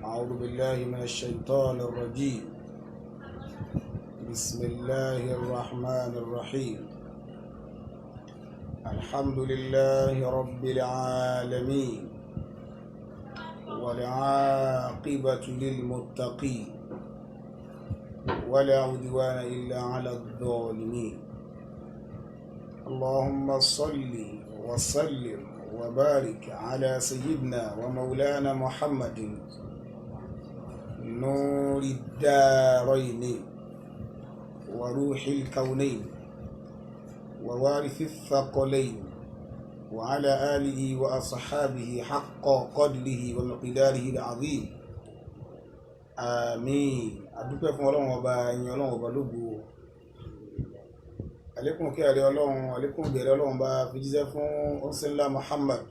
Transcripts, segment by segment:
أعوذ بالله من الشيطان الرجيم. بسم الله الرحمن الرحيم. الحمد لله رب العالمين، والعاقبة للمتقين، ولا عدوان إلا على الظالمين. اللهم صل وسلم وبارك على سيدنا ومولانا محمد نور الدارين وروح الكونين ووارث الثقلين، وعلى آله وأصحابه حق قدره ومقداره العظيم، آمين. Adúpẹ́ fún Ọlọ́run Ọba, ẹ̀yin Ọlọ́run Ọba lógo. Àlékún kí àrẹ Ọlọ́run, àlékún ìbẹ̀rẹ̀ Ọlọ́run bá fi jíṣẹ́ fún ọ̀sánlá Muhammad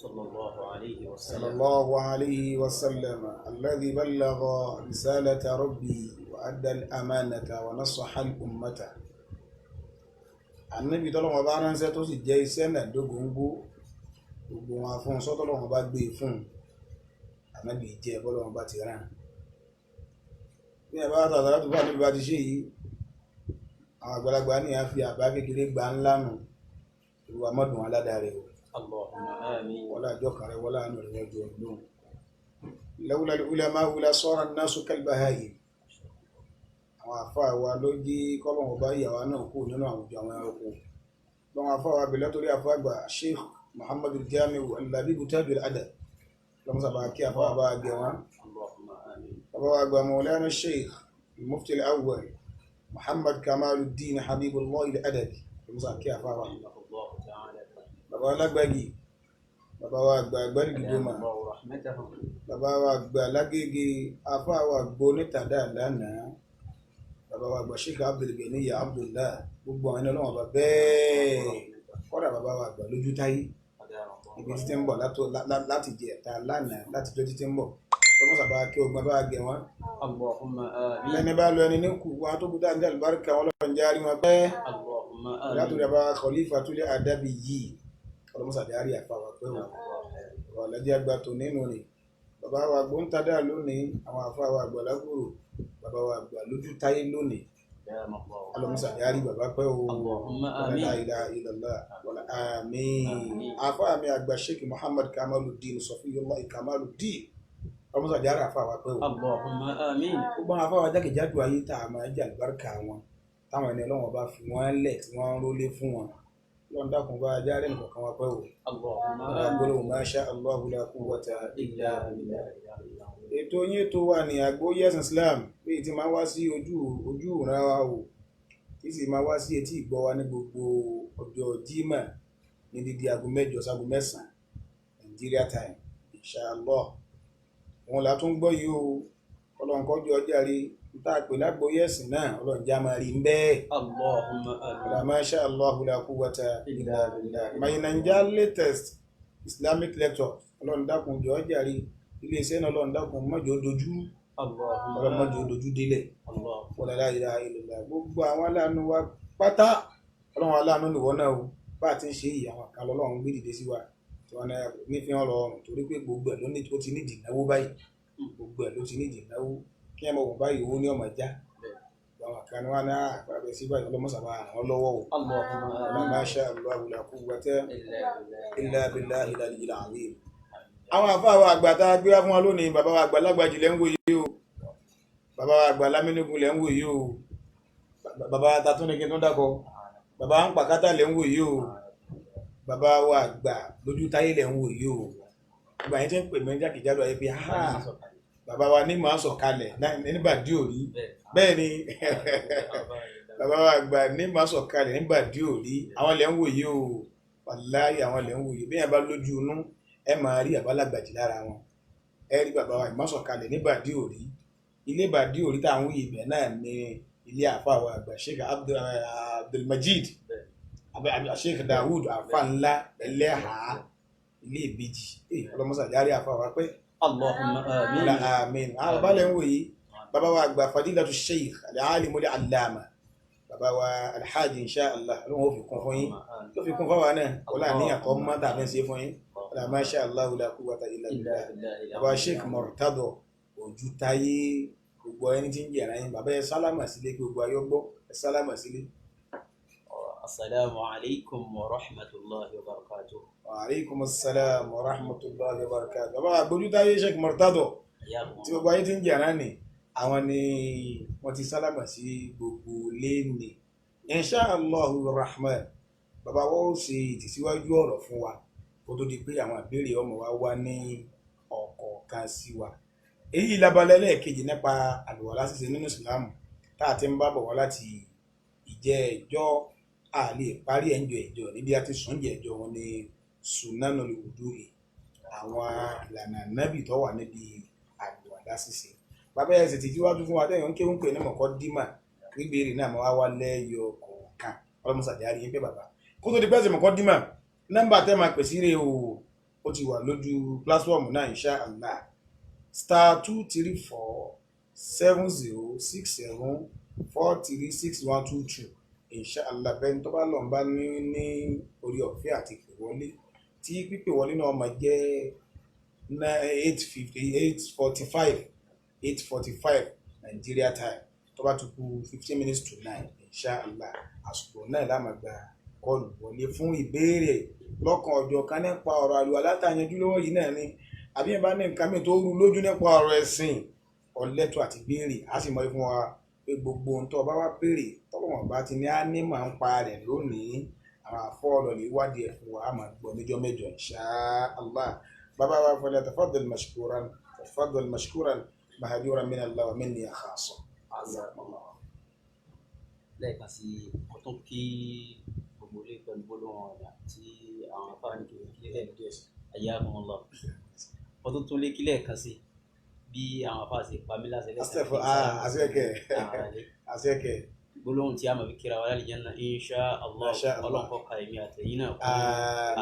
sallallahu alayhi wa sallam. Sallallahu alayhi wa sallam, alladhi ballagha risalata rabbi wa adda al-amanata wa nasaha al-ummata. Ànábì tọ́lọ́run Ọba ránṣẹ́ tó sì jẹ́ iṣẹ́ náà dógóńgó, gbogbo wọn fún sọ́tọ́lọ́run Ọba gbé e fún Ànábì jẹ́ bọ́lọ́run Ọba ti rán. Ní ẹ̀ bá tàbí láti bá níbi bá ti ṣe yìí, àwọn àgbàlagbà ní a fi àbá kékeré gba ńlá nù. Ìwà mọ́dún aládàá rẹ̀ o. Allahumma amin. Wọlá àjọ kan rẹ̀, wọlá àánú rẹ̀, wọ́n ju ọdún. Lawla al-ulama'u la sara an-nasu kal-baha'im. Àwọn àfáà wa ló jí kọ́lọ́hún bá ìyàwó náà kú nínú àwùjọ àwọn ẹranko lọ́wọ́n. Àfáà wa bẹ̀rẹ̀ torí àfáà àgbà Sheikh Muhammadu Jamiu Al-Labibu Tajul Adab, lọ́mọ́sàbà kí àfáà bá gẹ̀ wọ́n. Allahumma amin. Bàbá wa àgbà Mawlana Sheikh Mufti al-Awwal Muhammad Kamaluddin Habibullah al-Adabi, lọ́mọ́sàbà kí àfáà wa. Rahimahullahu ta'ala. Bàbá alágbàgì, bàbá wa àgbà àgbàlìgìdòmà, Allahu rahmatahu. Bàbá wa àgbà lágége, afá wa àgbò onítàdá lánàá, bàbá wa àgbà Sheikh Abdulganiya Abdullah, gbogbo àwọn ẹni Ọlọ́wọ́n bá bẹ́ẹ̀. Kọ́dà bàbá wa àgbà lójú táyé, ibi títí ń bọ̀ láti jẹ ẹ̀ta lánàá, láti jọ títí ń bọ̀, ọmọ sábà kí ogun bá gẹ̀ wọ́n. Allahumma amin. Lẹ́ni bá lọ ẹni ní kù wọn tó kú tá ní àlùbáríkà wọn lọ́wọ́ ń járí wọn pẹ́. Allahumma amin. Látòrí àbá Khalifa Tulẹ̀ Adabi yìí, ọlọ́mọsàdárì àfàwà pẹ́ wọn ọ̀lẹ́jẹ́ àgbà tó nínú ni bàbá wa gbóǹtadà lónìí, àwọn àfa wa àgbà lágbòrò, bàbá wa àgbà lójú táyé lónìí, ọlọ́mọsàdárì bàbá pẹ́ o. Allahumma wala amin. La ilaha illallah wala àmín. Àmín. Àfa mi àgbà Sheikh Muhammad Kamaluddin Sọfiyullah Kamaluddin, ọlọ́mọsàdárì àfa wa pẹ́ o. Allahumma amin. Gbogbo àwọn afáwa jákèjádò ayé tá a máa jẹ àlùbáríkà wọn, táwọn ẹni Ọlọ́wọ́n bá fi wọ́n lẹ̀ tí wọ́n ń rólé fún wọn, Ọlọ́run dákun bá ajá rẹ̀ nìkan wá pẹ́ o. Allahumma amin. Gbólóhùn masha Allahu la quwwata Illa billah. Ètò yín ètò wa ní Àgbọ́yé Ẹ̀sìn Islam bí ti máa wá sí ojú ojú ìran wa o, tí sì máa wá sí etí ìgbọ́ wa ní gbogbo ọjọ́ Jímọ̀ ní dídí aago 8 sáago 9 Nigeria time, inshallah. Òun là tún gbọ́ yìí o. Ọlọ́run kọjú ọjà rí n tá a pè lágbóyè ẹ̀sìn náà, Ọlọ́run já máa rí ń bẹ́ẹ̀. Allahumma amin. La masha Allahu la quwwata Illa billah. My Naija latest Islamic lecture, Ọlọ́run dákun jọ ọjà rí iléeṣẹ́ náà, Ọlọ́run dákun mọ́jọ́ dojú, Allahumma Ọlọ́run mọ́jọ́ dojú délẹ̀. Allah. Wala la ilaha illallah. Gbogbo àwọn aláàánú wa pátá, Ọlọ́run aláàánú nìwọ náà o. Bá a ti ń ṣe yìí, àwọn kan lọ́lọ́run gbé dìde sí wa tí wọ́n ní fi hàn lọ́rùn, torí pé gbogbo ẹ̀ ló ní ó ti nídìí ìnáwó báyìí, gbogbo ẹ̀ ló ti nídìí ìnáwó. Kí ẹ mọ̀ wọ́n báyìí, owó ní ọmọ já. Àwọn kan ní wọn ní àpàbẹ sí báyìí, ọlọ́mọsàbà àwọn lọ́wọ́ o. Allahumma amin. Masha Allahu la quwwata Illa billah. illa billahi al-aliyyil azim. Àwọn àfáà wa àgbà tá a gbé wá fún wa lónìí, bàbá wa àgbà lágbàjì lẹ́ ń wò yìí o, bàbá wa àgbà lámínígun lẹ́ ń wò yìí o, bàbá wa tatún ní kí n tó dákọ, bàbá wa ń pàkátà lẹ́ ń wò yìí o, bàbá wa àgbà lójú táyé lẹ́ ń wò yìí o. Ìgbà yẹn tí ń pè mí jákèjádò ayé pé ha, bàbá wa ní màá sọ̀kalẹ̀ nígbà dí òrí. Bẹ́ẹ̀ ni, bàbá wa àgbà ní màá sọ̀kalẹ̀ nígbà dí òrí, àwọn lẹ́ ń wò yìí o. Wàláyé, àwọn lẹ́ ń wò yìí. Bí yẹn bá lójú inú, ẹ máa rí àbálàgbàjì lára wọn. Ẹ rí bàbá wa ìmọ̀sọ̀kalẹ̀ nígbàdí òrí, ilé ìbàdí òrí tá à ń wí ibẹ̀ náà ní ilé àfa wa àgbà Sheikh Abdulmajid Sheikh Dawud, àfa ńlá ẹlẹ́hàá, ilé ìbejì. Ọlọ́mọsàjárí àfa wa pé. Allahumma amin. Àmín. Àwọn bàbá lẹ́ ń wò yìí, bàbá wa àgbà Fadilatu Sheikh al-Alim al-Allama, bàbá wa Alhaji, insha Allah, Ọlọ́run ó fi kún fún yín, ló fi kún fáwa náà, ọlá àníyàn tó mọ́ tàbí ṣe fún yín. Ọlá masha Allah la quwwata illa billah. Bàbá Sheikh Murtado Ojútáyé, gbogbo ẹni tí ń jẹ̀ràn yín, bàbá ẹ sálámà sílé kí gbogbo ayé gbọ́, ẹ sálámà sílé. Assalamu alaikum wa rahmatullahi wa barakatuh. Wa alaikum assalam wa rahmatullahi wa barakatuh. Bàbá Àgbójútáyé Sheikh Murtado tí gbogbo ayé ti ń jẹ̀ràn ni, àwọn ni wọ́n ti sálámà sí gbogbo léni. Insha Allahu Rahman, bàbá wa ó ṣe ìtẹ̀síwájú ọ̀rọ̀ fún wa kó tó di pé àwọn àbẹ̀rẹ̀ ọmọ wa wá ní ọ̀kọ̀ọ̀kan sí wa. Èyí labalẹ̀ lẹ́ẹ̀kejì nípa àlùwàlá ṣíṣe nínú ìsìlámù tá a ti ń bá bọ̀ wá láti ìjẹ́ ẹjọ́ a lè parí ẹ̀ńjọ ẹ̀jọ́ níbi a ti sùn jẹ́ ẹjọ́ wọn ní sunanul wudu'i, àwọn ìlànà nábì tó wà níbi àlùwàlá ṣíṣe. Bàbá ẹ̀ sì ti síwájú fún wa tẹ́yìn ń kéwọ́n pè ní mọ̀kọ́ dímà gbígbèrè náà máa wá lẹ́yọ kọ̀ọ̀kan ọlọ́mọsàdé àríyìn pé bàbá kó tó di pẹ́sì mọ̀kọ́ dímà nọ́mbà tẹ́ máa pèsè rè o, ó ti wà lójú pílásífọ̀mù náà insha Allah *234 70 67 43 61 22 insha Allah. Bẹ́ẹ̀ ni tó bá lọ́n bá ní orí ọ̀fẹ́ àti ìpè wọlé, tí pípè wọlé náà máa jẹ́ 8:50, 8:45, 8:45 Nigeria time, tó bá ti kù 8:45 insha Allah, àsìkò náà la máa gba kọlù wọlé fún ìbéèrè lọ́kàn ọjọ́ kan nípa ọ̀rọ̀ àlùwàlá tá a yanjú lọ́wọ́ yìí náà ni, àbí ẹ̀ bá ní nǹkan mi tó rú lójú nípa ọ̀rọ̀ ẹ̀sìn ọ̀lẹ́tọ̀ àti béèrè. A sì mọ̀ fún wa pé gbogbo ohun tó bá wá béèrè tọ́lọ́wọ̀n bá ti ní á ní màá ń pa rẹ̀ lónìí, àwọn afọ́ọ̀lọ́ lè wádìí ẹ̀ fún wa, a máa gbọ́ níjọ́ mẹ́jọ insha Allah. Bàbá wa fọlẹ́ tafaddal mashkuran, tafaddal mashkuran mahjuran min Allah wa minni khassa. Lẹ́ẹ̀kan sí mo tún kí gbogbo ilé pẹ̀lú gbólóhùn ọ̀dà tí àwọn afáàní kì í kí ẹ̀ hayyakumullah. Mo tún tún lé kí lẹ́ẹ̀kan sí bí àwọn afáà ṣe pa mí láṣẹ lẹ́ẹ̀kan sí. Àṣẹkẹ àṣẹkẹ. Gbólóhùn tí a máa fi kíra wa lálẹ́ janna insha Allah, Ọlọ́run kó ka èmi àtẹ̀yìn náà kún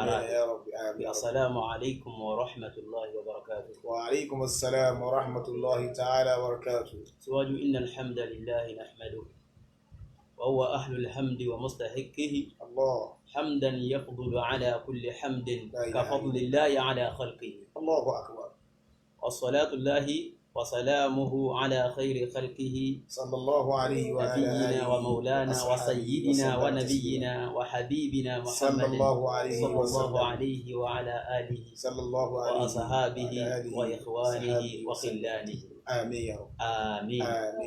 ara rẹ̀. Assalamu alaikum wa rahmatullahi wa barakatuh. Wa alaikum assalam wa rahmatullahi ta'ala wa barakatuh. Síwájú inna alhamdulillahi nahmaduhu wa huwa ahlul hamdi wa mustahiqihi. Allah. Hamdan yafdulu ala kulli hamdin ka fadlillahi ala khalqihi. Allahu akbar. Wassalatu llahi wa salamuhu ala khayri khalqihi sallallahu alayhi wa nabiyyina wa maulana wa sayyidina wa nabiyyina wa habibina Muhammadin sallallahu alayhi wa ala alihi sallallahu wa ashabihi wa ikhwanihi wa khillanihi. Àmín ya Rabb. Àmín.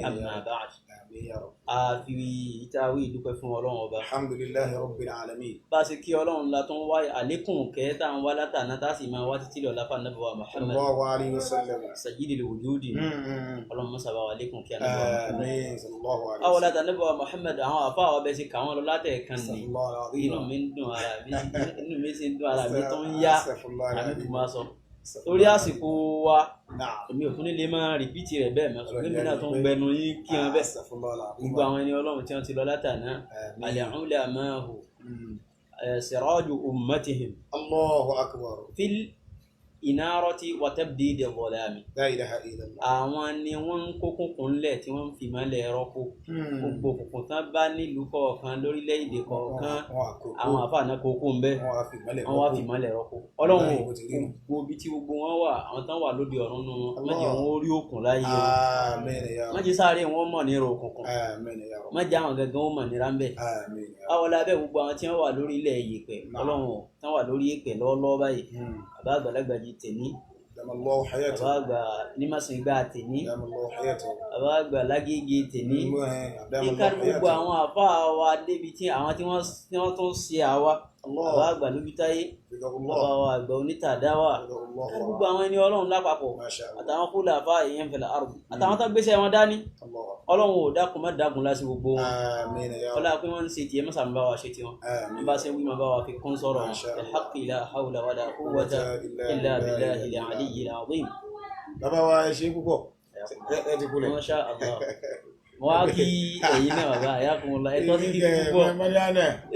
Amma ba'd. Àmín ya Rabb. A fi ìtawí ìdúpẹ́ fún Ọlọ́run ọba. Alhamdulillahi rabbil alamin. Bá a ṣe kí Ọlọ́run la tó ń wá àlékún kẹ́ tá à ń wá látàná tá a sì máa wá títí lọ́la fún Ànábì wa Muhammad. Sallallahu alayhi wa sallam. Sayyidil wujudi. Ọlọ́run mọ́sá bá wa àlékún kí Ànábì wa Muhammad. Àmín. Sallallahu alayhi wa Àwọn sallam. látà Ànábì wa Muhammad àwọn àfa àwọn abẹ́ ṣe kà wọ́n lọ látẹ̀ẹ̀kan ni. Inú mi ń dùn ara mi, inú mi sì ń dùn ara mi tó ń yá. Àmì kò máa sọ. Torí àsìkò wa èmi ò tún ní lè máa rìpíìtì rẹ̀ bẹ́ẹ̀ mọ́, ṣùgbọ́n èmi náà tún ń gbẹnu yín kí wọn bẹ́ẹ̀. Gbogbo àwọn ẹni Ọlọ́run tí wọ́n ti lọ látàná, al-ulama'u siraju ummatihim. Allahu akbar. Fil inarati wa tabdidi dhalami. La ilaha illallah. Àwọn ni wọ́n ń kó kúnkún lẹ̀ tí wọ́n ń fi mọ́lẹ̀ rọ́pò. Gbogbo òkùnkùn tán bá nílùú kọ̀ọ̀kan lórílẹ̀‐èdè kọ̀ọ̀kan, àwọn àfààní kókó ń bẹ, wọ́n wá fi mọ́lẹ̀ rọ́pò. Ọlọ́run ò gbogbo ibi tí gbogbo wọn wà, àwọn tán wà lóde ọ̀run nù wọn, má jẹ́ wọn ó rí òkun láyé o. Má jẹ́ sáré wọn mọ̀ nírò òkùnkùn. Má jẹ́ àwọn gangan ó mọ̀ nira ń bẹ̀. Báwo la bẹ́ẹ̀ gbogbo àwọn tí wọ́n wà lórí ilẹ̀ yèpẹ̀, Ọlọ́run ò tán wà lórí yèpẹ̀ lọ́wọ́lọ́wọ́ báyìí. Bàbá àgbàlagbà jí tèmi, bàbá àgbà nímọ̀sìngbà tèmi, bàbá àgbà lágége tèmi, kíkà gbogbo àwọn àfáà wa débi tí àwọn tí wọ́n tún ṣe àwa, bàbá àgbà lójútáyé, bàbá wa àgbà onítàdáwà, gbogbo àwọn ẹni Ọlọ́run lápapọ̀, àtàwọn kúlẹ̀ àfáà èèyàn fẹ̀lẹ̀ àrùn, àtàwọn tó gbéṣẹ́ wọn dání, Ọlọ́run ò dákun má dákun lásì gbogbo wọn. Ọlá pé wọ́n ń ṣe tiẹ̀ mọ́sàn-án bá wa ṣe tiwọn, wọ́n bá ṣe wí máa bá wa fi kún sọ̀rọ̀ wọn. Alhaqqi la hawla wala quwwata illa billahi al-aliyyil azim. Bàbá wa ẹ ṣe púpọ̀, ẹ ti kulẹ̀. Masha Allah. Mo wá kí ẹ̀yin náà bàbá ayakumullah, ẹ tọ́ sí kíkí púpọ̀.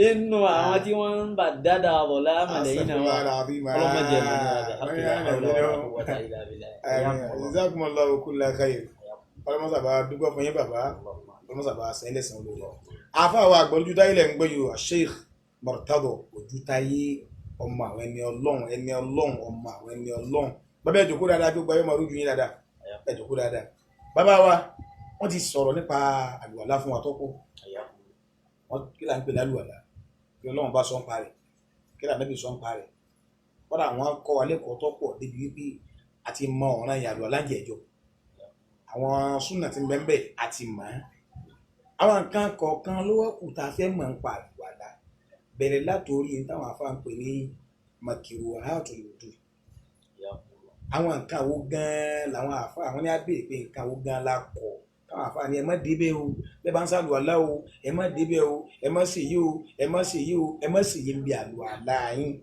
Inú àwọn tí wọ́n ń bà dáadáa bọ̀ láàmàlẹ̀ yìí náà wà. Ọlọ́mọdé ẹ̀ mọ̀ ní alhaqqi la hawla wala quwwata illa billahi. Jazakumullahu kulla khair. Ọlọ́mọsàbà dúpẹ́ fún yín bàbá, ọlọ́mọsàbà sẹ́yìn lẹ́sìn olórí. Àfáà wa àgbà Ojútáyé lẹ̀ ń gbé yìí, Sheikh Murtado Ojútáyé, ọmọ àwọn ẹni Ọlọ́run, ẹni Ọlọ́run, ọmọ àwọn ẹni Ọlọ́run. Bàbá ẹ jókòó dáadáa, gbogbo ayé máa rújú yín dáadáa. Ẹ jókòó dáadáa. Bàbá wa wọ́n ti sọ̀rọ̀ nípa àlùwàlá fún wa tọ́pọ̀. Wọ́n kí là ń pè lálùwàlá, kí Ọlọ́run bá sọ ń parẹ̀, kí là Nábì sọ ń parẹ̀. Kọ́dà àwọn kọ́ wa lẹ́kọ̀ọ́ tọ́pọ̀ débi wípé àti mọ ọ̀ràn yẹn àlùwàlá ń jẹ̀jọ́. Àwọn súnà tí ń bẹ ń bẹ àti mọ̀ ọ́n. Àwọn nǹkan kọ̀ọ̀kan ló wá kù tá a fẹ́ mọ̀ ń pa àlùwàlá. Bẹ̀rẹ̀ látòrí ní táwọn afá ń pè ní makiruhatul wudu. Àwọn nǹkan wo gan-an làwọn àfa àwọn ní á béèrè pé nǹkan wo gan-an la kọ̀ táwọn àfa ni ẹ má débẹ̀ o, bẹ́ẹ̀ bá ń sàlùwàlá o, ẹ má débẹ̀ o, ẹ má ṣe yí o, ẹ má ṣe yí o, ẹ má ṣe yí ń bi àlùwàlá yín.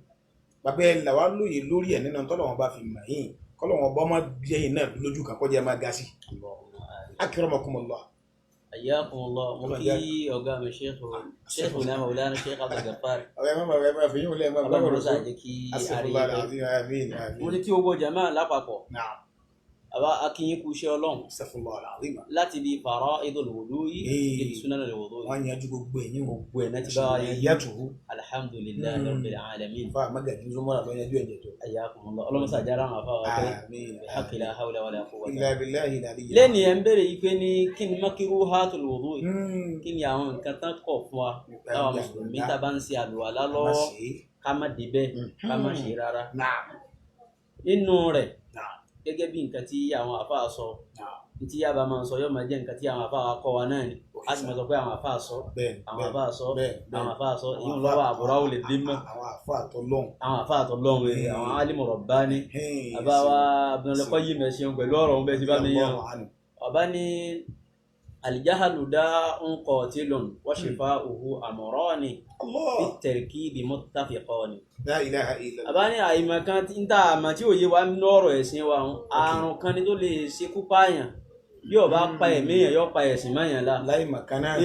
Bàbá ẹ là wá lóye lórí ẹ̀ nínú tọ́lọ́wọ́n bá fi mọ̀ yín, kọ́lọ́wọ́n bá má bí ẹ̀yin náà lójú kan kọjá ẹ má ga sí. Akramakumullah. Hayyakumullah. Mo kí ọ̀gá mi Sheikhuna Mawlana Sheikh Abdul Ghaffar. Ọ̀rẹ́ má bàbá ẹ má fi yín wọlé ẹ má bá Ọlọ́run wọlé ló sọ. ṣàjẹ́ kí Astaghfirullah àríyé. al-azim, àmín àmín. Mo ti kí gbogbo jàmáà lápapọ̀. Naam. Àbá akínyín kú iṣẹ́ Ọlọ́run. Astaghfirullah al-azim. Láti bí fara'idul wudu'i débi sunanul wudu'i. Wọ́n yanjú gbogbo ẹ̀yìn o. Gbogbo ẹ̀ náà ti bá wa yanjú. Yàtúwú. Alhamdulillahi rabbil alamin. Fa magaji zomora lọ yanjú ẹ̀jẹ̀ tó. Hayyakumullah. Ọlọ́run ṣàjẹ́ ara àwọn afáwa pé Àmín. bihaqqi la hawla wala quwwata. Illa billahi al-aliyyil. Lẹ́ni ẹ̀ ń bèrè yìí pé ní kí ni makruhatul wudu'i, kí ni àwọn nǹkan tán kọ̀ fún wa táwa mùsùlùmí tá a bá ń ṣe àlùwàlá lọ́wọ́ ká má débẹ̀, ká má ṣe rárá. Nínú rẹ̀ gẹ́gẹ́ bí nǹkan tí àwọn àfáà sọ, tí yaba máa ń sọ yóò máa jẹ́ nǹkan tí àwọn àfáà kọ́ wa náà ni. A sì máa sọ pé àwọn àfáà sọ, àwọn àfáà sọ, àwọn àfáà sọ, èyí ń lọ́wọ́ àbúrò lè dín mọ́. Àwọn àfáà tó lọ́hùn. Àwọn àfáà tó lọ́hùn, àwọn alimu rabbani. Bàbá wa Abdul Qayyim ẹ ṣeun pẹ̀lú ọ̀rọ̀ òun bẹ́ẹ̀ ti bá mi yan. Bàbá ní aljahalu da'un qatilun wa shifa'uhu amrani bit-tarkibi muttafiqani. La ilaha illallah. Bàbá ní àìmọ̀ kan tí ń tà àmọ́ tí òye wa nínú ọ̀rọ̀ ẹ̀sìn wa ń àrùn kan ni tó lè ṣekú pààyàn, bí ó bá pa ẹ̀mí èèyàn yóò pa ẹ̀sìn mọ́yàn la. Láì mọ̀ kan náà.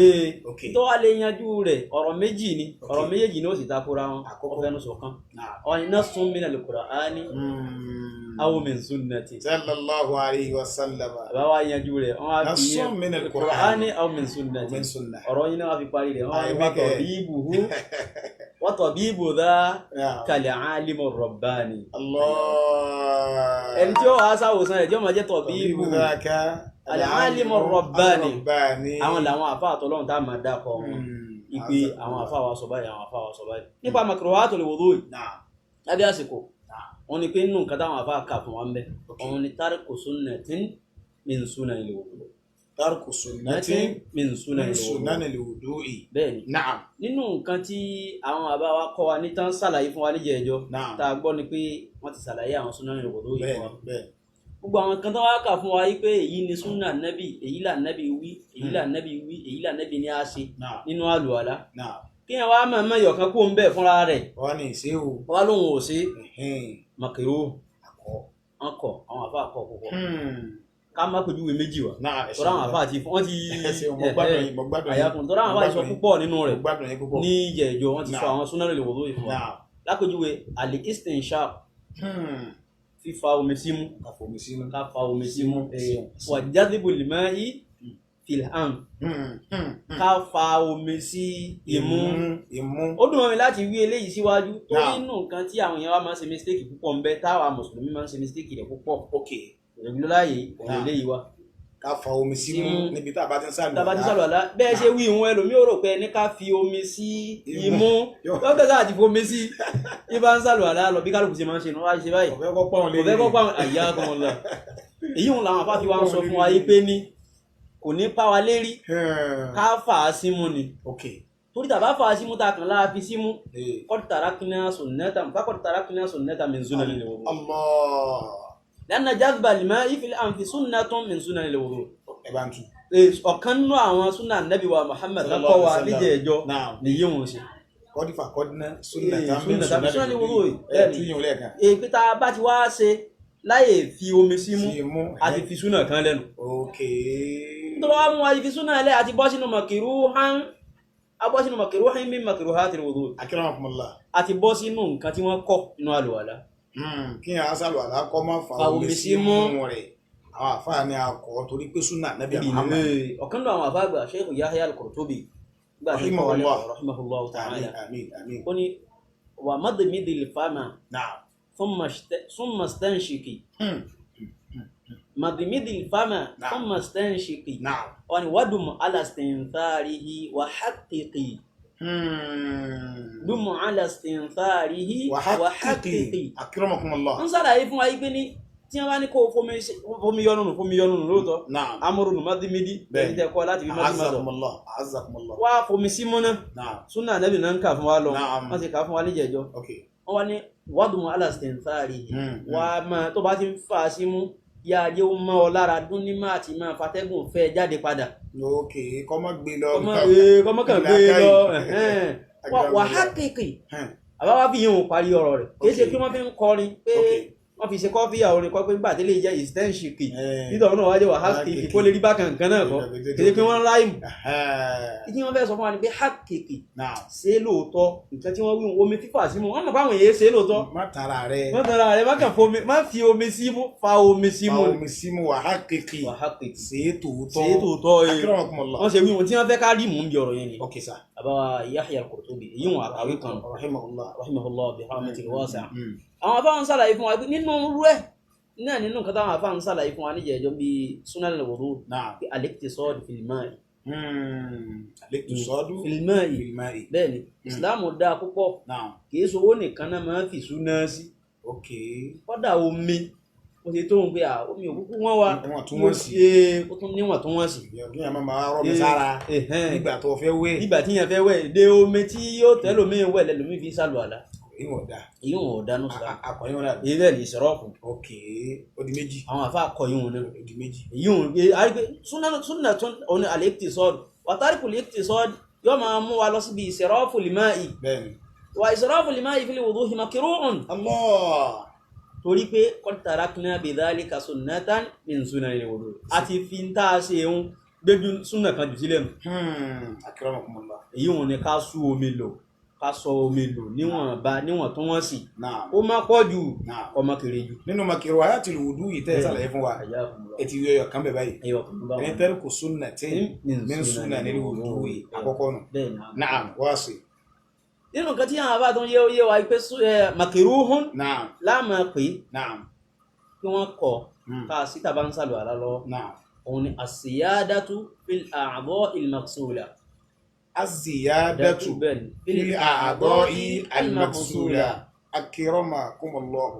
Tó wá lè yanjú rẹ̀ ọ̀rọ̀ méjì ni, ọ̀rọ̀ méjèèjì ni ó sì takora wọn. Ọ̀fẹ́ nu sọ̀kan. Ọ̀nà nassun minal Qur'ani aw min sunnati. Sallallahu alayhi wa sallam. Bàbá wa yanjú rẹ̀ wọ́n á fi Nassun minal Qur'ani aw min sunnati. Ọ̀rọ̀ yín náà wá fi parí rẹ̀ wọ́n á wá tabibuhu wa tabibu dha kal alimu rabbani. Allah. Ẹni tí ó wàá ṣàwòsàn rẹ̀ tí ó máa jẹ́ tabibu al-alimu rabbani. Àwọn làwọn àfa àtọ́lọ́run tá a máa dákọ̀ wọn ìpè àwọn àfa wa sọ báyìí, àwọn àfa wa sọ báyìí nípa makruhatul wudu'i lábẹ́ àsìkò. Wọn ni pé nínú nǹkan táwọn àfa kà fún wa ń bẹ, òun ni tarku sunnatin min sunanil wudu. Tarku sunnatin min sunanil wudu'i. Bẹ́ẹ̀ ni. Nínú nǹkan tí àwọn àbá wa kọ́ wa ní tán ṣàlàyé fún wa níjẹ̀ẹ́jọ́ tá a gbọ́ ni pé wọ́n ti ṣàlàyé àwọn sunanil wudu'i fún wa. Gbogbo àwọn kan tó wá kà fún wa yìí pé èyí ni súnà nẹ́bì, èyí là nẹ́bì wí, èyí là nẹ́bì wí, èyí là nẹ́bì ní a ṣe nínú àlùwàlá. Kí ẹ wá mọ̀ọ́mọ̀ yọ̀kan kó ń bẹ̀ fúnra rẹ̀. Wọ́n ní ìṣe o. Wọ́n lóun ò ṣe. Màkìrò wọn kọ̀, àwọn àfa kọ̀ púpọ̀. Ká má pèjúwe méjì wá. Tọ́ra àwọn àfa àti wọ́n ti àyàkùn tọ́ra àwọn àfa ti sọ púpọ̀ nínú rẹ̀ ní ìjẹ̀jọ́ wọ́n ti sọ àwọn súnà lè wò lóye fún wa. Lápèjúwe al-istinshaq, fífa omi símú, ká fa omi símú, wà jadhibul ma'i fil anf, ká fa omi sí imú. Ó dùn mọ́ mi láti wí eléyìí síwájú torí inú nǹkan tí àwọn èèyàn wa máa ń ṣe mistake púpọ̀ ń bẹ, táwa mùsùlùmí máa ń ṣe mistake rẹ̀ púpọ̀. Òṣèlú láàyè òun eléyìí wa. Ká fa omi símú níbi tá a bá ti ń sàlùwàlá. Tá a bá ti ń sàlùwàlá bẹ́ẹ̀ ṣe wí ìwọ̀n ẹlòmíì ò rò pé ní ká fi omi sí imú, lọ́kàn sáà ti fomi sí ibà ń sàlùwàlá lọ bí kálukú ṣe máa ń ṣe ní wọ́n á ṣe báyìí. Kò fẹ́ kọ́ pọ́n lé. Kò fẹ́ kọ́ pọ́n àyà kan lọ. Èyí òun làwọn àfáà fi wá ń sọ fún wa yìí pé ní kò ní pa wa lérí ká fà á símú ni. Torí tàbá fà á símú ta kàn láà fi símú. Qad tarakna sunnatan faqad tarakna sunnatan min sunanil wudu. Allah. Lẹ́nà jazba al-ma'i fil anfi sunnatun min sunanil wudu. Ọ̀kan nínú àwọn súnà nẹ́bí wa Muhammad lọ́kọ́ wa níjẹ̀ ẹjọ́ nìyí wọn ṣe. Kọ́dífà kọ́dínà sunnatan min sunanil wudu. Èpè tá a bá ti wá ṣe láyè fi omi símú àti fi súnà kan lẹ́nu. Tó bá mú wa fi súnà lẹ́ àti bọ́ sínú makruhan, a bọ́ sínú makruhan min makruhatil wudu. Akramakumullah. Àti bọ́ sínú nǹkan tí wọ́n kọ́ nínú àlùwàlá. Kí a sàlùwàlá kọ́ máa fa omi símú rẹ̀, àwọn àfáà ni a kọ́ torí pé súnà Nábì Muhammad. Ọ̀kan nínú àwọn àfáà àgbà Sheikh Yahya al-Qurtubi rahimahullah ta'ala ó ní wà madmidil fama thumma stanshiki Madimidi fama Naam. thumma stanshiki. Naam. Wọ́n ní wadum ala istintharihi wa haqqiqi. Dum ala istintharihi Wa wa haqqiqi. haqqiqi. Akramakumullah. Ń sàlàyé fún wa yí pé ní tí wọ́n bá ní kó o fomi yọnu nù, fomi yọnu nù lóòótọ́. Naam. Amúrú nù madimidi. Bẹ́ẹ̀ni. Ẹni tẹ́ kọ́ láti fi madimadi. A'azzakumullah. A'azzakumullah. Wá fomi símú náà. Naam. Súnà Ànábì náà ń kà fún wa lọ. Naam. Wọ́n ti kà fún wa níjẹ̀jọ́. Okay. Wọ́n wá ní wádùn alastẹ̀ntàrí wà á máa tó bá ti ń fà á símú yá ajé ó mọ́ ọ lára dún ní máa ti máa fatẹ́gùn fẹ́ jáde padà. Okay. Kọ́ mọ́ gbé lọ. Kọ́mọ kàn gbé lọ ẹ̀hẹ́n. Wà á kéèké àbáwá fi yín òun parí ọ̀rọ̀ rẹ̀ kì í ṣe Okay. kí wọ́n fi ń kọrin pé Okay. wọ́n fi ṣe kọ́fí àwọn kọ́ pé nígbà tí lè jẹ́ ìstẹ́ǹṣìkì Eh. nítorí náà wá jẹ́ wàhálà kéèké kó lè rí bákan kan náà kọ́ kì í ṣe pé wọ́n ráìmù. Ẹ̀hẹ́n. Kí wọ́n fẹ́ sọ fún wa ni pé hákèké Naam. ṣe lóòótọ́ nǹkan tí wọ́n wí omi fífà símú wọ́n mọ̀ fáwọn èèyàn ṣe lóòótọ́. Má tara rẹ̀. Wọ́n tara rẹ̀ má kàn fomi má fi omi símú fa omi símú Fa ni. omi símú wa haqqiqi. Wà hákèké Ṣe é tòótọ́. ṣe é tòótọ́ ee Akramakumullah. wọ́n ṣe wí wọn tí wọ́n fẹ́ ká rí mú bí ọ̀rọ̀ yẹn ni. Okay, sir. Àbáwá Yahya al-Qurtubi èyí wọn àkàwé kan Rahimahullah. rahimahullah bi rahmatil wasi'a. Mm. Àwọn afáwọn ṣàlàyé fún wa pé nínú rú ẹ̀ náà nínú nǹkan táwọn afáwọn ṣàlàyé fún wa níjẹ̀ẹ́jọ́ bíi sunan al-wudu Naam. pé al-iqtisad fil ma'i. Al-iqtisadu Fil ma'i. fil ma'i. Bẹ́ẹ̀ ni ìsìláàmù dáa púpọ̀ Naam. kì í sowó nìkan náà máa ń fi súná sí. Okay. Kọ́dà omi mo ṣe tó ń pé à omi òkúkú wọ́n wa Níwọ̀n tún wọ́n sí. Ee, ó tún níwọ̀n tún wọ́n sí. Kí èèyàn máa máa rọ́ mi sára Ẹ̀hẹ́n. nígbà tó fẹ́ wẹ̀. Nígbà tí yẹn fẹ́ wẹ̀ dé omi tí yóò tẹ́lòmíì wẹ̀ lẹ́lòmíì fi sálù àlá. Ìwọ̀n dà. Èyí wọn ò dánú sá. Akọ̀yìn wọn dà. Èyí bẹ́ẹ̀ ni ìsọ̀rọ̀kù. Okay. Ó di méjì. Àwọn àfa kọ yìí wọn náà. Ó di méjì. Èyí wọn pé a rí pé súnà súnà tún òun al-iqtisad wa tarikul iqtisad yóò máa mú wa lọ síbi israful ma'i. Bẹ́ẹ̀ni. Wa israful ma'i fil wuduhi makruhun. Allah. Torí pé qad tarakna bidhalika sunnatan min sunanil wudu. A ti fi ń tá a ṣe ń gbéjú súnà kan jù sílẹ̀ nù. Akramakumullah. Èyí wọn ni ká sú omi lò ká sọ omi lò níwọ̀nba níwọ̀n tó wọ́n sì. Naam. Ó má pọ̀ jù Naam. ọmọ kéré jù. Nínú makruhatil wudu yìí tẹ́ ẹ ṣàlàyé fún wa ẹ ti yọ ẹyọ kan bẹ̀ báyìí. Ẹyọ kan bá Ẹni wọn. tarku sunnatin min sunanil wudu'i àkọ́kọ́ nù. Bẹ́ẹ̀ ni. Naam. Wáṣí. Nínú nǹkan tí àwọn àbá tó ń yé yé wa pé makruhun Naam. láàmú pé Naam. kí wọ́n kọ̀ ká síta bá ń sàlù àlá lọ. Naam. Òun ni as-siyadatu fil a'dha'il maghsula. Az-ziyadatu Bẹ́ẹ̀ ni. fil a'dha'i al-maghsula. Akramakumullah.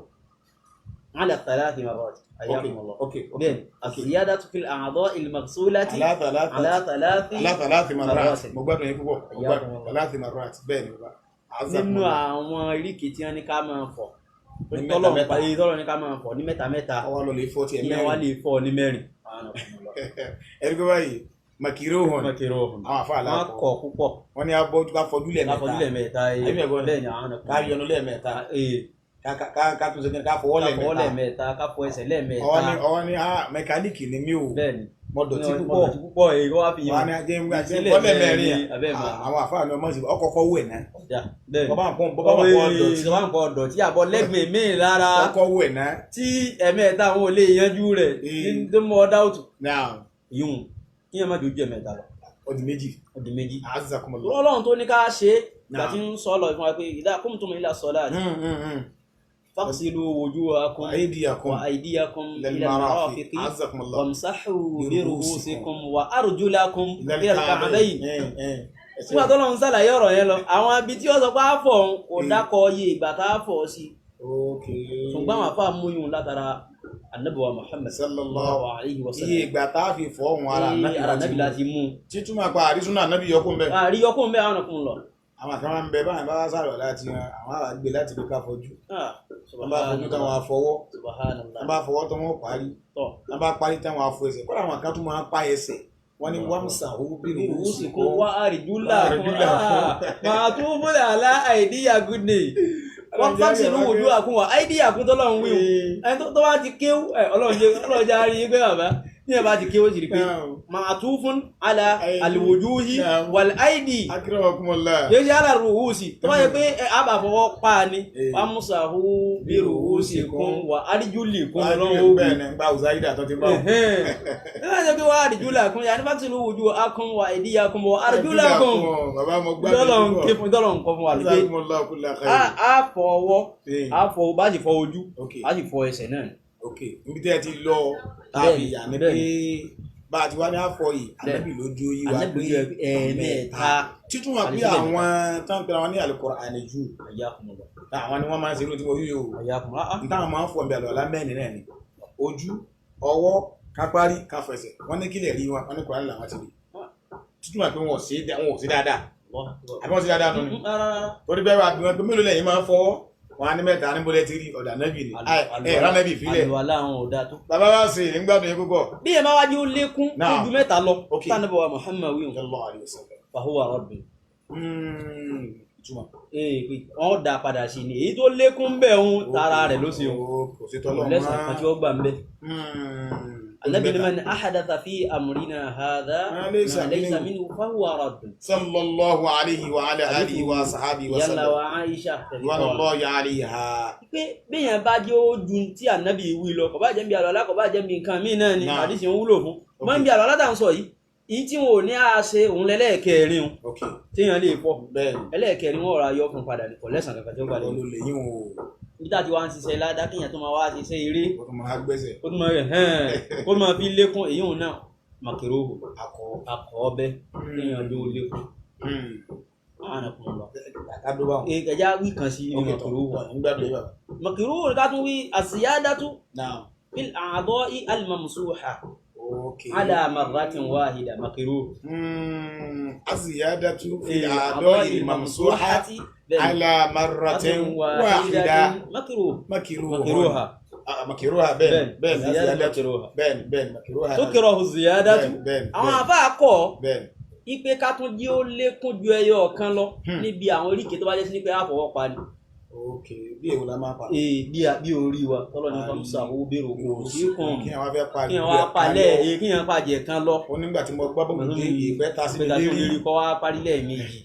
Ala thalathi marrat. Hayyakumullah. Okay. Okay. Bẹ́ẹ̀ ni as-siyadatu fil a'dha'il maghsulati Ala thalathati. ala thalathi Ala thalathi marrat. marrat. Mo gbádùn yín púpọ̀. Mo gbádùn. Hayyakumullah. Thalathi marrat. Bẹ́ẹ̀ ni bàbá. Nínú àwọn oríkèé tí wọ́n ní ká máa fọ̀ Ní mẹ́ta tọ́lọ̀ mẹ́ta. parí tọ́lọ̀ ní ká máa fọ̀ ní mẹ́ta mẹ́ta Ọwọ́ lọ lè fọ́ tiẹ̀ ìyẹn wá mẹ́rin. lè fọ̀ ní mẹ́rin. Ẹ̀rí pé báyìí makiruhun. Makruhun. Àwọn àfa Wọ́n àlàkọ. kọ̀ púpọ̀ Wọ́n ní abọ́jú ká fọjú lẹ́ẹ̀mẹ́ta. láfọ̀jú lẹ́ẹ̀mẹ́ta Àbí ẹ̀gbọ́n ni? bẹ́ẹ̀ ni àwọn Ká yọnu lẹ́ẹ̀mẹ́ta. Ee, Ká tún ṣe kí ni ká fọwọ́ ká fọwọ́ lẹ́ẹ̀mẹ́ta. lẹ́ẹ̀mẹ́ta ká fọ ẹsẹ̀ lẹ́ẹ̀mẹ́ta. Ọwọ́ ní ah mẹkáníìkì ni mí o. Bẹ́ẹ̀ ni. Mo dọ̀tí Mo púpọ̀. dọ̀tí púpọ̀ èyí wá fi Wọ́n á ní ajé ń gbà jẹ́ Sílẹ̀ bọ́lẹ̀ mẹ́rin. mẹ́rin, abẹ́ mọ́. Àwọn àfa ni ọmọ sì ọkọ̀ọ̀kọ̀ wẹ̀ náà. Ọ̀dà bẹ́ẹ̀ ni. Bọ́bá nǹkan bọ́bá nǹkan dọ̀tí. Bọ́bá nǹkan dọ̀tí àbọ̀ lẹ́gbẹ̀ẹ́ míì lára Ọkọ̀ wẹ̀ náà. tí ẹ̀mẹ́ta àwọn ò lè yanjú rẹ̀ Ee. ní tó mọ ọ́ dáùtù. Náà Ìyún kí ẹ má jojú ẹ̀mẹ́ta lọ. ó di méjì. Ó di méjì. Azakumullah. Ọlọ́run tó ní ká ṣe é ìgbà Naam. tí ń sọ lọ fún wa pé idha qumtum ila salati faghsilu wujuhakum Wa aydiyakum wa aydiyakum ilal ila marafiq. al-marafiqi Azakumullah. wamsahu Bi bi ru'usikum wa arjulakum Ilal ila al-ka'bayn. ka'bayn. Nígbà tó lọ́n ṣàlàyé ọ̀rọ̀ yẹn lọ àwọn ibi tí ó sọ pé á fọ̀ òun kò Mm. dákọ̀ iye ìgbà tá a fọ̀ sí Okay. ṣùgbọ́n àwọn afá mú yún látara Ànábì wa Muhammad Sallallahu alayhi wa iye sallam. ìgbà tá a fi fọ́ òun ara Iye ara Ànábì láti mú. Títúmọ̀ pa àrísúnà ànábì yọkùn bẹ́ẹ̀. Àríyọkùn bẹ́ẹ̀ àwọn ọkùnrin lọ. Àwọn kan máa ń bẹ báyìí bá wá sàrọ̀ láti wọn àwọn àgbà gbé láti fi ká fojú. Ah, Wọ́n bá fojú táwọn afọwọ́. Subhanallah. Wọ́n bá fọwọ́ tán wọ́n parí. Tọ́. Wọ́n bá parí táwọn afọ ẹsẹ̀. Kọ́dà àwọn kan tún máa ń pa ẹsẹ̀. Wọ́n ní wàmsàhù bí Ru'usikum wa arjulakum. Arjulakum. Màá tún múlẹ̀ àlá àìdíyà good day. Wọ́n fáṣí ló wòjú àkún wa àìdíyà kún tọ́lọ́run wíwù. Ẹni tó bá ti kéwú ẹ̀ ọlọ́run jẹ́ àárín yín pé bàbá ní ẹ̀ bá ti kéwú sì rí pé màá tún fún àlà àlùwòjúhí wal àìdí. Akramakumullah. Yóò ṣe àlà rùhùsì tó bá yẹ pé ẹ àbà fọwọ́ pa ni Eh. wàmsàhù bí ru'usikum wa arjulikum ọlọ́run ó wí. Bẹ́ẹ̀ ni gba Uzaida tó ti bá wọn. Nígbà tó pé wà arjulakum yà ní fáṣí ló wòjú akún wa àìdíyàkún wa arjulakum. Bàbá mo gbádùn Dọ́lọ̀ ń ké fún dọ́lọ̀ ń kọ́ fún wa lè pé Jazakumullahu kulla khair. a fọ ọwọ́ Eh. a fọ bá sì fọ ojú Okay. a sì fọ ẹsẹ̀ náà ni. Ok, níbi tẹ́ ẹ ti lọ tàbí àní pé bá a ti wá ní àfọ yìí, ànábì lójú yìí wá pé ẹ̀ẹ̀mẹ́ta. Títún wà pé àwọn tó ń pera wọn ní Al-Qur'ani jù, àwọn ni wọ́n máa ń ṣe irú tí mo yí o. N táwọn máa ń fọ ìbí àlọ́ mẹ́rin náà ni ojú, ọwọ́, kápárí, káfẹsẹ̀. Wọ́n ní kílẹ̀ rí wọn, wọ́n ní Kùránì làwọn ti rí. Títún wà pé wọn ò sí dáadáa, àbí wọ́n sí dáadáa nù ni. Torí bẹ́ẹ̀ wà bí wọn pé mélòó lẹ́yìn máa ń fọwọ́, wọn á ní mẹ́ta, ní bọ́lẹ̀ ti rí ọ̀dà nẹ́bì ni ẹ̀ rán nẹ́bì fílẹ̀. Bàbá wa sì ń gbádùn yín púpọ̀. Bí ẹ máa wájú lékún ojú mẹ́ta lọ, tánàbọ̀ wa Muhammad wíwọ̀n fahuwa rabbi. Wọ́n dá padà sí ni èyí tó lékún bẹ́ẹ̀ ń tara rẹ̀ ló ṣe o, lẹ́sàn kan tí wọ́n gbà ń bẹ́. Ànábì ní man ahadatha fi amrina hadha ma laysa minhu fahuwa radd. Sallallahu alayhi wa ala alihi wa sahabi wa sallam. Yàlla wa Aisha ridwanullahi alayha. Pé bẹ́yàn bá jẹ́ ó ju tí Ànábì wí lọ, kò bá jẹ́ bí àlọ́lá, kò bá jẹ́ bí nǹkan míì náà ni àdìsí ń wúlò fún. Mọ́ bí àlọ́lá tá à ń sọ yìí, èyí tí wọn ò ní á ṣe òun lẹ́lẹ́ẹ̀kẹrin o, téèyàn lè pọ̀ ẹlẹ́ẹ̀kẹrin wọn ọ̀rọ̀ ayọ́ fún padà ní kò lẹ́sàn kankan tí ó padà ní. Níbi tá a ti wá ń ṣiṣẹ́ ládá kéèyàn tó máa wá ṣiṣẹ́ eré, kó tó máa gbẹ́sẹ̀, kó tó máa rẹ̀ hẹ́n, kó máa fi lékún èyí òun náà màkìróhù akọ ọbẹ̀ kéèyàn ló lékún. Ẹja wí kan sí màkìróhù. Màkìróhù ká tún wí àsìyádátú fil a'dha'i al-mamsuha. Ala marratin wahida makruh. Aziyadatu fi a'dha'i al-mamsuhati ala marratin wahida makruh. Makruha. Makruha bẹ́ẹ̀ bẹ́ẹ̀ ziyadatu bẹ́ẹ̀ bẹ́ẹ̀ makruha. Tukrahu ziyadatu. Àwọn àfáà kọ̀ ipe ká tún jí ó lékún ju ẹyọ kan lọ níbi àwọn oríkèé tó bá jẹ́ sí ní pé àfọwọ́ pa ni. Ok, bí èwo la máa pa? Bí orí wa tọ́lọ́ ní kọ́mísà owó bèrò kò sí kàn kí wọ́n fẹ́ pa kí wọ́n palẹ̀ kí wọ́n pàjẹ́ kan lọ. Ó nígbà tí mo gbọ́ bó dé ìgbẹ́ ta sí mi lérí kọ́ wá parí lẹ́ẹ̀mejì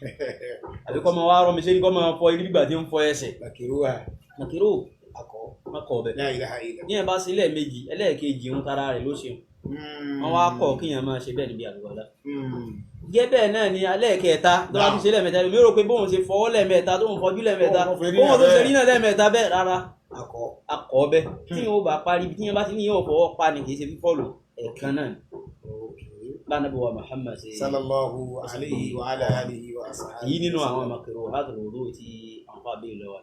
àbí kọ́ máa wá rọ́ mi ṣé kọ́ máa fọ irí gbígbà tí ń fọ ẹsẹ̀. Màkìrúwà màkìrú akọ akọ ọbẹ̀. La ilaha illa. Ní ẹ̀ bá sí lẹ́ẹ̀mejì ẹlẹ́ẹ̀kejì ń tara rẹ̀ ló ṣe. Wọ́n wá kọ̀ kí yẹn máa ṣe bẹ́ẹ̀ níbi àlùwàlá. Gẹ́gẹ́ bẹ́ẹ̀ náà ni alẹ́ẹ̀kẹta tó bá tún ṣe lẹ́ẹ̀mẹ́ta, mi rò pé bóun ṣe fọwọ́ lẹ́ẹ̀mẹ́ta tó ń fọjú lẹ́ẹ̀mẹ́ta bóun tó ṣe rí náà lẹ́ẹ̀mẹ́ta bẹ́ẹ̀ rárá akọ bẹ́ẹ̀ tí yóò bá parí tí yẹn bá ti ní yóò fọwọ́ pa ni kì í ṣe fífọ́ lò ẹ̀ẹ̀kan náà ni. Bánàbí wa Muhammad ṣe sallallahu alayhi wa ala alihi wa sahbihi. Yìí nínú àwọn makruhatul wudu tí àwọn afá bẹ́ẹ̀ lọ́wọ́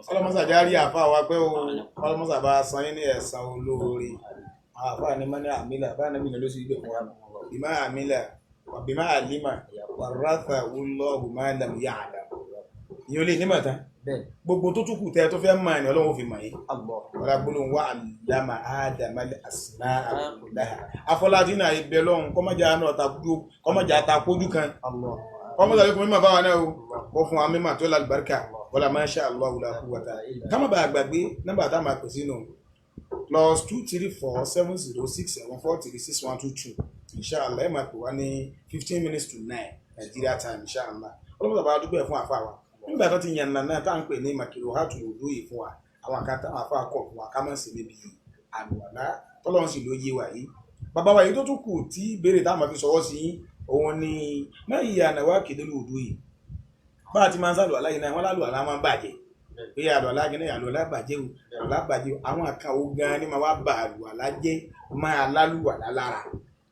ọlọ́mọsà járí àfa wa pé o ọlọ́mọsà bá san yín ní ẹ̀san olóore. Àwọn àfa ni mọ́ní àmìlà bá nàbí ní ló sì gbé fún wa bímá àmìlà wà bímá àlímà wà ráfà wúlọ́ọ̀hù má lam ya'lam. Ìyẹn ò lè ní mọ̀tán gbogbo tó tún kù tẹ́ tó fẹ́ mọ̀ ní ọlọ́run fi mọ̀ yín. Wọ́n gbólóhùn wà àlámà ádámà asma'a kullaha. Afọlájí náà ibẹ̀ lọ́hùn kọ́mọ́jà náà kọ́mọ́jà ta kójú kan kọ́mọ́jà lókun mímọ̀ fáwọn náà o kó fún wa mímọ̀ tó lálùbáríkà wala masha Allahu la quwwata. Ká má bàa gbàgbé nọ́mbà tá a máa pè sínú +234 70 67 43 6122. Inshallah ẹ máa pè wá ní 8:45 Nigeria time inshallah. Ọlọ́mọdé bá dúpẹ́ fún àfa wa nígbà tó ti yàn nàná tá à ń pè ní makruhatul wudu yìí fún wa, àwọn àkàtà àwọn àfa kọ̀ fún wa ká má sí níbi àlùwàlá tọ́lọ́run sì ló yé wa yìí. Bàbá wa yìí tó tún kù tí ìbéèrè tá a máa fi sọwọ́ sí òun ni má yìí ànáwó kéde lòdù yìí bá a ti máa ń sàlùwàlá yìí náà wọ́n lálùwàlá máa ń bàjẹ́ pé àlùwàlá gẹ́gẹ́ àlùwàlá bàjẹ́ o àlùwàlá bàjẹ́ o àwọn àkàwò gan ni máa wá bà àlùwàlá jẹ́ máa lálùwàlá lára.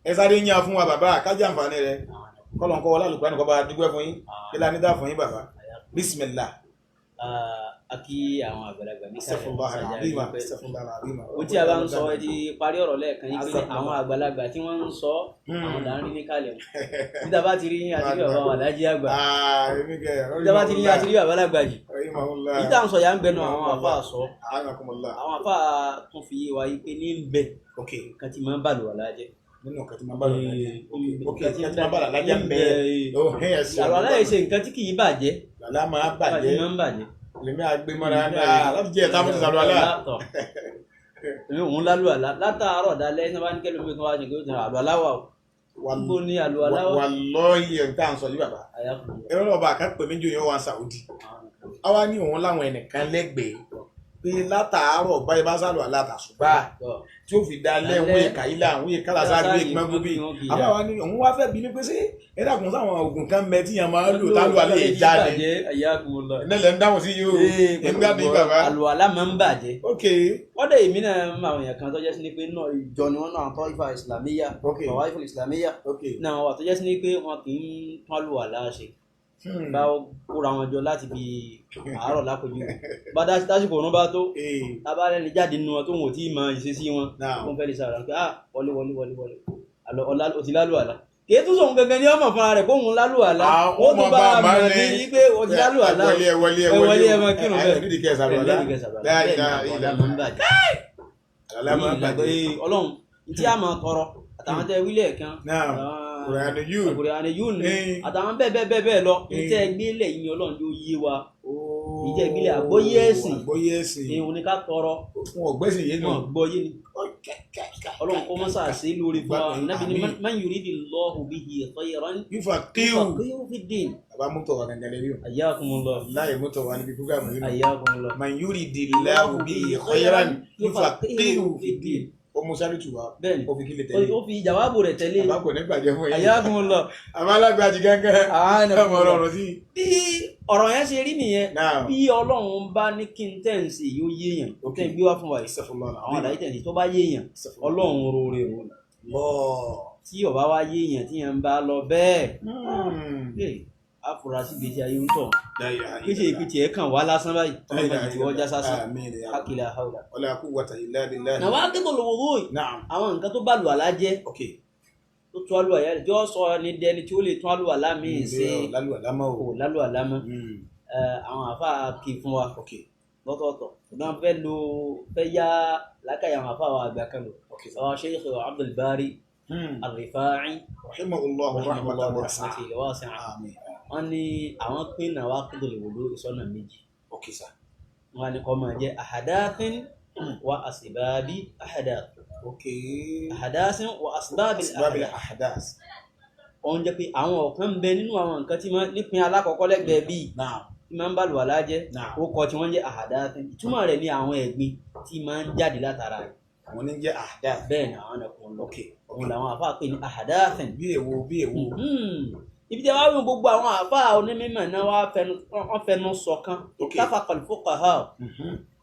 Ẹ sáré yan fún wa bàbá kájà àǹfààní rẹ kọ́lọ̀ ń kọ́ wọlé àlùkò kọ́ bá dúpẹ́ fún yín kí la ní dá fún yín bàbá. Bismillah. A kí àwọn àgbàlagbà ní sàlẹ̀ o tí a bá ń sọ ẹ ti parí ọ̀rọ̀ lẹ́ẹ̀kan yìí pé àwọn àgbàlagbà tí wọ́n ń sọ àwọn là ń rí ní kalẹ̀ wọn níta bá ti rí yín àti rí bàbá alájí àgbà níta bá ti rí yín àti rí bàbá alágbàjì yìí tá à ń sọ yà ń gbẹnu àwọn àfa sọ àwọn àfa tún fi yé wa yìí pé ní ń bẹ nǹkan tí máa ń bà lùwàlá jẹ́ nínú nǹkan tí máa ń bá lùwàlá jẹ́ nǹkan tí máa ń bá lùwàlá jẹ́ ń bẹ àlùwàlá yìí ṣe nǹkan tí kì í bàjẹ́ làlá máa bàjẹ́ lèmi àgbémọ́ra ní láti jẹ́ ẹ̀ta fún ìsàlù alá. Èmi òun lálù àlá látàárọ̀ dalẹ́ ní wọ́n bá ní kẹ́lẹ́ omi kan wá ní kí ó ti àlù àlá wà o. Níbo ni àlù àlá wà? Wallahi ẹ̀ ń tà ń sọ yìí bàbá. Ẹ̀rọ náà bá a kan pè mí jù yẹn wá Saudi. Àwa ní òun láwọn ẹnìkan lẹ́gbẹ̀ẹ́ Pé látàárọ̀ báyìí bá sálọ àlátàṣùbà tí ó fi da lẹ́wọ̀n ìka ilé àwọn ìka lásán àgbẹ̀ ìgbọ́n bí àbáwá ni òun wá fẹ́ bí ní pé ṣé ẹ dàkún sáwọn oògùn kan bẹ tí yẹn máa ń lò tálù alẹ́ yìí jáde ìnẹ́lẹ̀ ń dáhùn sí yìí o nígbà bí bàbá. Àlùwàlá máa ń bàjẹ́. Ok. Kọ́dà èmi náà máa àwọn èèyàn kan tó jẹ́ sí ni pé náà ìjọ ni wọ́n náà tọ́ ifá ìsìlámíyà bàwá ifá ìsìlámíyà náà wà tó jẹ́ sí ni pé wọn kì í tún àlùwàlá ṣe. Bá kóra wọn jọ láti bí àárọ̀ lápẹjù bá dásìkò òun bá tó tábà lẹ́ni jáde nínú wọn tó wọn ò tí ì mọ ìṣesí wọn kó ń fẹ́ lè sàrà pé ah wọlé wọlé wọlé wọlé ọ̀la ò ti lálù àlá kì í tún sóhun gangan ní ọmọ fúnra rẹ̀ kóhun lálù àlá ó tún bá a mọ̀ ní pé ó ti lálù àlá wọlé wọlé ẹ máa kírun bẹ́ẹ̀ ọlọ́run tí a máa tọrọ àtàwọn tẹ wílẹ̀ kan Kùránì yún ni àtàwọn bẹ́ẹ̀ bẹ́ẹ̀ bẹ́ẹ̀ bẹ́ẹ̀ lọ ìtẹ́ gbélé yìí ọlọ́run yóò yé wa ìtẹ́ gbélé àgbọ́yé ẹ̀sìn ìhun ni ká tọrọ wọn ò gbẹ́sìn yé nù wọn gbọ́yé ni ọlọ́run kó mọ́sá sí lórí fún wa Ànábì ní man yuridillahu bihi khayran yufaqihu fid-din. Bàbá mú tọ̀wá gangan lẹ́yìn o. Hayyakumullah. Láyé mú tọ̀wá níbi fúgàmù yìí. Hayyakumullah. Man yuridillahu bihi khayran yufaqihu fid-din. Ó mú sáré tù wá. Bẹ́ẹ̀ni. Ó fi kílè tẹ̀lé. Ó fi jàwábù rẹ̀ tẹ̀lé. Bàbá kò ní gbàjẹ́ fún yín. Hayyakumullah. Àbá alágbàjì gángan. Ọmọ ọ̀rọ̀ sí. Bí ọ̀rọ̀ yẹn ṣe rí nìyẹn. Bí Ọlọ́run bá ní kí n tẹ̀ ń ṣe yóò yéèyàn. Tẹ̀ ń gbé wá fún wa yìí. Àwọn àlàyé tẹ̀ ń ṣe tó bá yéèyàn. Ọlọ́run rore o. Tí ó bá wá yéèyàn tí yẹn ń bá lọ bẹ́ẹ̀. Afurasí gbèsè ayé ń tọ̀. Kéṣe ìpìtì ẹ̀ kàn wá lásán báyìí. Ọlọ́run ti wọ́n já sásán. Akila hawla. Wala quwwata illa billah. Nawaqidul wudu. Àwọn nǹkan tó bá lù àlá jẹ́. Tó tún àlùwàlá rẹ̀ jọ́ sọ ni dẹni tí ó lè tún àlùwàlá míì ṣe. Lálùwàlá mọ́ o. Kò lálùwàlá mọ́. Àwọn àfáà kì í fún wa. Lọ́tọ̀ọ̀tọ̀. Ṣùgbọ́n fẹ́ lo fẹ́ yá làákàyè àwọn àfáà wa àgbà kan lò. Àwọn Sheikh Abdul Bari Al-Rifa'i. Rahimahullahu rahmatan wasi'a. Wọ́n ní àwọn pín nawaqidul wudu ìsọ́nà méjì. Wọ́n ní kó máa jẹ́ ahadathin wa asbabi ahadath. Ahadathin wa asbabil ahadath. Ó ń jẹ́ pé àwọn ọ̀kan ń bẹ nínú àwọn nǹkan tí wọ́n nípìn alákọ̀ọ́kọ́ lẹ́gbẹ̀ẹ́ bíi tí máa ń bá àlùwàlá jẹ́ ó kọ tí wọ́n jẹ́ ahadathin. Ìtumọ̀ rẹ̀ ní àwọn ẹ̀gbin tí máa ń jáde látara rẹ̀. Àwọn ní jẹ́ ahadath. Bẹ́ẹ̀ ni àwọn ẹ̀kọ́ lọ. Òun làwọn àfáà pè ní ahadathin. Bí èwo bí èwo. Ibi tí a wá wí gbogbo àwọn àfáà onímọ̀ náà wọ́n fẹnu ṣọ̀kan. Ittafaqa al-fuqaha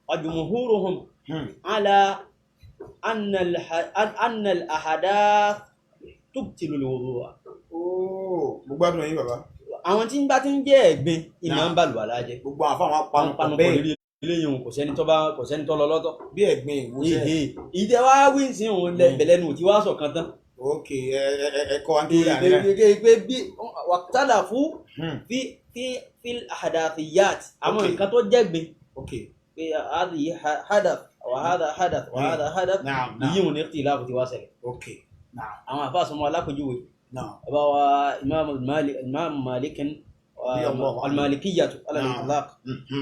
wa jumhuruhum ala anna al-ahadath tubtilu al-wudu'. Mo gbádùn yín bàbá. Àwọn tí ń bá ti ń jẹ́ ẹ̀gbin ìmọ̀ ń bàlùwàlá jẹ́. Gbogbo àwọn àfáà wọn panu pọ̀ bẹ́ẹ̀. Eléyìí òun kò sẹ́ni tó bá kò sẹ́ni tó lọ lọ́tọ̀. Bí ẹ̀gbin ìwúsẹ̀. Ìdẹ wá wí sí òun bẹ̀lẹ́nu tí wàá sọ̀kan tán. Ok ẹ kọ́ wa ń kí láàrin náà. Pé bí wàtálàfú fi fi fi àdàfíyàt àwọn nǹkan tó jẹ́gbin. Pé àdì hadath wà hádà hadath wà hádà hadath yìí òun ní ìlàfù tí wàá ṣẹlẹ̀. Àwọn àfáà sọmọ alápèjúwe. Bàbá wa Imam Malik al-Malikiyyatu ala al-itlaq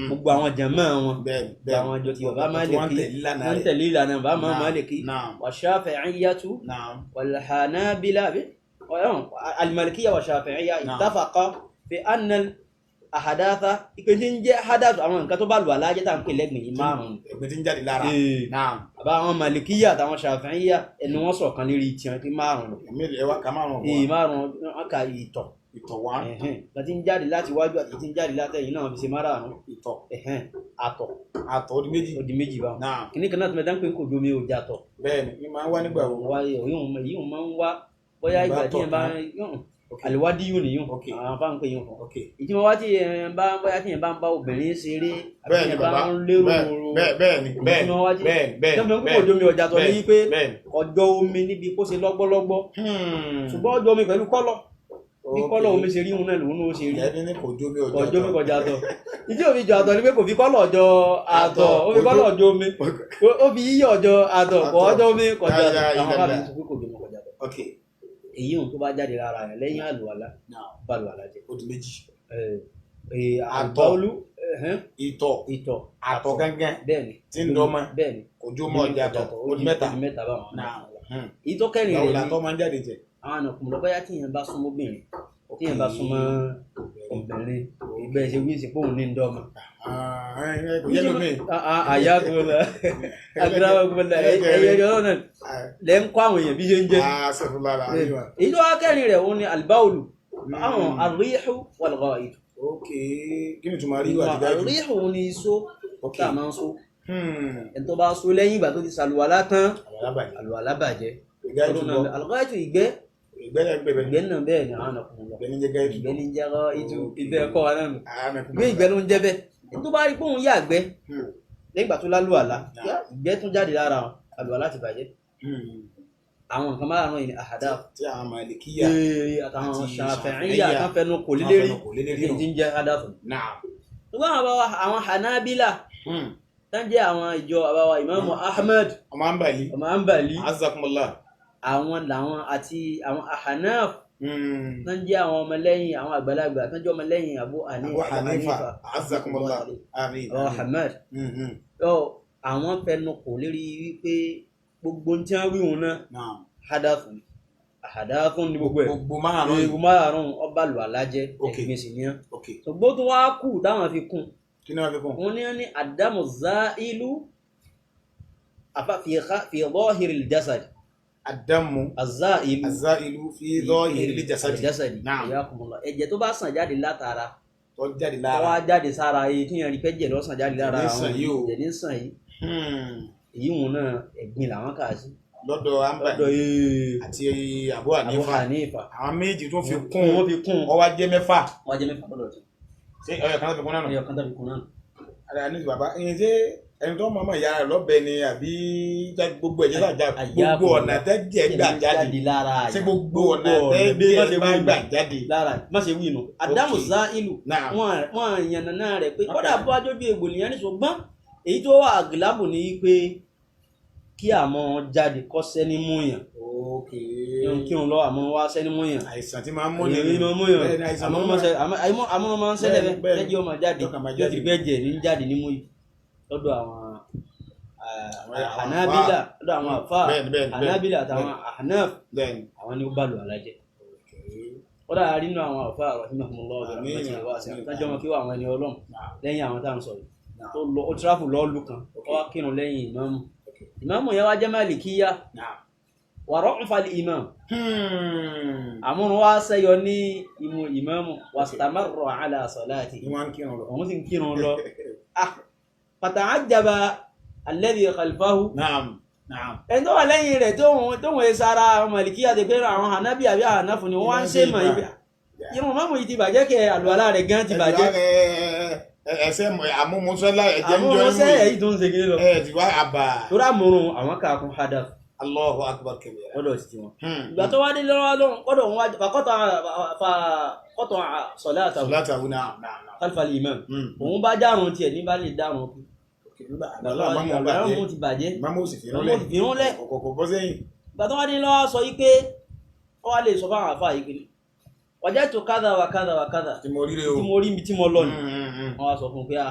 gbogbo àwọn jama wọn gbogbo àwọn àjọ tí bàbá Maliki wọ́n tẹ̀lé ìlànà bàbá Maliki wa Shafi'iyyatu wal Hanabila al-Malikiyya wa Shafi'iyya ittafaqa fi anna al-ahadatha ìpè tí ń jẹ́ hadath àwọn nǹkan tó bá lù alájẹ́ tá à ń pè lẹ́gbìn yìí márùn-ún. Ẹ̀gbin tí ń jáde lára. Bàbá àwọn Malikiyya àtàwọn Shafi'iyya ẹnu wọn ṣọ̀kan lérí tiwọn pé márùn-ún. Márùn-ún wọn kà ìtọ̀. Ìtọ̀ wá. Ìtọ̀ tí ń jáde láti wájú àti tí ń jáde látẹ̀yìn náà fi ṣe márààrún. Ìtọ̀. Àtọ̀. Àtọ̀ ó di méjì. Ó di méjì báwọn. Kìnní kan náà tó mẹ́ta ń pè kò domi ò jàtọ̀. Bẹ́ẹ̀ni, mi máa ń wá nígbà wo. Èyí ò máa ń wá bóyá ìgbà tí yẹn bá àlùwádìí yóò nìyún. Àwọn afá ń pè yún fún. Ìtumọ̀ wá tí yẹn bá bóyá tí yẹn bá ń bá obìnrin ṣeré àbí yẹn bá ń lérò bẹ́ẹ̀ni bẹ́ẹ̀ni bẹ́ẹ̀ni kò domi ọjà tọ̀ ní pé ọjọ́ omi níbi kó ṣe lọ́gbọ́lọ́gbọ́. Ṣùgbọ́n ọjọ́ omi pẹ̀lú kọ́lọ̀ bí kọ́lọ̀ omi ṣe rí òun náà lòun ó ṣe rí. Ẹni ní kò jómi ọjọ́ àtọ̀. Kò jómi kọjá àtọ̀. Ìdí òfin jọ àtọ̀ ni pé kò fi kọ́lọ̀ ọjọ́ àtọ̀, ó fi kọ́lọ̀ ọjọ́ omi, ó fi yíyọ̀ ọjọ́ àtọ̀, kò ọjọ́ omi kọjá àtọ̀. Àwọn bá mi sọ pé kò jómi kọjá àtọ̀. Èyí òun tó bá jáde lára rẹ̀ lẹ́yìn àlùwàlá bá àlùwàlá jẹ́. Ó di méjì. Àtọ̀, ìtọ̀, ìtọ̀, àtọ̀ gángan. Bẹ́ẹ̀ni. Tí ń dọ́mọ. Bẹ́ẹ̀ni. Kò jómi ọjà àtọ̀, ó di mẹ́ta. Ó di mẹ́ta báwọn. Èyí tó kẹ́rin rẹ̀ ni. Ìgbà wo máa ń jáde jẹ? Àwọn àna kùmùlọ bóyá tí yẹn bá súnmọ́ obìnrin tí yẹn bá súnmọ́ obìnrin Bẹ́ẹ̀ ṣe wí sí pé òun ní ń dọ́mọ. Kò yẹ lómi. Àyà gbọ́dọ̀ agbára gbọ́dọ̀ ẹ̀yẹ ọjọ́ náà lẹ́ ń kọ́ àwọn èèyàn bí ṣe ń jẹ́. Èyí tó wá kẹ́rin rẹ̀ òun ni albáwòlù àwọn àríhù wal-ghaid. Ok, kí ni túmọ̀ àríhù àti gáìdù? Àríhù ni iṣó tá a máa ń so. Ẹni tó bá so lẹ́yìn ìgbà tó ti ṣàlùwàlá tán, àlùwàlá bàjẹ́. Al-ghaitu ìgbẹ́. Ìgbẹ́ náà bẹ́ẹ̀ ni àwọn ọkùnrin lọ. Ìgbẹ́ ní jẹ́ ghaitu, ìgbẹ́ ẹ̀kọ́ wa náà nù. Ìgbẹ́ ìgbẹ́ ló ń jẹ́ bẹ́ẹ̀. Ẹni tó bá rí pé òun yàgbẹ́ lẹ́yìn ìgbà tó lálùwàlá, ìgbẹ́ tún jáde lára àlùwàlá ti bàjẹ́. Àwọn nǹkan márùn-ún yìí ni àhàdá tí àwọn Màlìkíyà àtàwọn Ṣàfi'íyà kan fẹnu kò lélérí ní ti ń jẹ́ àdáfù. Ṣùgbọ́n àwọn Hanabila tán jẹ́ àwọn ìjọ àbáwá Ìmáàmù Ahmad ọmọ Hanbali ọmọ Hanbali azakumullah àwọn làwọn àti àwọn Ahnaf tán jẹ́ àwọn ọmọlẹ́yìn àwọn àgbàlagbà tán jẹ́ ọmọlẹ́yìn Abu Hanifa azakumullah àmín Ahmad àwọn fẹnu kò lérí wípé gbogbo tí wọ́n wí wọn náà hadathun hadathun ní gbogbo ẹ̀ gbogbo márùn-ún márùn-ún ọba lù alájẹ ẹ̀gbin sì ní án ṣùgbọ́n tó wá kù táwọn fi kún kí ni wọ́n fi kún wọn ní ní àdámù záìlú fi zahiril jasad àdámù azáìlú fi zahiril jasad ìyákùnmọ́lá ẹ̀jẹ̀ tó bá sàn jáde látara tó jáde lára tó wá jáde sára èyí tí yẹn rí pẹ́jẹ̀ ló sàn jáde lára àwọn ẹ̀jẹ̀ ní sàn yìí èyí wọn náà ẹ̀gbin làwọn kà sí. Lọ́dọ̀ Hanbali àti Abu Hanifa àwọn méjì tó fi kún wọ́n fi kún ó wá jẹ́ mẹ́fà. Wọ́n jẹ́ mẹ́fà lọ́dọ̀ tí. Ṣé ọyọ kan tó fi kún náà nù. Ọyọ kan tó fi kún náà nù. Ara ní bàbá ẹyin ṣé ẹni tó mọ̀ ọmọ ìyá rẹ̀ lọ́bẹ̀ ni àbí gbogbo ẹ̀jẹ̀ gbà gbogbo ọ̀nà tẹ́jẹ̀ gbà jáde ṣé gbogbo ọ̀nà tẹ́jẹ̀ bá gbà jáde. Lára má ṣe wí nù. Àdámù Záìlù wọ́n yànnà rẹ̀ pé kódà bó ajójú egbò nìyẹn ní ṣùgbọ́n èyí tó wà àgìlábù ni pé kí àmọ́ jáde kọ́ sẹ́ni múyàn kí òun lọ àmọ́ wá sẹ́ni múyàn àìsàn tí máa ń múni ní múyàn àmọ́ máa ń ṣẹlẹ̀ bẹ́ẹ̀ lẹ́jọ́ máa jáde yóò ti bẹ́ẹ̀ jẹ̀ ní jáde ní múyì lọ́dọ̀ àwọn Hanabila lọ́dọ̀ àwọn àfà Hanabila àtàwọn Ahnaf àwọn ni ó bá lù alájẹ kódà nínú àwọn àfà rahimahumullah àtàjọ́ wọn kí wọ́n àwọn ẹni ọlọ́run lẹ́yìn àwọn táwọn sọ̀rọ̀ tó lọ ó tíráfù lọ́ọ̀lù kan ó wá kírun lẹ́yìn ìmáàmù ìmáàmù yẹn wá jẹ́ Màlìkíyà wà rọ́ọ̀fà ìmáàmù àmúrun wá sẹ́yọ ní ìmú ìmáàmù wàstàmárọ̀ àlà sọ̀láàtì òun sì ń kírun lọ fata'ajjaba alladhi khalfahu ẹni tó wà lẹ́yìn rẹ̀ tóun ẹ sára Màlìkíyà ti pé àwọn Hànábì àbí Hànáfù ni wọ́n wá ń ṣe mọ̀ irun máàmù yìí ti bàjẹ́ kẹ àlùwàlá rẹ̀ gan ti bàjẹ́ ẹsẹ àmúmusẹ́lá ẹ̀jẹ̀ ń jọ àmúmusẹ́ èyí tó ń ṣe kiri lọ. Ẹ ti wá àbà. Torí àmúrun àwọn kà kún hadaf. Allahu akbar kabira. Lọ́dọ̀ ti wọn. Ìgbà tó wá dé lọ́wọ́ lọ́dọ̀ wọn wá fàkọ́tọ̀ sọ̀láàtàwù. Sọ̀láàtàwù náà. Khalfal imam. Òun bá dárun tiẹ̀ ní bá lè dárun kú. Àmú ti bàjẹ́. Ìmáàmù sì fi rúnlẹ̀. Kọ̀kọ̀ bọ́ sẹ́yìn. Ìgbà tó wá dé lọ́wọ́ sọ yí pé ó wá lè sọ fáwọn àfáà yìí pé wajadtu kadha wa kadha wa kadha tí mo rí rẹ o tí mo rí ibi tí mo lọ ni wọ́n wá sọ fún un pé a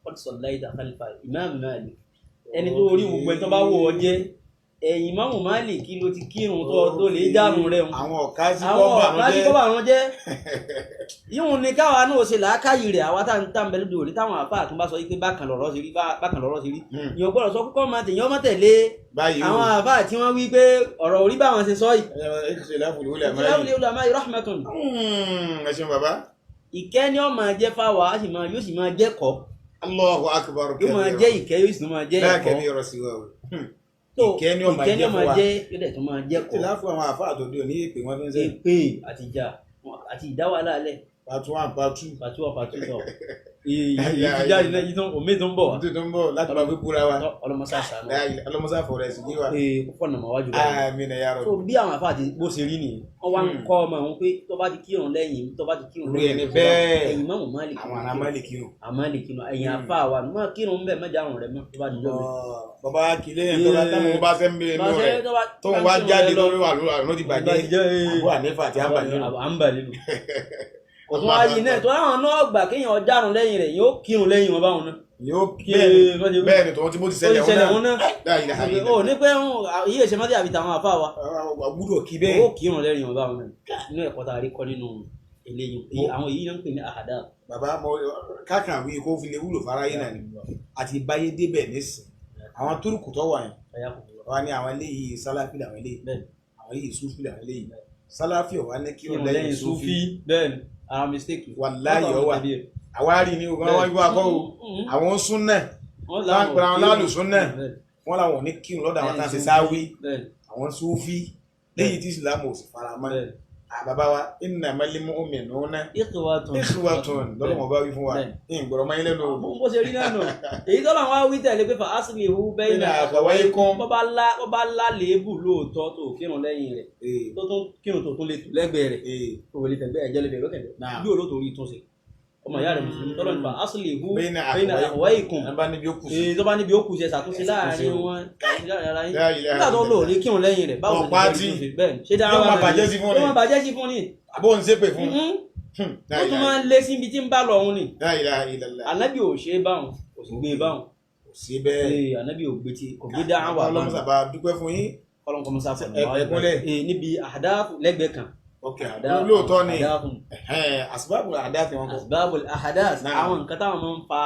qad sallaita khalfa Imam Malik ẹni tó rí gbogbo ẹni tó bá wò ọ jẹ́ ẹ̀yìn Imam Malik kí ló ti kírun tó lè dànù rẹ̀ wọn àwọn ọ̀ká sí kọ́ bàrún jẹ́ yíwùn ni káwa náà ṣe làákàyè rẹ̀ àwa tá ń bẹ lóde òní táwọn àfáà tún bá sọ pé bákan lọ̀rọ̀ ṣe rí bákan lọ̀rọ̀ ṣe rí ìyẹn gbọ́dọ̀ sọ kókó máa tèèyàn máa tẹ̀lé àwọn àfáà tí wọ́n wí pé ọ̀rọ̀ orí báwọn ṣe sọ yìí. Ikhtilaful ulama rahmatun. Ẹ ṣeun bàbá. Ìkẹ́ ni ó máa jẹ́ fáwa á sì máa yóò sì máa jẹ́ kọ́. Allahu akbar yóò máa jẹ́ ìkẹ́ yóò sì máa jẹ́ ẹ̀kọ́. Ìkẹ́ ni ó máa jẹ́ fún wa yóò dẹ̀ tún máa jẹ́ kọ́. Ìtìláfù àwọn àfáà tó dé òní èpè wọ́n fi ń sẹ́yìn. Èpè àtìjà àti ìdáwàlá alẹ́. Part 1, part 2. Part 1, part 2 tọ̀. Èyí jáde náà yìí tó omi tó ń bọ̀ wá. Omi tó ń bọ̀ láti máa fi búra wa. Ọlọ́mọsá sànú. Ọlọ́mọsá fọ̀rọ̀ ẹ̀sìn yé wa. Ee kó fọ̀nà mọ́ wájú báyìí. Àmín ya Rabbi. So bí àwọn àfáà ti bó ṣe rí nìyẹn. Wọ́n wá ń kọ́ ọmọ òun pé tó bá ti kírun lẹ́yìn tó bá ti kírun lẹ́yìn. Ẹni bẹ́ẹ̀. Ẹ̀yìn Ìmáàmù Málíkì. Àwọn ará Málíkì o. Àmálíkì nù. Ẹ̀yìn àfáà wa mọ́ kírun bẹ́ẹ̀ mẹ́jà àrùn rẹ̀ mọ́ tó bá ti jọ́ mi. Bàbá kìlẹ̀ yẹn tó bá táwọn bá ṣe ń bèrè nù rẹ̀ tó ń wá jáde lórí wà lórí àrùn ti bàjẹ́ Abu Hanifa àti Hanbali nù. Òtún wá yìí náà tó láwọn náà gbà kéèyàn járun lẹ́yìn rẹ̀ yóò kírun lẹ́yìn wọn báwọn náà. Yóò bẹ́ẹ̀ ni tòun ti bó ti ṣẹlẹ̀ òun náà. Ó ní pé iye ìṣe mọ́tì àbí tàwọn àfa wa. Gbúdọ̀ kí bẹ́ẹ̀. Ó kírun lẹ́yìn wọn báwọn náà. Inú ẹ̀kọ́ tá a rí kọ́ nínú Eléyìí àwọn èyí náà ń pè ní àhàdá. Bàbá mo kákan wí kó fi lè wúlò fáráyé náà ni àti báyé débẹ̀ nísìn àwọn túrùkù tó wà yẹn wà ní àwọn eléyìí sálàfí làwọn eléyìí àwọn eléyìí súfì làwọn eléyìí sálàfí ọ̀wá ní kí wọ́n lẹ́yìn súfì. Bẹ́ẹ̀ni ara mistake. Wàláyé ọwà àwárí ni ogun àwọn ibú akọ́ o àwọn súnà wọn àwọn lálùsúnà wọn làwọn ò ní kírun lọ́dọ̀ àwọn tá à ń ṣe sáwí àwọn súfì léyìí tí ìsìlámù ò sì fara mọ́. Bàbá wa innamal mu'minuna ikhwatun lọ́lọ́mọ bá wí fún wa ìgbọ̀rọ̀ máa ń lẹ́nu. Bó ṣe rí náà nù èyí tọ́lá wa wí tẹ̀lé pé fa aslihu bayna akhawaykum bó bá lá léébù lóòótọ́ tó kírun lẹ́yìn rẹ̀ tó tún kírun tó tún lè tù lẹ́gbẹ̀ẹ́ rẹ̀ tó lè fẹ̀gbẹ́ ẹ̀jẹ̀ lè fẹ̀gbẹ́ kẹ̀gbẹ́ bí olóòtú orí tún ṣe ọmọ ìyá rẹ̀ mùsùlùmí tọ́lọ́ nípa aslihu bayna akhawaykum tó bá níbi ó kù sí ẹ ṣàtúnṣe láàrin wọn láàrin ara yín nígbà tó lò ní kírun lẹ́yìn rẹ̀ báwo ni ṣe bẹ́ẹ̀ ṣe dára yóò máa bàjẹ́ sí fún ni yóò máa bàjẹ́ sí fún ni. Àbó ń ṣépè fún ó tún máa ń lé síbi tí ń bá lọ òun ni. Ànábì ò ṣe é báwọn kò sì gbé e báwọn. Kò sí bẹ́ẹ̀. Ànábì ò gbé tí kò gbé dáhùn wà báwọn. Ọlọ́run sábà dúpẹ́ fún yín. Ọlọ́run kọ́ mọ́sá fún ẹ̀kúnlẹ̀. Níbi àdáàfù lẹ́gbẹ̀ẹ́ kan. Ok, lóòótọ́ ni asbabul ahdath wọn kọ. Asbabul ahdath àwọn nǹkan táwọn máa ń fa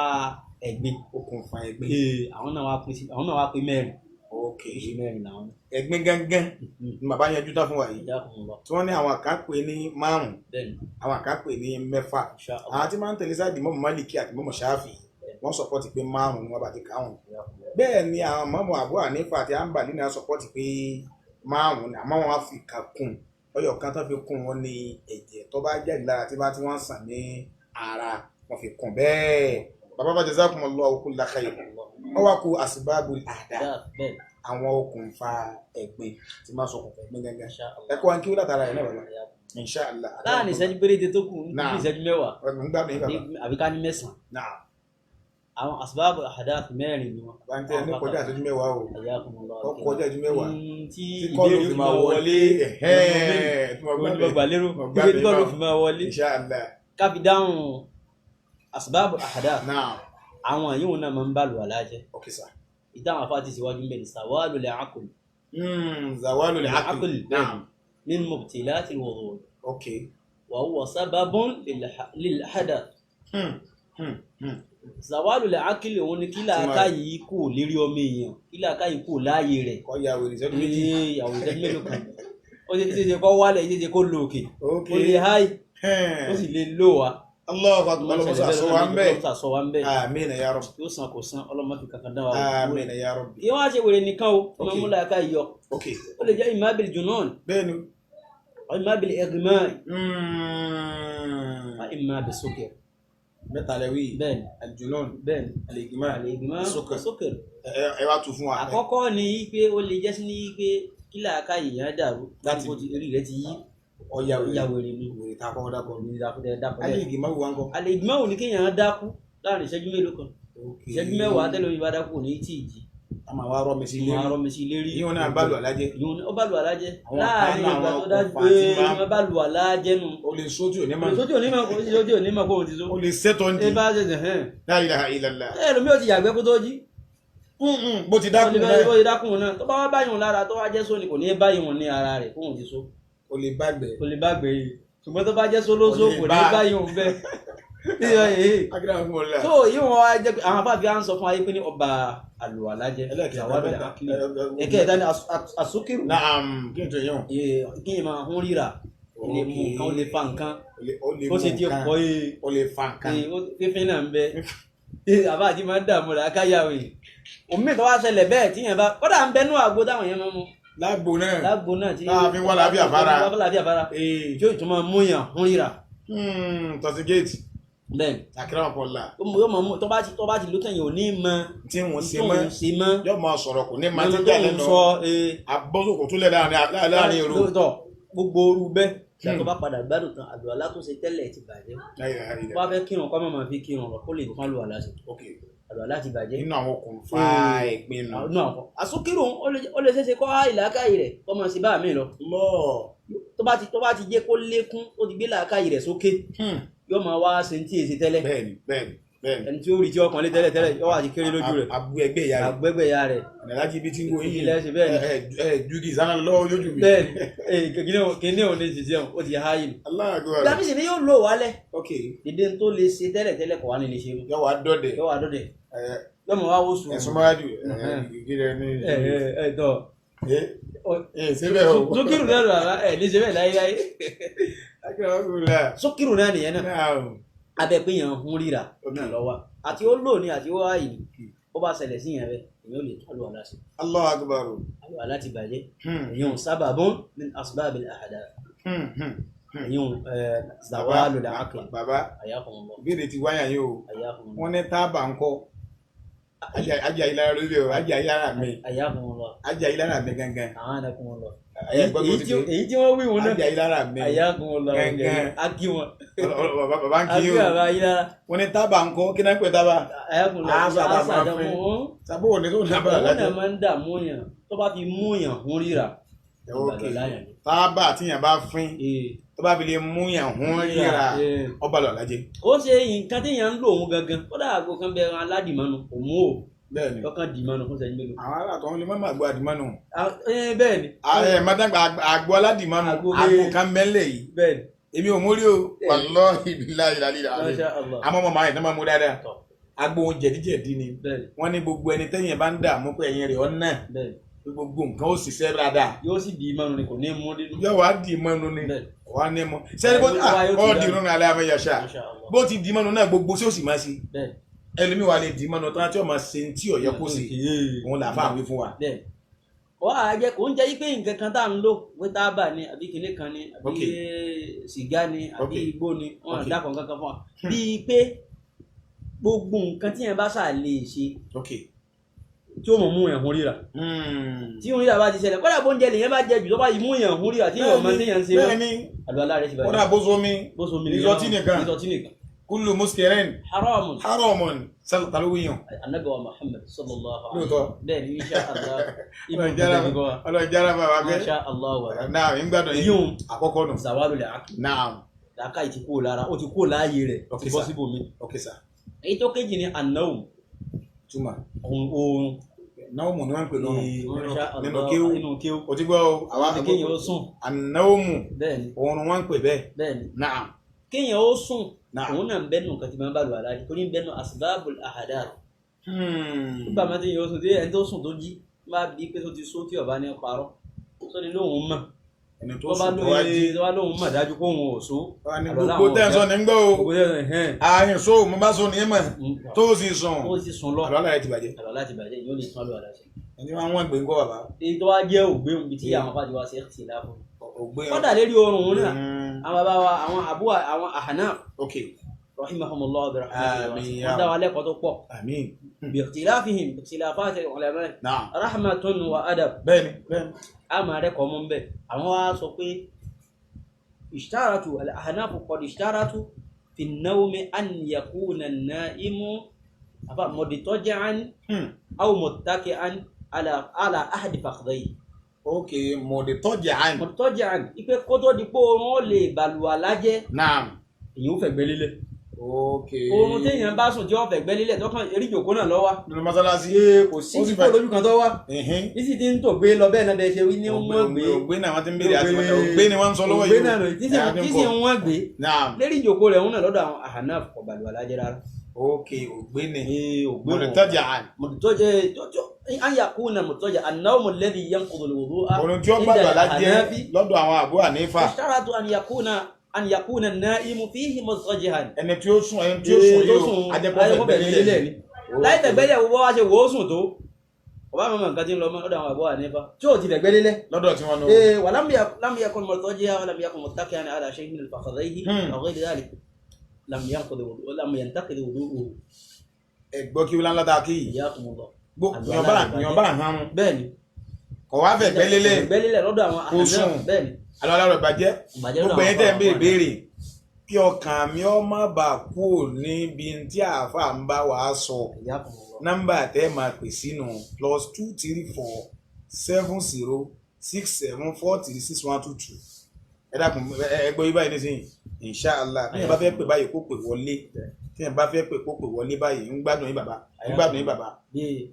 ẹ̀gbin. Okùnfà ẹ̀gbin. Àwọn náà wá pín sí àwọn náà wá pín mẹ́rin. Ok, mẹ́rin làwọn. Ẹ̀gbin gangan ni bàbá yanjú tán fún wa yìí. Tí wọ́n ní àwọn kan pè ní márùn-ún, àwọn kan pè ní mẹ́fà. Àwọn tí máa ń tẹ̀lé sáàdì mọ́mọ́ Málíkì àti mọ́mọ́ Ṣáfì wọ́n sọpọ́tì pé márùn-ún ni wọ́n bá ti kà wọ́n. Bẹ́ẹ̀ ni àwọn mọ́mọ́ Abu Hanifa àti Hanbali náà sọpọ́tì pé márùn-ún ni àmọ́ wọn á fi kà kún. Ọyọ kan tó fi kún wọn ní ẹ̀jẹ̀ tó bá jáde lára tí bá tí wọ́n sàn ní ara wọn fi kún bẹ́ẹ̀. Bàbá bá jazakumullahu kulla khair. Wọ́n wá kó asbabul ahdath àwọn okùnfà ẹ̀gbin tí máa sọ okùnfà ẹ̀gbin gángan. Ẹ kó wa kí ó látara ẹ̀ náà bàbá. Insha Allah. Láàrin ìṣẹ́jú péréte tó kù ní ìṣẹ́jú mẹ́wàá àbí ká ní mẹ́sàn-án. Àwọn asbabul ahdath mẹ́rin ni wọn. Bá ń tẹ́ ní kọjá ìṣẹ́jú mẹ́wàá o. Ó kọjá ìṣẹ́jú mẹ́wàá. Tí ìbéèrè fi máa wọlé. Mo gbà lérò. Tí kọ́ọ̀lù fi máa wọlé. Insha Allah. Ká fi dáhùn asbabul ahdath. Àwọn yìí náà máa ń bá àlùwàlá jẹ́. Ok sir. Ìdáhùn afá ti síwájú ń bẹ̀ ní zawalul aql. Zawalul aql. Min mubtilatil wudu. Ok. Wa huwa sababun lil hadath. Zawalul aql òun ni kí làákàyè kò lérí ọmọ èèyàn, kí làákàyè kò láàyè rẹ̀. Kọ́ ya wèrè ìṣẹ́jú méjì. Ìyàwó ìṣẹ́jú mélòó kan. Ó ṣe ṣe kó wálẹ̀, ṣe ṣe kó lò òkè. Ó lè háì, ó sì lè lò wá. Allahu akbar, ọlọ́mọ sọ wa ń bẹ̀. Ọlọ́mọ sọ wa ń bẹ̀. Àmín ya Rabbi. Yóò san kò san, ọlọ́mọ fi kankan dá wa. Àmín ya Rabbi. Kí wọ́n á ṣe wèrè nìkan o, ọmọ múlá ká yọ. Ó lè jẹ́ imma bil junun. Bẹ́ẹ̀ni. Imma bil ighma. Imma bis sukr. Mẹ́ta lẹ wí. Bẹ́ẹ̀ni. Al-junun. Bẹ́ẹ̀ni. Al-ighma. Al-ighma. Sukr. Ẹ wá tu fún wa. Àkọ́kọ́ ni pé ó lè jẹ́ sí ní pé kí làákàyè yẹn dàrú. Láti orí rẹ ti yí. Ọya wèrè ni. Wèrè ta kọ́kọ́ dákọ̀. Wèrè ta kọ́kọ́ dákọ̀. Al-ighma wà ń kọ́. Al-ighma ò ní kéèyàn dákú láàrin ìṣẹ́jú mélòó kan. Ìṣẹ́jú mẹ́wàá tẹ́lẹ̀ omi bá dákú ò ní tí ì jí. A máa wá rọ́ mi sí lérí. Máa rọ́ mi sí lérí. Ìyún náà bá lù àlájẹ́. Ìyún ó bá lù àlájẹ́. Láàrin ìgbà tó dájú pé wọ́n bá lù àlájẹ́ nu. O lè sójú òní mọ̀. O lè sójú òní mọ̀ kó sójú òní mọ̀ kó o ti só. O lè sẹ́tọ̀ ní. Ẹ bá ṣẹ̀ṣẹ̀ hẹ́n. La ilaha illallah. Ẹ lómi ò ti yàgbẹ́ kó tó jí. Bó ti dákùn náà. Bó ti dákùn náà. Tó bá wá báyìí lára tó wá jẹ́ sóni kò ní báyìí wọn ní ara rẹ̀ kóhun ti só. O lè bá gbẹ. O lè bá gbẹ yìí. Ṣùgbọ́n tó bá jẹ́ sólóso kò ní báyìí òun bẹ́ẹ̀. So yìí wọn wá jẹ́ pé àwọn afáàfin á ń sọ fún ayé pé ní ọba àlùwàlá jẹ́ ẹ̀kẹ́ẹ̀ta ni àsókèrò. Naam, kí n tó yẹn o. Kí n máa hún ríra, ó lè mú nǹkan, ó lè fa nǹkan. Ó ṣe ti pọ̀ yìí. Ó lè fa nǹkan. Fífín náà ń bẹ. Àbá àti máa ń dààmú rẹ̀ akáyàwó yìí. Òmíì tó wá ṣẹlẹ̀ bẹ́ẹ̀ tí yẹn bá kódà ń bẹnú àgbo táwọn yẹn máa mú. Lágbo náà. Lágbo náà tí. Láàfin wà láàfin àfárá. Láàfin àfárá. Tí ó tún máa mú yàn hún ríra. Tọ́sí géètì. Bẹ́ẹ̀ni. Àkírà ọ̀pọ̀ la. Yóò máa mú tó bá ti lókè yẹn ò ní mọ. Tí wọ́n ṣe mọ́. Yóò máa sọ̀rọ̀ kò ní máa ti já lẹ́nu. Abọ́sòkò tó lẹ̀ láàrin èrò. Lóòótọ́ gbogbo ooru bẹ́ẹ̀. Ìgbà tó bá padà gbádùn tán àlùwàlá tó ṣe tẹ́lẹ̀ ti bàjẹ́. Wọ́n á fẹ́ kírun kọ́ máa fi kírun lọ kó lè kán àlùwàlá ṣe. Àlùwàlá ti bàjẹ́. Nínú àwọn okùnfà ẹ̀gbin nù. Àsókèrò ó lè ṣeéṣe kọ́ ìlàkàyè rẹ̀ kọ́ máa ṣe bá mi lọ. Tó bá ti jẹ́ kó lékún ó ti gbé làákàyè rẹ̀ sókè. Yóò máa wá ṣe tí èsì tẹ́lẹ̀. Bẹ́ẹ̀ni bẹ́ẹ̀ni Bẹ́ẹ̀ni. Ẹni tí ó rí tí ọkàn lé tẹ́lẹ̀ tẹ́lẹ̀ yóò wá ti kéré lójú rẹ̀. Abu ẹgbẹ́ ìyá rẹ̀. Àgbẹ́gbẹ́ ya rẹ̀. Alájí ibi tí ń wo yìí. Ilẹ̀ ṣe bẹ́ẹ̀ ni. Ẹ ẹ ju kì í sáná lọ́wọ́ lójú mi. Bẹ́ẹ̀ ni, kíní òun ní ṣiṣẹ́ òun ó ti há yìí. Allahu Akbar. Gbàmí sì ni yóò lò wálẹ̀. Ok. Ìdí tó lè ṣe tẹ́lẹ̀ tẹ́lẹ̀ kọ̀ wá ní lè ṣe mọ́. Yọ wá dọ̀dẹ̀. Yóò wá dọ́dẹ̀. Yóò mọ̀ wá wó sùn. Ẹ̀sùn mọ́rájú. Ẹ Ẹ ẹ ẹ tọ́. ẹ ẹ síbẹ̀ o. Sókìrù náà lọ ẹ ní ṣe bẹ́ẹ̀ láyéláyé. Akérèmọ́kùnrin. Sókìrù náà nìyẹn náà. Náà. Abẹ pé yẹn ń ríra náà lọ́wọ́. Àti ó lò ní àti ó wá yìí. Ó bá ṣẹlẹ̀ sí yẹn bẹ́ẹ̀, èyàn ò lè tún àlùwàlá ṣe. Allahu Akbar. Àlùwàlá ti bàjẹ́. Èyàn sábàbùn min asbabil ahdath. Èyàn zawalul aql. Bàbá Ayakumullah. ìbéèrè ti wáyà yìí o. Ayakumullah. Wọ́n ní tábà ń kọ́. Ajá ìlara lórí o, ajá ìlara mi. Ayakumullah. Ajá ìlara mi gangan. A'anakumullah. Ẹ̀yà gbọ́ tó ti dé. Èyí tí wọ́n wí wọn náà. Ajá ìlara mi. Ayakumullah. Gangan. A kí wọn. Bàbá ń A kí kí o. bàbá yìí lára. Wọ́n ní tábà ń kọ́, kí náà ń pè tábà? Ayakumullah. Àṣà tá a máa Àṣà fín. mú. Sábò ní tó ní abala Òun náà lájọ. máa ń dààmú yàn. Tó bá fi mú yàn hún ríra. Ok. Ìgbàgbọ́ láyàn ni. Tábà tíyàn bá fín, tó bá fi lè mú yàn hún ríra, ọba lọ lájẹ. Ó ṣe nǹkan téèyàn ń lò òun gangan. Kódà àgbo kan bẹ aládìmọ́nu, kò mú o. Bẹ́ẹ̀ni. Lọ́kàn dìmọ́nu fún sẹ́yìn mélòó. Àwọn ará àtọ̀ wọn lè má máa gbọ́ àdìmọ́nù. Bẹ́ẹ̀ ni. Ààrẹ mọ́tàgbà àgbo aládìmọ́nù, Àgbo àgbo kan mẹ́lẹ̀ yìí. Bẹ́ẹ̀ ni. Èmi ò mórí o. Wallahi billahi ìlàlí ìlàlí. Masha Allah. Àmọ́ ọmọ màá yẹn tó máa mú dáadáa. Tọ́. Agbo jẹ̀díjẹ̀dí ni. Bẹ́ẹ̀ ni. Wọ́n ní gbogbo ẹni tẹ́yìn bá ń dààmú pé ẹ̀yìn rẹ̀ ọ̀nà. Bẹ́ẹ̀ ni. Gbogbo nǹkan ó ṣiṣẹ́ dáadáa. Yóò sì dì í mọ́nu ni kò ní mú nínú. Yóò wá dì í mọ́nu ni. Bẹ́ẹ̀ ni. Wà á ní mọ́. Sẹ́ni bó Wá yóò ti ọ̀ dànù. dì irun alẹ́ àmọ́ yàṣà. Masha Allah. Bó ti dì í mọ́nu náà gbogbo sí ó sì máa ṣe. Bẹ́ẹ̀ ni. Ẹlòmíì wà lè dì í mọ́nu tán tí ó máa ṣe tí ó yẹ kó ṣe. Òun là fáwọn wí fún wa. Bẹ́ẹ̀ ni. Wọ́n á jẹ́ kó ń jẹ́ pé nǹkan kan tá à ń lò wí tábà ni àbí kinní kan ni àbí Ok. sìgá ni àbí Ok. igbó ni wọ́n á Ok. dákọ̀ nǹkan kan fún wa. Bíi pé gbogbo nǹkan tí yẹn bá ṣáà lè ṣe Ok. tí ó mọ̀ mú yàn hún ríra. Tí hún ríra bá ti ṣẹlẹ̀ kódà bóúnjẹ lèyàn bá jẹ jù tó bá yìí mú yàn hún ríra tí yàn mọ tí yàn ń ṣe mọ́. Bẹ́ẹ̀ni. Àlùwàlá rẹ̀ ti bàjẹ́. Kódà bó somi. Bó so mi lè Ìsọtí nìkan. Ìsọtí nìkan. Kullu muskirin Haramun. haramun. Sálùwíyàn. Anabi wa Muhammad sallallahu alaihi Lóòótọ́. Bẹ́ẹ̀ ni insha Allah. Ibn Jabir kọ́ wa. Ọlọ́run jára bàbá pé. Masha Allah wa. Náà ń gbádùn yìí. Yíyún. Àkọ́kọ́ nù. Zawalu lè aql. Naam. Làákàyè ti kúrò lára, ó ti kúrò láàyè rẹ̀, ó ti Ok, bọ́ sir. síbòmí. Ok sir. Èyí tó kejì ni an-nawm, Túmọ̀. oorun. Náwùmù ni wọ́n ń pè lọ́rùn. Masha Allah, Nínú kéwú. nínú kéwú. O ti gbọ́ o. Àwa Àti kéèyàn ó sùn. Ànáwùmù. Bẹ́ẹ̀ ni, Oorun wọ́n ń pè bẹ́ẹ̀. bẹ́ẹ̀ ni. Naam. Kéèyàn ó sùn, Naam. òun náà ń bẹ́nu nǹkan tí máa ń bá lù àlá torí ń bẹ́nu asbabul ahadath. Nígbà máa ti yàn ó sùn tí ẹni tó sùn tó jí, máa bí pé tó ti sún tí ọba ní parọ́. Sọ ni lóhùn mọ̀. Ẹni tó Tó bá sùn tó wá jí. lóhùn tó bá lóhùn mọ̀ dájú pé òun ò sún. Wọ́n ní Àlọ́ gbogbo làwọn tẹ́ ń sọ ní ń gbọ́ o. Gbogbo tẹ́ ń sọ, ẹ̀hẹ́n. Ààyè sọ mo bá sọ ní mọ̀. Tó sì sùn. Ó sì sùn lọ. Àlọ́ àlàyé ti bàjẹ́. Àlọ́ láti bàjẹ́, yóò lè tún àlọ́ àlá ṣe. Ẹni máa ń wọ́n gbé ń kọ́ bàbá. Èyí tó wá jẹ́ ògbé òun tí àwọn afáàjọ wa ṣe ti láàbò. Ògbé. Kọ́dà lérí oorun òun náà, àwọn bàbá wa, àwọn àbúwà, àwọn Ahnaf, Ok. rahimahumullah bi rahmatihi, Àmín. wọ́n dá wa lẹ́kọ̀ọ́ tó pọ̀. Àmín. Bi ikhtilafihim, bi ikhtilafati ulama, Naam. rahmatun wa adab. Bẹ́ẹ̀ni. Bẹ́ẹ̀ni. A máa rẹ́kọ̀ọ́ mú bẹ́ẹ̀. Àwọn wa sọ pé ishtaratu al-Ahnaf qad ishtaratu fi an-nawmi an yakuna an-na'imu afa mudtaji'an aw muttaki'an ala ahadi fakhdayhi. Ok, mọ̀dẹ̀tọ́jà àn. Mudtaji'an ipe kó tó di pé oorun ó lè bàlùwàlá jẹ́, Naam. èyí ó fẹ̀gbẹ́ lélẹ̀. Ok. Oorun téèyàn bá sùn tí ó fẹ̀gbẹ́ lélẹ̀ tó kàn eré ìjòkó náà lọ́wọ́. Nínú mọ́sálásí. Kò sí Ó sì kó fẹ́- lójú kan tó wá. Ẹ̀hẹ́n. Nísì tí ń tò gbé lọ bẹ́ẹ̀ náà bẹ́ẹ̀ ṣe wí ní wọ́n gbé. Ògbé náà wọ́n ti ń béèrè àti ògbé ni wọ́n ń sọ lọ́wọ́ Ògbé yìí. náà lò tí sì ń wọ́n gbé. Naam. Lérí ìjòkó rẹ̀ ń náà lọ́dọ̀ àwọn Ahnaf kò bàlùwàlá jẹ́ rárá. Ok, ògbé ni. Ògbé wọn. Mọ̀dẹ̀tọ́jà àn. Mudtaji an yakuna mudtaji an-nawmu alladhi yanqudu al-wudu'a. Oorun tí ó gbàgbà lájẹ́ lọ́dọ̀ àwọn Abu Hanifa. Ishtaratu an yakuna an-na'imu fihi mudtajihan. Ẹni tí ó sùn ẹni tí ó sùn yìí o, ajẹ́pọ̀ fẹ̀gbẹ́ lélẹ̀ ni. Láì fẹ̀gbẹ́lẹ̀ wo bọ́ wá ṣe wò ó sùn tó. Ọba mọ̀mọ́ nǹkan tí ń lọ mọ́ lọ́dọ̀ àwọn Abu Hanifa tí ò ti fẹ̀gbẹ́ lélẹ̀. Lọ́dọ̀ tí wọ́n nù. Wa lam yakun mudtajihan wa lam yakun muttaki'an ala shay'in min fakhadhayhi aw ghayri dhalik. Lam yanqud wudu'uhu lam yantaqid wudu'uhu. Ẹ gbọ́ kí wọ́n ńlá ta kí yìí. Iyyakumullah. Yọ̀nba hàn. Bẹ́ẹ̀ni. Kọ̀ wá fẹ̀gbẹ́ lélẹ̀. Fẹ̀gbẹ́ lélẹ̀ lọ́dọ̀ àwọn Kò sùn. Bẹ́ẹ̀ni. Alọ́ alárò bàjẹ́. Bàjẹ́ lọ́dọ̀ Gbogbo ẹ̀yin tẹ́ ń àwọn béèrè béèrè kí ọkàn mi ó má bàa kú níbi tí àáfàá ń bá wàá sọ. Iyyakumullah. Nọ́mbà tẹ́ máa pè sínú +234 70 67 43 6122. Ẹ dákun ẹ gbọ́ yí báyìí nísìnyí. Inshallah bí ẹ bá fẹ́ pè báyìí kó pè wọlé. Tí ẹ̀ bá fẹ́ pè kó pè wọlé báyìí, ń gbádùn yín bàbá, ń gbádùn yín bàbá.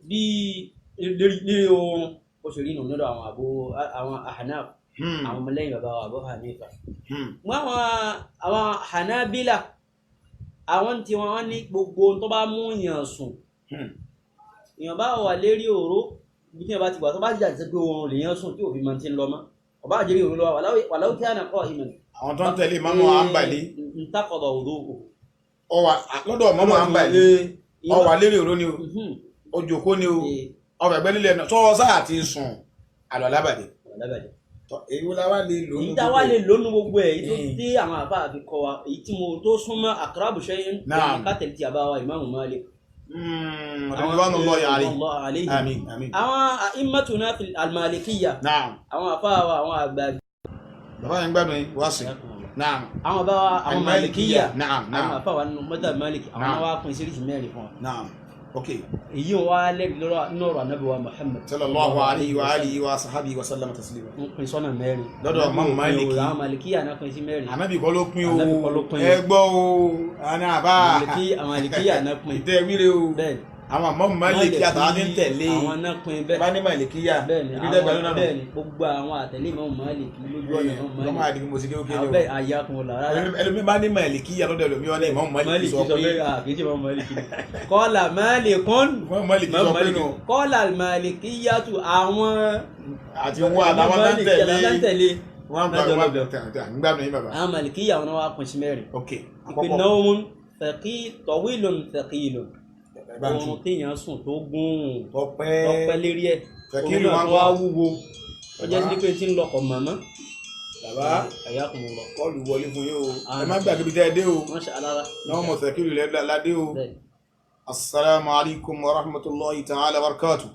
Bí lérí oorun ó ṣe rí nù lọ́dọ̀ àwọn àbó àwọn Ahnaf, àwọn ọmọlẹ́yìn bàbá wa Abu Hanifa. Mú àwọn Hanabila, àwọn tí wọ́n ní gbogbo tó bá mú yàn sùn, èèyàn bá wà lérí òró, ibi tí wọ́n bá ti wà tó bá jà sí pé oorun lèèyàn sùn tí òfin máa ti ń lọ mọ́, ọba àjẹrí òró lọ́wọ́ wàláwó kí á nà kọ́ ìmọ̀. Àwọn tó ń tẹ̀lé Imamu Hanbali. Ntakọ̀dọ̀ òdo. Ọwà lọ́dọ̀ Imamu Hanbali, ọwà lérí òró ni o, ojòkó ni o, ọbẹ̀ gbẹ́ nílẹ̀ náà sọ́wọ́ sáà ti sùn àlọ́ alábàdé. Èyí la wá lè lò èyí tá wá lè lónú gbogbo ẹ̀, èyí tó dé àwọn àbá àfi kọ wa, èyí tí mo tó súnmọ́ aqrabu shay'in ká tẹ̀lé ti àbá wa Imamu Malik. Àwọn a'immatuna fil al-Malikiyya, àwọn àfá wa àwọn àgbà. Bàbá yẹn gbádùn yín wá sí. Àwọn bàbá wa àwọn Malikiyya, àwọn àfá wa nínú mọ́tà Malik, àwọn wa pín síríṣì mẹ́rin fún wa. Èyí wá lẹ́rìí nínú ọ̀rọ̀ Ànábì wa Muhammad sallallahu alayhi wa alihi wa sahabi wa sallama taslima. Ń pín sọ́nà mẹ́rin. Lọ́dọ̀ Imam Maliki. Àwọn Malikiyya náà pín sí mẹ́rin. Ànábì kọ́ ló pín o, ẹ gbọ́ o, àná àbá. Malikiyya náà pín. Ìtẹ́ wíre o. Àwọn Imam Maliki àtàwọn tí ń tẹ̀lé. Àwọn náà pín bẹ́ẹ̀. Bá ní Malikiyya. Bẹ́ẹ̀ni, gbogbo àwọn àtẹ̀lé Imam Maliki lójú ọ̀nà Imam Maliki. Lọ́mọ àdìgbò mo sì kéwké ni o. Bẹ́ẹ̀ àyà kun ọ̀la rárá. Ẹlòmí bá ní Malikiyya lọ́dọ̀ ẹlòmí wọn ní Imam Maliki sọ pé. Kì í ṣe Imam Maliki. Kọ́là Malikun. Imam Maliki sọ pé nù. Kọ́là Malikiyatu àwọn. Àti wọn àtàwọn tó ń tẹ̀lé. Wọ́n gbàgbọ́ yín bàbá. Àwọn Malikiyya wọn wá pín sí mẹ́rin. Ok. Ìpè nawmun tawilun thaqilun, oorun téèyàn sùn tó gùn ọpẹ́ lérí ẹ, oorun náà tó wá wúwo, ó jẹ́ sí pé tí ń lọkọ̀ mọ̀mọ́. Bàbá kọ́ọ̀lù wọlé fún yín o, ẹ má gbàgbé ibi tẹ́ ẹ dé o, náà mọ̀ sẹ́kìlù ládé o. Asalaamu alaykum wa rahmatulahi ta'ala wa barakatu.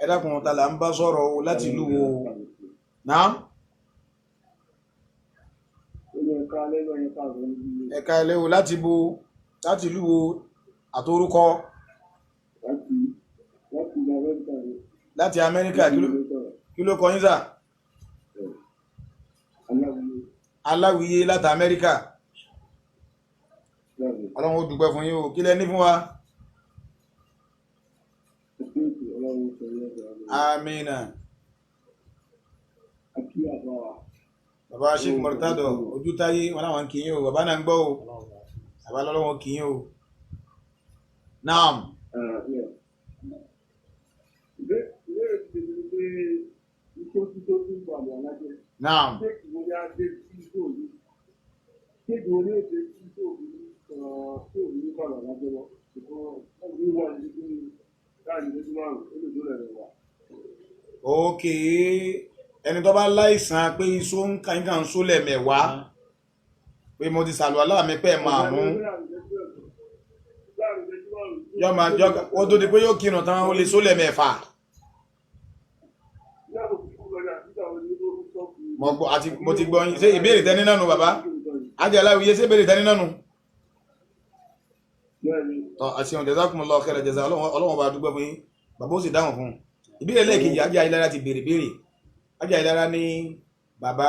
Ẹ dákun, ta là ń bá sọ̀rọ̀ o láti ìlú wo náà? Ẹ̀ka ilé wo, láti bo, láti ìlú wo, àtorúkọ? Láti Amẹ́ríkà. Kí ló kọ yín sà? Aláwìyé láti Amẹ́ríkà. Ọlọ́run ó dúpẹ́ fún yín o. Kí lẹ ní fún wa? Amina. Bàbá Sheikh Murtado Ojútáyé wọn láwọn kì í yín o, bàbá náà ń gbọ́ o, bàbá lọ́wọ́ kì í yín o. Naam. Naam. Ok, ẹni tó bá láìsàn pé iṣó ń ka nǹkan ń sólẹ̀ mẹ́wàá pé mo ti sàlùwàlá mi pẹ́ márùn-ún, yọ máa jọ ó tó di pé yóò kírun tán, ó lè sólẹ̀ mẹ́fà. Mo gbọ́ àti mo ti gbọ́ yín. Ṣé ìbéèrè tẹ́ni nánu bàbá ajé aláwìyé? Ṣé ìbéèrè tẹ́ni nánu? Tọ́ àṣehàn, jazakumullahu khairan jaza. Ọlọ́wọ́n bá dúpẹ́ fún yín bàbá, ó sì dáhùn fún un. Ìbéèrè lẹ́ẹ̀kejì, ajé ayélujára ti béèrè béèrè. Ajá ìlara ní bàbá,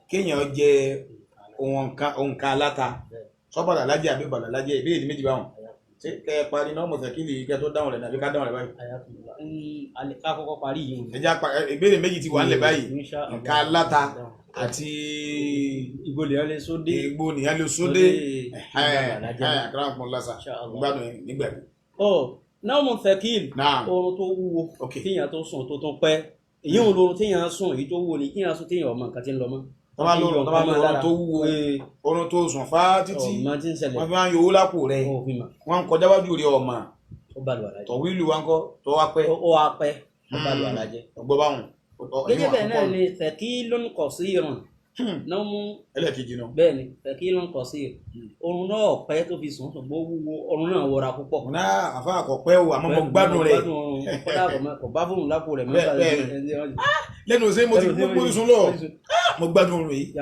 kéèyàn jẹ òǹkà aláta sọ́bàdà lájẹ́ àbí bàdà lájẹ́? Ìbéèrè ní méjì báwọn. Ṣé kẹ ẹ parí náà mọ̀sẹ̀kìlì kẹ tó dáhùn rẹ̀ nàbí ká dáhùn rẹ̀ báyìí? Ká kọ́kọ́ parí yìí. Ẹja ìbéèrè méjì ti wà nílẹ̀ báyìí, nǹkan aláta àti ìgbò nìyẹn lè sódé. Ìgbò nìyẹn lè sódé. Àkàrà fún lásà gbádùn nígbà yìí. Ọ náà mo fẹ́ kí oorun tó wúwo kéèyàn tó sùn tó tún pẹ́, èyí ń lorun téèyàn sùn èyí tó wúwo ni kéèyàn sùn téèyàn ọmọ nǹkan tí ń lọ mọ́. Tọ́ba lórun tọ́ba lórun tó wúwo, oorun tó sùn fá títí wọ́n fi máa ń yọ owó lápò rẹ̀, wọ́n ń kọjá wájú rẹ̀ ọ̀mà tọ̀wílù wa ń kọ́ tó wá pẹ́. Ó wá pẹ́, ó bá lu àlàjẹ. Ọgbọ́n báwọn. Gẹ́gẹ́ bẹ́ẹ̀ náà ni thaqilun qasirun náà mú. Ẹlẹ́ẹ̀kejì náà. Bẹ́ẹ̀ ni thaqilun qasir, oorun náà pẹ́ tó fi sùn ṣùgbọ́n ó wúwo, oorun náà wọra púpọ̀. Náà àfa àkọ́pẹ́ o, àmọ́ mo gbádùn rẹ̀. Kódà kò bá fóònù lápò rẹ̀ mọ́. Lẹ́nu ṣé mo ti gbogbo sùn lọ, mo gbádùn oorun yìí,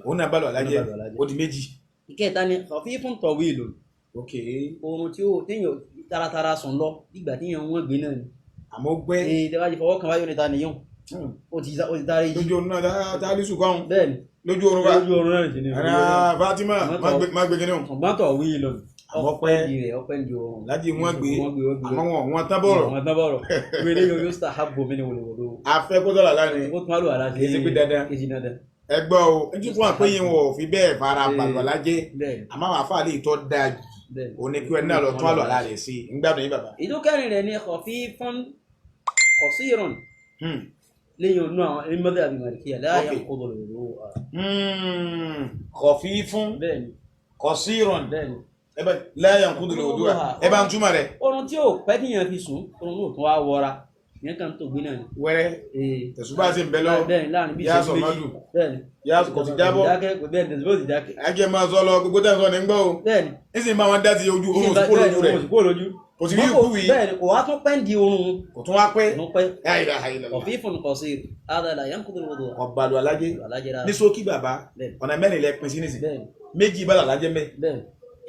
òun náà bá lọ àlájẹ, ó di méjì. Ìkẹta ni khafifun tawilun. Ok. Oorun tí ó téèyàn taratara sùn lọ nígbà téèyàn wọ́n gbé náà ni. Àmọ́ gbẹ́. Ee, tẹ́ bá ti fọwọ́ kan báyọ̀ níta nìyẹn. Ó ti dárí jí. Lójú ọ̀nà tá a lè sùn kọ́hún. Bẹ́ẹ̀ni, Lójú oorun bá. Lójú oorun náà sì ni. Ara Fatima má gbé kíní o. Ọ̀gbọ́n tó wí lọ. Àmọ́ pẹ́. Ọpẹ́ ń di oorun. Láti wọ́n gbé Wọ́n gbé wọ́n gbé. àmọ́ wọn wọn tán bọ̀rọ̀. Wọ́n tán bọ̀rọ̀. Wíwé yóò yustahabbu minhu al-wudu. Afẹ́ kó sọ̀rọ̀ lánìí. Ó tún àlùwàlá ṣe. Kì í ṣe pé dandan. Kì í ṣe dandan. Ẹ gbọ́ o, n tí fún wa pé yín wọn ò fi bẹ́ẹ̀ fara bàlùwàlá jẹ́. Bẹ́ẹ̀ni. Àmọ́ àwọn àfáà lè tọ́ da jù. Bẹ́ẹ̀ni. Òun ni kí wọn náà lọ tún àlùwàlá rẹ̀ sí. Ń gbádùn yín bàbá. Ìdó kẹrin rẹ̀ ni khafifun qasirun. Lẹ́yìn onú àwọn ẹni àbí màlìkíyà la yanqudu al-wudu'a. Khafifun Bẹ́ẹ̀ni. qasirun. Bẹ́ẹ̀ni. Ẹ bá la yanqudu al-wudu'a. Ẹ bá ń túmọ̀ rẹ̀. Oorun tí ò pẹ́ tíyàn fi sùn, oorun náà tún wá wọra. Ìyẹn kan tó gbé náà ni. Wẹ́rẹ́. Tẹ̀sùbá sì ń bẹ lọ́wọ́. Bẹ́ẹ̀ni, láàrin bí Yá ìṣẹ́jú méjì. sọ̀mọ́dù. Bẹ́ẹ̀ni. Yá kò ti jábọ́. Dákẹ́ kò bẹ́ẹ̀ni tẹ̀sùbá ò ti dákẹ́. Ẹ jẹ́ máa sọ lọ gbogbo tẹ̀ ń sọ ní gbọ́ o. Bẹ́ẹ̀ni. Ní sì ń bá wọn dá ti ojú oorun òsì kúrò lójú rẹ̀. Oorun òsì kúrò lójú. Kò sì rí ìkú wí. Bẹ́ẹ̀ni, kò wá tún pẹ́ ń di oorun. Kò tún wá pẹ́. Kò tún pẹ́. La ilaha illallah. Khafifun qasir. Hadha la yanqudu al-wudu'a. Ọba àlọ́ alájẹ́. Alájẹ́ rárá. Ní ṣókí bàbá, Bẹ́ẹ̀ni. ọ̀nà mẹ́rin lẹ pín sí nísìn. Bẹ́ẹ̀ni. Méjì bá làlájẹ́ mẹ́. Bẹ́ẹ̀ni.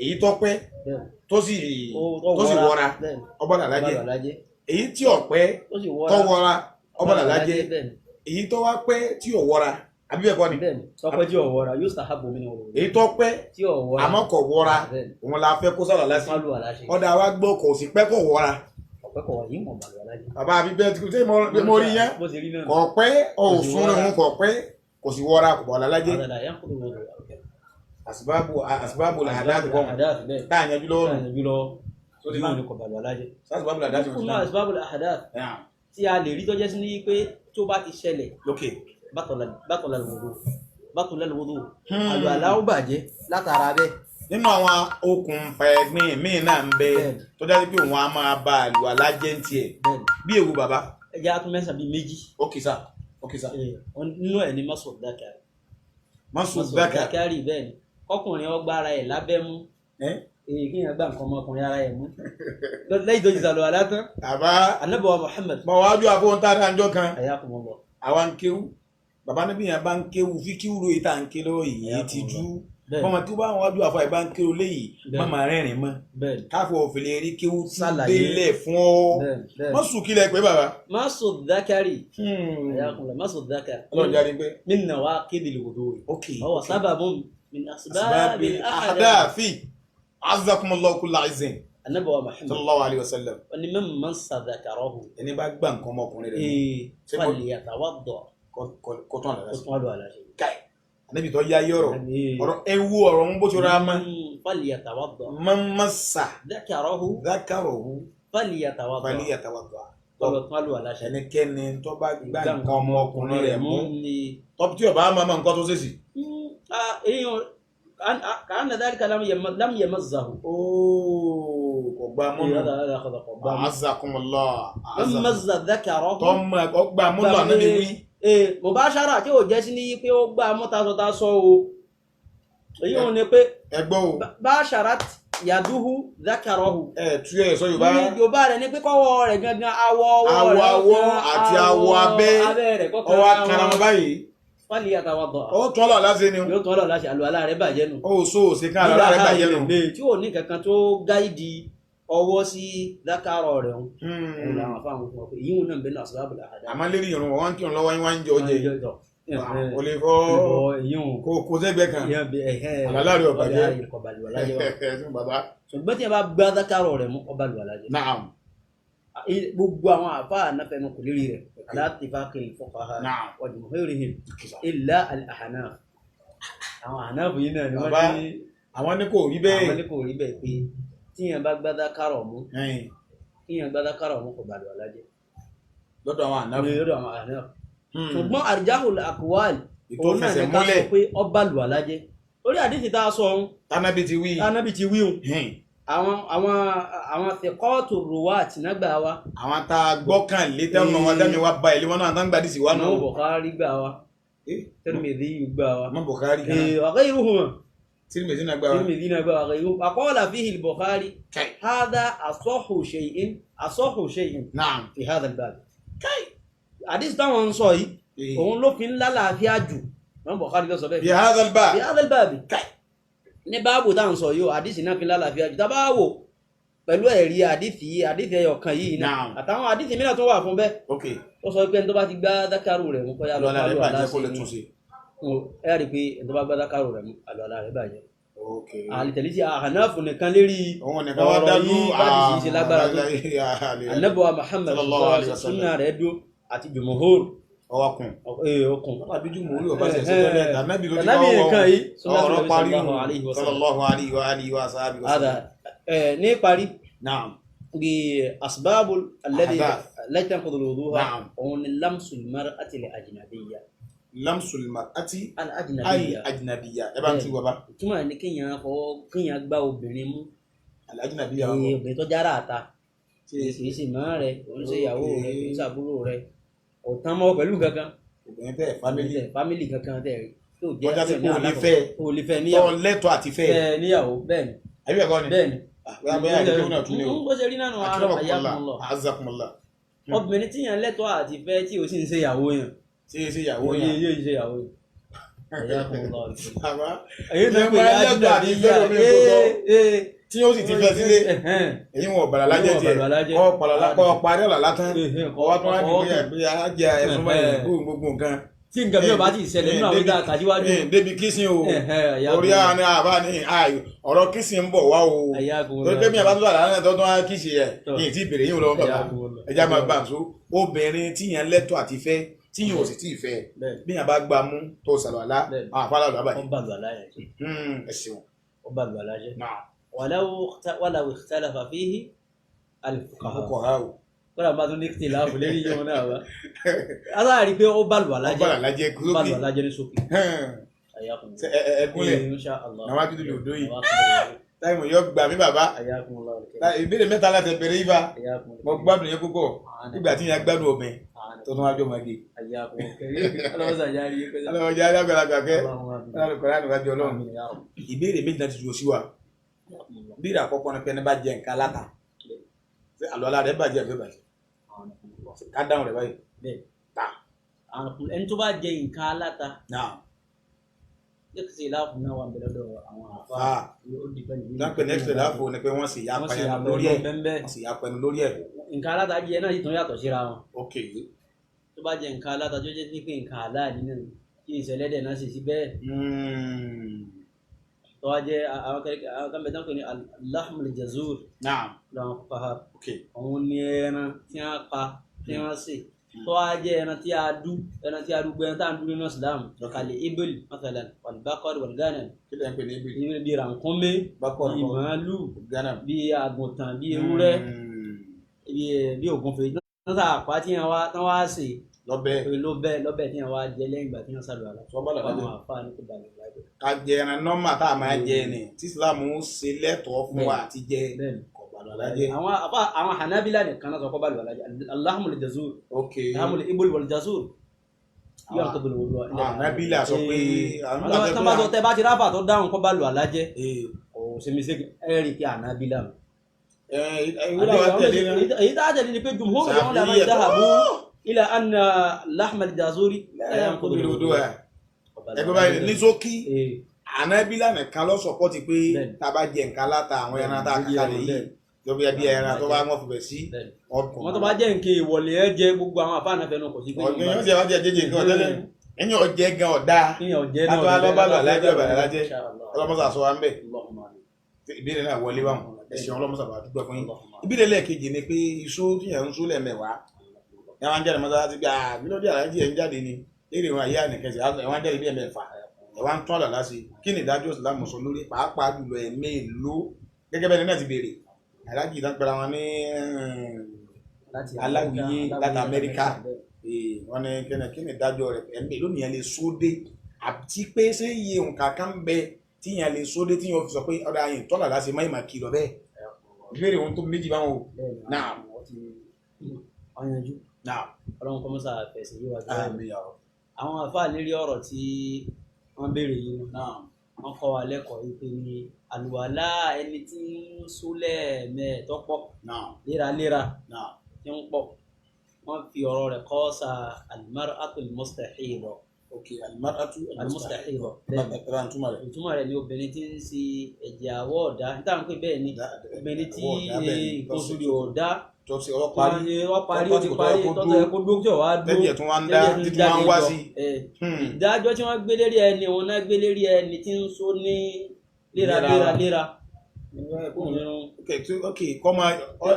Èyí tó pẹ́ Bẹ́ẹ̀ni. tó sì wọra Bẹ́ẹ̀ni. ọba làlájẹ́. Ọba làlájẹ́. Èyí tí ò pẹ́ Tó sì wọra. tó wọra ọba làlájẹ́. Bẹ́ẹ̀ni. Èyí tó wá pẹ́ tí ò wọra àbí bẹ́ẹ̀ kọ́ ni. Bẹ́ẹ̀ni. Tọ́pẹ́ tí ò wọra yustahabbu minhu al-wudu. Èyí tó pẹ́ Tí ò wọra. àmọ́ kò wọra Bẹ́ẹ̀ni. òun la fẹ́ kó sọ̀rọ̀ lásì. Má lu àláṣe. Ọ̀dà wa gbọ́ kò sì pẹ́ kò wọra. Ọ̀pẹ́ kọ̀ yìí mọ̀ bàlù alájẹ́. Bàbá àbí bẹ́ẹ̀ tí mo rí yẹn Bó ṣe rí náà. kò pẹ́ òsùn òun kò pẹ́ kò sì wọra kò bọ̀ làlájẹ́. Hadha la yanqudu al-wudu. Àsìbáàbù àsìbáàbù làdáàtì kọ́ Àdáàtì bẹ́ẹ̀. tá à yanjú lọ́wọ́ nù. Yanjú lọ́wọ́. Tó ti Yóò náà. ní kò bàlù alájẹ́. Sásìbáàbù làdáàtì Fún náà asbabul ahdath tí a lè rí tó jẹ́ sí ní pé tó bá ti ṣẹlẹ̀ lókè. batala al-wudu. Batala al-wudu. Àlùwàlá ó bàjẹ́ látara bẹ́ẹ̀. Nínú àwọn okùnfà ẹ̀gbin míì náà ń bẹ Bẹ́ẹ̀ni. tó dájú pé òun á máa ba àlùwàlá jẹ́ ń tiẹ̀ Bẹ́ẹ̀ni. bí ewu bàbá. Ẹ jẹ́ á tún mẹ́sàn bíi méjì. Ókè sá ókè sá. Nínú ẹ̀ ní masu dhakari. Masu Masu dhakari. dhakari bẹ́ẹ̀ ni. Kọkùnrin ó gbá ara ẹ̀ lábẹ́ mú. Èyí kí yẹn gbá nǹkan ọmọkùnrin ara ẹ̀ mú. Lẹ́yìn tó ti sàlùwàlá tán. Bàbá Ànábì wa Muhammad. mọ̀ wájú àfọwọ́n tá a dá njọ́ kan. Hayyakumullah. Àwa ń kéwú. Bàbá níbi yẹn bá ń kéwú fi kíwú lóye tá à ń ké lọ́wọ́ yìí ti jú. Bẹ́ẹ̀ni. Bọ́mọ tí ó bá wọn wájú àfọ àìbá ń kéwú léyìí Bẹ́ẹ̀ni. má máa rẹ́rìn mọ́. Bẹ́ẹ̀ni. Káfọ́ òfìlè rí kéwú tí Sàlàyé. délẹ̀ fún ọ. Bẹ́ẹ̀ni. Bẹ́ẹ̀ni. Má sùn kílẹ̀ pé bàbá. Masu dhakari. Hayyakumullah. Masu dhakari. Ọlọ́run jáde pé. Min nawaqidil wudu. Ok. Huwa sababun min Asbabil asbabil ahdath. ahdathi. Azakumullahu kulla izin. Ànábì wa Muhammad. Sallallahu alayhi wa sallam. Wọ́n ní man massa dhakarahu. Ẹni bá gbà nǹkan ọmọkùnrin rẹ̀ mú, Ee, falyatawadda. kó tún àlàlá Ó sí. tún àlùwàlá ṣe. Káì. Ànábì tó yá yọ̀rọ̀. Ọ̀rọ̀ ewu ọ̀rọ̀ ń bó ti rọra mọ́. Falyatawadda. Man massa Dhakarahu dhakarahu falyatawadda. falyatawadda. Kọ́lọ̀ tún àlùwàlá ṣe. Ẹnikẹ́ni tó bá gbà nǹkan ọmọkùnrin rẹ̀ mú. Ni. Tọ́pù tí ọba máa ma nǹkan tó ṣèṣì. Ka'anna dhalika lam yamassahu. Ooo kò gba mọ́nù. Azakumullah. Man massa dhakarahu. Tọ́mọ ọgbà mọ́nù ànábi wí. Mubashara tí ò jẹ́ sí ní pé ó gbá mọ́tasọtasọ o. Èyí ò ní pé Ẹ gbọ́ o. basharat yaduhu dhakarahu. Ẹ tú ẹ sọ Yorùbá. Ní Yorùbá rẹ̀ ní pé kọ́wọ́ rẹ̀ gangan awọ ọwọ́ Awọ rẹ̀ awọ kọ́kàn àti awọ abẹ́ abẹ́ rẹ̀ kọ́kàn ọwọ́ akara wọn báyìí. Falyatawadda. Ó tún ọlọ́ láti ni. Yóò tún ọlọ́ láti àlùwàlá rẹ̀ bàjẹ́ nù. Ó so òsè kan àlọ́ rẹ̀ bàjẹ́ nù. Tí ò ní kankan tó gáìdì ọwọ́ sí dákàrọ̀ rẹ̀ ń. Òun làwọn afáwọn fún ọ pé ìyíwọ̀n náà ń bẹ ní asbabul ahdath. Àmọ́ lérí ìrun wọn kírun lọ́wọ́ yín wá ń jẹ oúnjẹ. O lè fọ́ kó kó sẹ́gbẹ́ kan. Àlàlá rẹ̀ ò bàjẹ́. Bàbá. Ṣùgbọ́n tí a bá gbá dákàrọ̀ rẹ̀ mú ọba àlùwàlá jẹ́. Naam. Gbogbo àwọn àfáà náfẹ̀ẹ́nu kò lérí rẹ̀. Ala ittifaqil fuqaha Naam. wa jumhurihim illa al-ahnaf. Àwọn ahnaf yìí náà ni wọ́n ní. Àwọn ní kò rí bẹ́ẹ̀. Àwọn ní kò rí bẹ́ẹ̀ pé tíyẹn bá gbá dákàrọ̀ mú. Tíyẹn gbá dákàrọ̀ mú kò bá àlùwàlá jẹ́. Lọ́dọ̀ àwọn ahnaf. Lọ́dọ̀ àwọn ahnaf. Ṣùgbọ́n arjahul aqwal Ìtò òun náà fẹsẹ̀ ní ká sọ múlẹ̀. pé ó bá àlùwàlá jẹ́. Orí àdìsí tá a sọ ohun. Tánábì ti wí. Tánábì ti wí ohun. Àwọn thiqatu ruwat nágbà wa. Àwọn tá a gbọ́kàn lé tẹ́wọ̀n wọn dẹ́mi wá ba ìlú wọn náà tán gbàdísì wá nù. Imam Bukhari gbà wa. Tirmidhi gbà wa. Imam Bukhari kan náà. Wa ghayruhuma. Tirmidhi náà gbà wa. Tirmidhi náà gbà wa ghayruhuma. Wa qala fihi al-Bukhari. Hadha asahhu shay'in asahhu shay'in. Naam. Fi hadha al-bab. Àdìsí táwọn ń sọ yìí. Òun ló fi ń lálàáfíà jù. Imam Bukhari ló sọ bẹ́ẹ̀. Fi hadha al-bab. Fi hadha al-bab. Ní báàbù tá à ń sọ yìí o, àdìsí náà fi ń lálàáfíà jù. Tá bá wò pẹ̀lú ẹ̀rí àdìsí àdìsí ẹyọ kan yìí náà àtàwọn àdìsí mìíràn tó wà fún bẹ́ẹ̀. Ó sọ pé ẹni tó bá ti gbá dákàrú rẹ̀ mú kọ́yà lọ Lọ́la rẹ̀ bàjẹ́ kó lè tún ṣe. Ẹ rí i pé ẹni tó bá gbádá kárò rẹ̀ mú àlùwàlá rẹ̀ bàjẹ́. Àlìtẹ̀lé sí àhànáfù nìkan lérí ọ̀rọ̀ yìí bá ti ṣe lágbára tó. Ànábì wa Muhammad sunna rẹ̀ dó àti jùmọ̀hóòrù. Ọwọ́kùn. Okùn. Àbíjú mò ń rí ọba ṣẹ̀ṣẹ̀ tẹ́lẹ̀ tànàbí ló ti Tànàbí nìkan yìí ọ̀rọ̀ parí sallallahu alaihi wa alihi wa sahbihi wa sallam. Ní parí. Naam. Bí asbábù alladhi la tanqudu al-wudu'a òun ni lamsul mar'ati al-ajnabiyya. Lamsul mar'ati al-ajnabiyya. Al-ajnabiyya. Ẹ bá ń tú bàbá. Túmọ̀ ní kéèyàn fọwọ́ kéèyàn gbá obìnrin mú. Al-ajnabiyya. Obìnrin tó jára àta. Kì í sì mọ́ rẹ̀, òun ṣe ìyàwó rẹ̀, kì í ṣàbúrò rẹ̀. Ọ̀tán mọ́ pẹ̀lú kankan. Obìnrin tẹ̀ fámìlì. Fámìlì kankan tẹ̀ rí. Ọjà tí kò lè fẹ́. Kò lè fẹ́ níyàwó. Tọ́ lẹ́tọ̀ọ́ àti fẹ́. Níyàwó bẹ́ẹ̀ ni. Àbí ẹ̀kọ́ ni. Bẹ́ẹ̀ ni. Bóyá ìdílé náà tún ní o. Bó ṣe rí náà nù akramakumullah azakumullah. Obìnrin tí yàn lẹ́tọ̀ọ́ àti fẹ́ tí o sì ń ṣe ìyàwó yàn. Tí o ṣe ìyàwó yàn. Yóò ṣe ìyàwó yàn. Àbá Èyí tó ń pè ní lẹ́tọ̀ọ́ àti fẹ́ lómi kò tọ́ tí yóò sì ti fẹ́ sílé èyí wọn ọ̀bàrà lájẹ́ tiẹ̀ kọ́ parí ọ̀là látán ọwọ́ tó wá dìbò yà pé ajá ẹ̀sùn báyìí gbogbo nǹkan. Tí nǹkan bí ọba ti ṣẹlẹ̀ nínú àwọn ìdá àkàṣíwájú. Débi kìsìn o orí àná àbá ní ọ̀rọ̀ kìsìn ń bọ̀ wá o torí pé mi àbá tó wà lánàá tó tún á kìsìn yẹ ní ìtì ìbèrè yìí lọ́wọ́ bàbá ẹja máa bá àǹso obìnrin tíyẹn lẹ́tọ̀ọ́ àti fẹ́ tíyẹn ò sì tí ì fẹ́ bí yàn bá gbà mú tó sàlọ́lá àfàlà lọ́wọ́ bàjẹ́. Ẹ ṣeun. Ó bá àlùwàlá jẹ́. Walaw ikhtalafa fihi al-fuqaha. Kódà bá tún ní ìtìláàfù lérí yóò náà wá. Aláàrí pé ó bá àlùwàlá jẹ́. Ó bá àlùwàlá jẹ́ ní sókè. Ẹkúnlẹ̀ àwọn akíndùn lè dó yìí. Táìmù yóò gbà mí bàbá. Ìbéèrè mẹ́ta láti bẹ̀rẹ̀ yìí bá. Mo gbádùn yẹn púpọ̀. Nígbà tí yẹn gbádùn ọbẹ̀ tó tún wájú ọmọge. Ọlọ́mọdé alágbàlagbà kẹ́. Ọlọ́run. Ìbéèrè méjì náà ti dúró sí wa. Ìbéèrè àkọ́kọ́ ni pé ẹni bá jẹ nǹkan aláta àlùwàlá rẹ̀ bàjẹ́ àbí bàjẹ́ ká dáhùn rẹ̀ báyìí. Ẹni tó bá jẹ nǹkan aláta ẹ̀kísì láàfù náà wà ń bẹ lọ́dọ̀ àwọn àfáà. Dáńpẹ̀ ní ẹ̀kísì láàfù ni pé wọ́n sì yá pẹnu lórí ẹ̀ wọ́n sì yá pẹnu lórí ẹ̀. Nǹkan aláta jẹ náà sì tún yàtọ̀ síra wọn. Ok. Tó bá jẹ nǹkan aláta tó jẹ́ pé nǹkan aláàlí náà kí ìṣẹ̀lẹ̀dẹ̀ náà sì sí bẹ́ẹ̀. Tó wá jẹ́ àwọn kan bẹ tán pé ní lahmul jazur. Làwọn fuqaha. Òun ni ẹran tí wọ́n pa tí wọ́n sè. Tó wá jẹ́ ẹran tí a dú ẹran tí a dú gbẹran tá à ń dú nínú Islam. Kàlẹ́ ibil mathalan wal baqar wal ghanam. Kí ló ń pè ní ibil? Ibil bíi rànkúnmí bíi màálù bíi àgùntàn bíi ewúrẹ́ bíi ògúnfe. Tán sà pa tí wọ́n wá sè. Lọ́bẹ̀. Lọ́bẹ̀ tí wọ́n wá jẹ lẹ́yìn ìgbà tí wọ́n sàlùwàlá. Àwọn àfáà ní kò balẹ̀ lájẹ. Ká jẹ ẹran nọ́mà tá a máa jẹ ni tí Islam ṣe lẹ́tọ̀ọ́ fún wa àti jẹ kò balẹ̀ lájẹ. Àwọn Hanabila nìkan náà sọ kó balẹ̀ lájẹ. Allahmul jazur. Ok. Allahmul ibul wal jazur. Hanabila sọ pé. Àwọn tẹ bá ti ráfà tó dáhùn kó balẹ̀ lájẹ. Kò ṣe mi ṣe ẹ rí i pé Hanabila. Èyí tá a tẹ̀lé ni pé jumhur ulama dhahabu ila anna lahmal jazuri la yanqudu al-wudu'. Ẹgbẹ́ báyìí ní sókí Ànábílà nìkan ló sọpọ́tì pé tá a bá jẹ nǹkan láta àwọn ẹran tá a kàkà lè yìí tó bí ẹbí ẹran tó bá wọ́n fòbẹ̀ sí ọkùnrin. Wọ́n tó bá jẹ́ nǹkan ìwọ̀lẹ̀ ẹ jẹ gbogbo àwọn àfáàná fẹnu kò sí pé. Ọ̀gbìn yóò jẹ wá jẹ jẹjẹ nǹkan ọ̀tẹ́lẹ̀ ẹ̀yìn ọ̀jẹ̀ gan ọ̀dá àtọ́ alọ́bàlọ́ alájẹ́ ọ̀bàlẹ̀ alájẹ́ ọlọ́mọsà sọ wa ń bẹ̀. Ìbéèrè náà wọlé báwọn ẹ̀sìn ọlọ́mọsà bá dúpẹ́ fún yín. Ìbéèrè lẹ́ẹ̀kejì ni pé iṣó tíyẹn ń sólẹ̀ mẹ́wàá ẹ wá ń jáde mọ́tò láti gbé àbílọ́dé alájẹ́ ẹ̀ ń jáde ni léèrè wọn àyè ànìkẹsẹ̀ ẹ wá ń jáde bí ẹ̀mẹ́fà ẹ wá ń tún àlàlá sí kí ni ìdájọ́ Ìsìlámù sọ lórí pàápàá jùlọ ẹ̀mí ìlú gẹ́gẹ́ bẹ́ẹ̀ ni náà ti béèrè alájì ìdánpẹ́ra wọn ní aláwìyé láti Amẹ́ríkà wọn ní kí ni ìdájọ́ rẹ̀ ẹ̀mí ìlú nìyẹn lè sóde àti pé ṣé iye nǹkan kan bẹ tíyẹn lè sóde tíyẹn fi sọ pé ọ̀dà yìí tọ́lá láti má ìmà kìlọ̀ bẹ́ẹ̀ ìbéèrè ohun tó méjì báwọn o. Náà. Ọlọ́run kọ́ mọ́sá fẹ̀sẹ̀ yíwá jù àwọn àfáà lérí ọ̀rọ̀ tí wọ́n béèrè yìí náà wọ́n kọ́ wa lẹ́kọ̀ọ́ yìí pé ní àlùwàlá ẹni tí ń súnlẹ̀ mẹ́ẹ̀ẹ́dọ́pọ̀ léraléra tí ń pọ̀ wọ́n fi ọ̀rọ̀ rẹ̀ kọ́ sa al-mar'atul mustahida. Ok, al-mar'atu al-mustahida, bẹ́ẹ̀ ni. Ẹ bá ń túmọ̀ rẹ̀. Ìtumọ̀ rẹ̀ ni obìnrin tí ń ṣe ẹ̀jẹ̀ àwọ̀ ọ̀dá, níta ń pè bẹ́ẹ̀ ni obìnrin tí Àwọ̀ ọ̀dá, bẹ́ẹ̀ ni. nǹkan oṣù rẹ̀ ọ̀dá, Tó ṣe ọwọ́ parí, ó parí, ó ti parí, kó tọ́tọ̀ dúró, ẹ kó dúró tí ò wá dúró, tẹ́jẹ̀ tún wá ń dá, tẹ́jẹ̀ tún títún wá ń jáde wá lọ. sí. Ìdájọ́ tí wọ́n gbé lérí ẹni òun náà gbé lérí ẹni tí ń so ní léra Léra. léra léra. Ok, ok, kọ́ máa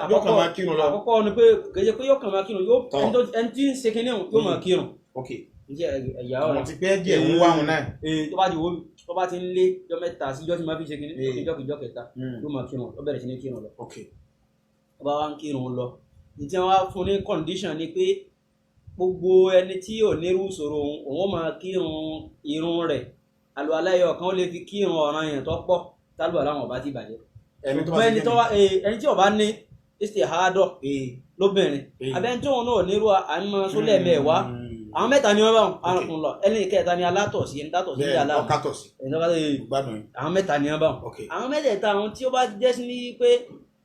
yóò kàn máa kírun lọ. Àkọ́kọ́ ni pé kì í ṣe pé yóò kàn máa kírun, yóò Tọ́. ẹni tí ń ṣe kinní òun yóò máa kírun. Ok, Ǹjẹ́ ẹ̀yà mo ọ̀rọ̀ ti pẹ́ jẹ́ ń wá òun náà. Tó bá ti wo, tó bá ti ń lé jọ́ mẹ́ta sí jọ́ tí máa fi ṣe kinní, jọ́ kejì, jọ́ kẹta, yóò máa kírun, ó bẹ̀rẹ̀ sí ní kírun lọ. Ok, Tó bá wá ń kírun lọ, ǹjẹ́ wọ́n á fún ní condition ni pé gbogbo ẹni tí ò nírú ìṣòro òun, òun ó máa kírun irun rẹ̀, àlùwàlá ẹyọ kan ó lè fi kírun ọ̀ràn yẹn tó pọ̀ tálùwàlá wọn ò bá ti bàjẹ́. Ẹni tó bá Ṣùgbọ́n ti ẹni tó wá ẹni tí ò bá ní istihadọ lóbìnrin, abẹ́ni tí òun náà nírú àmọ́ sólẹ̀ mẹ́wàá, àwọn mẹ́ta ni wọ́n bá wọn àrùn lọ, ẹni kẹta ni alátọ̀sí, ẹni tátọ̀sí ní Bẹ́ẹ̀ aláàmú, ọkàtọ̀ sí. ẹni tó bá Gbádùn yín. àwọn mẹ́ta ni wọ́n bá wọn. Àwọn mẹ́tẹ̀ẹ̀ta, àwọn tí ó bá jẹ́ sí ní pé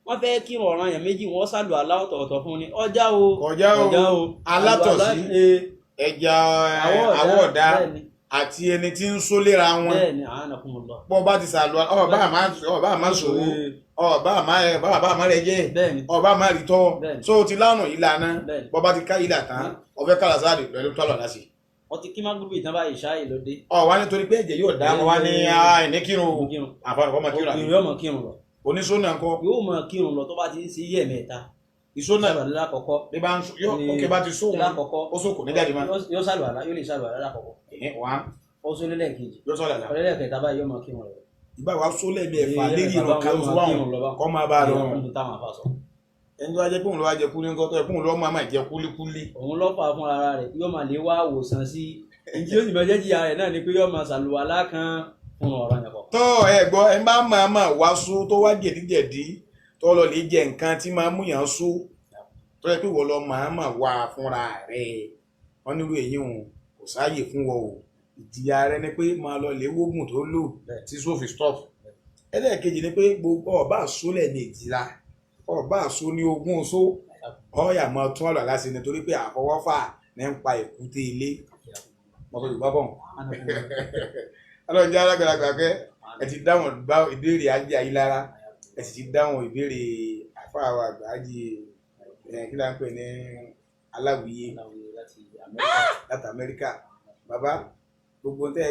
wọ́n fẹ́ kírun ọ̀ràn yẹn méjì, wọ́n sálù àlá ọ̀tọ̀ọ̀tọ̀ fún ni ọjà o. Kọjá o. Ọjà o. Alátọ̀sí, Àlùwàlá, ẹja àwọ̀ àwọ̀ ọ̀dá bẹ́ẹ̀ ni, àti ẹni tí ń só léra wọn. Bẹ́ẹ̀ ni, a'anakumullah. Bọ́ bá ti sàlù, ọba àmà ọba àmà sòwò, ọba àmà ẹ bàbá àmà rẹ jẹ, Bẹ́ẹ̀ ni. ọba àmà rí tọ́. Bẹ́ẹ̀ ni. So ti lánà ìlànà Bẹ́ẹ̀ ni. bọ́ bá ti ká ìlà tán, ọfẹ́ kàlà sáàdì pẹ̀lú tọ́lọ̀ láti. Wọ́n ti kí mágúrúbì tán báyìí, ṣáà ló dé. Ọ wá nítorí pé ẹ̀jẹ̀ yóò dá wọn wá ní àìní kírun o. Kírun. Àfààní kọ́ máa kírun àbí. Obìnrin yóò máa kírun lọ. Oníṣónà ńkọ́? Yóò máa kírun lọ tó bá ti ń ṣe yẹ̀ mẹ́ta. Ìṣónà Sálù àlá lákọ̀ọ́kọ́. bí bá ń sọ yóò ókè bá ti sóhun Lákọ̀ọ́kọ́. ó sókò ní jáde máa. Yóò sálù àlá, yóò lè sálù àlá lákọ̀ọ́kọ́. Ẹ̀hẹ́n, wá. Ó sún lẹ́lẹ́kejì. Yóò sọ̀rọ̀ àlá. Ọ̀lẹ́lẹ́kẹta báyìí yóò máa kírun rẹ̀. Ìgbà wa sólẹ̀ bí ẹ̀fà Ee, lérí ẹ̀fà ìrọ̀ báwọn kan yóò oṣù máa wáhùn kírun lọ báwọn. kọ́ máa bá a lọ. Ìyá táwọn afa sọ. Ẹni tó wá jẹ́ pé òun ló wá jẹ kúlí ńkọ́, tó yẹ kóun ló máa máa jẹ kúlíkúlí. Òun ló fà fún ara rẹ̀, yóò máa lè wá àwòsàn sí i. Ǹjẹ́ ó sì máa jẹ́ jìyà rẹ̀ náà ni pé yóò máa ṣàlùwàlá kan fún ọ̀rọ̀ yẹn kọ̀. Tọ́ ẹ gbọ́, ẹ bá máa máa wá só tó wá jẹ̀díjẹ̀dí tó lọ lè jẹ nǹkan tí máa mú yàn só, tó yẹ pé wọ́n lọ máa máa wá fúnra rẹ̀, wọ́n nílò èyí òun kò sáàyè fún wọn o. Ìjìyà rẹ ni pé máa lọ lè wógùn tó lò tí só fi stop. Ẹlẹ́ẹ̀kejì ni pé gbogbo ọba àsólẹ̀ ní ìjìlá, ọba àsó ní ogún só, ọ̀yà máa tún ọ̀rọ̀ aláṣẹ nítorí pé àfọwọ́fà ní ń pa èkúté ilé. Mọ́tò Yorùbá bọ̀, ọlọ́run jẹ́ alágbàlagbà pé ẹ ti dáhùn bá ìbéèrè ajé ayélára, ẹ sì ti dáhùn ìbéèrè àfáà wa àgbà ájì ẹ kí la ń pè ní aláwìyé láti Amẹ́ríkà. Bàbá, gbogbo tẹ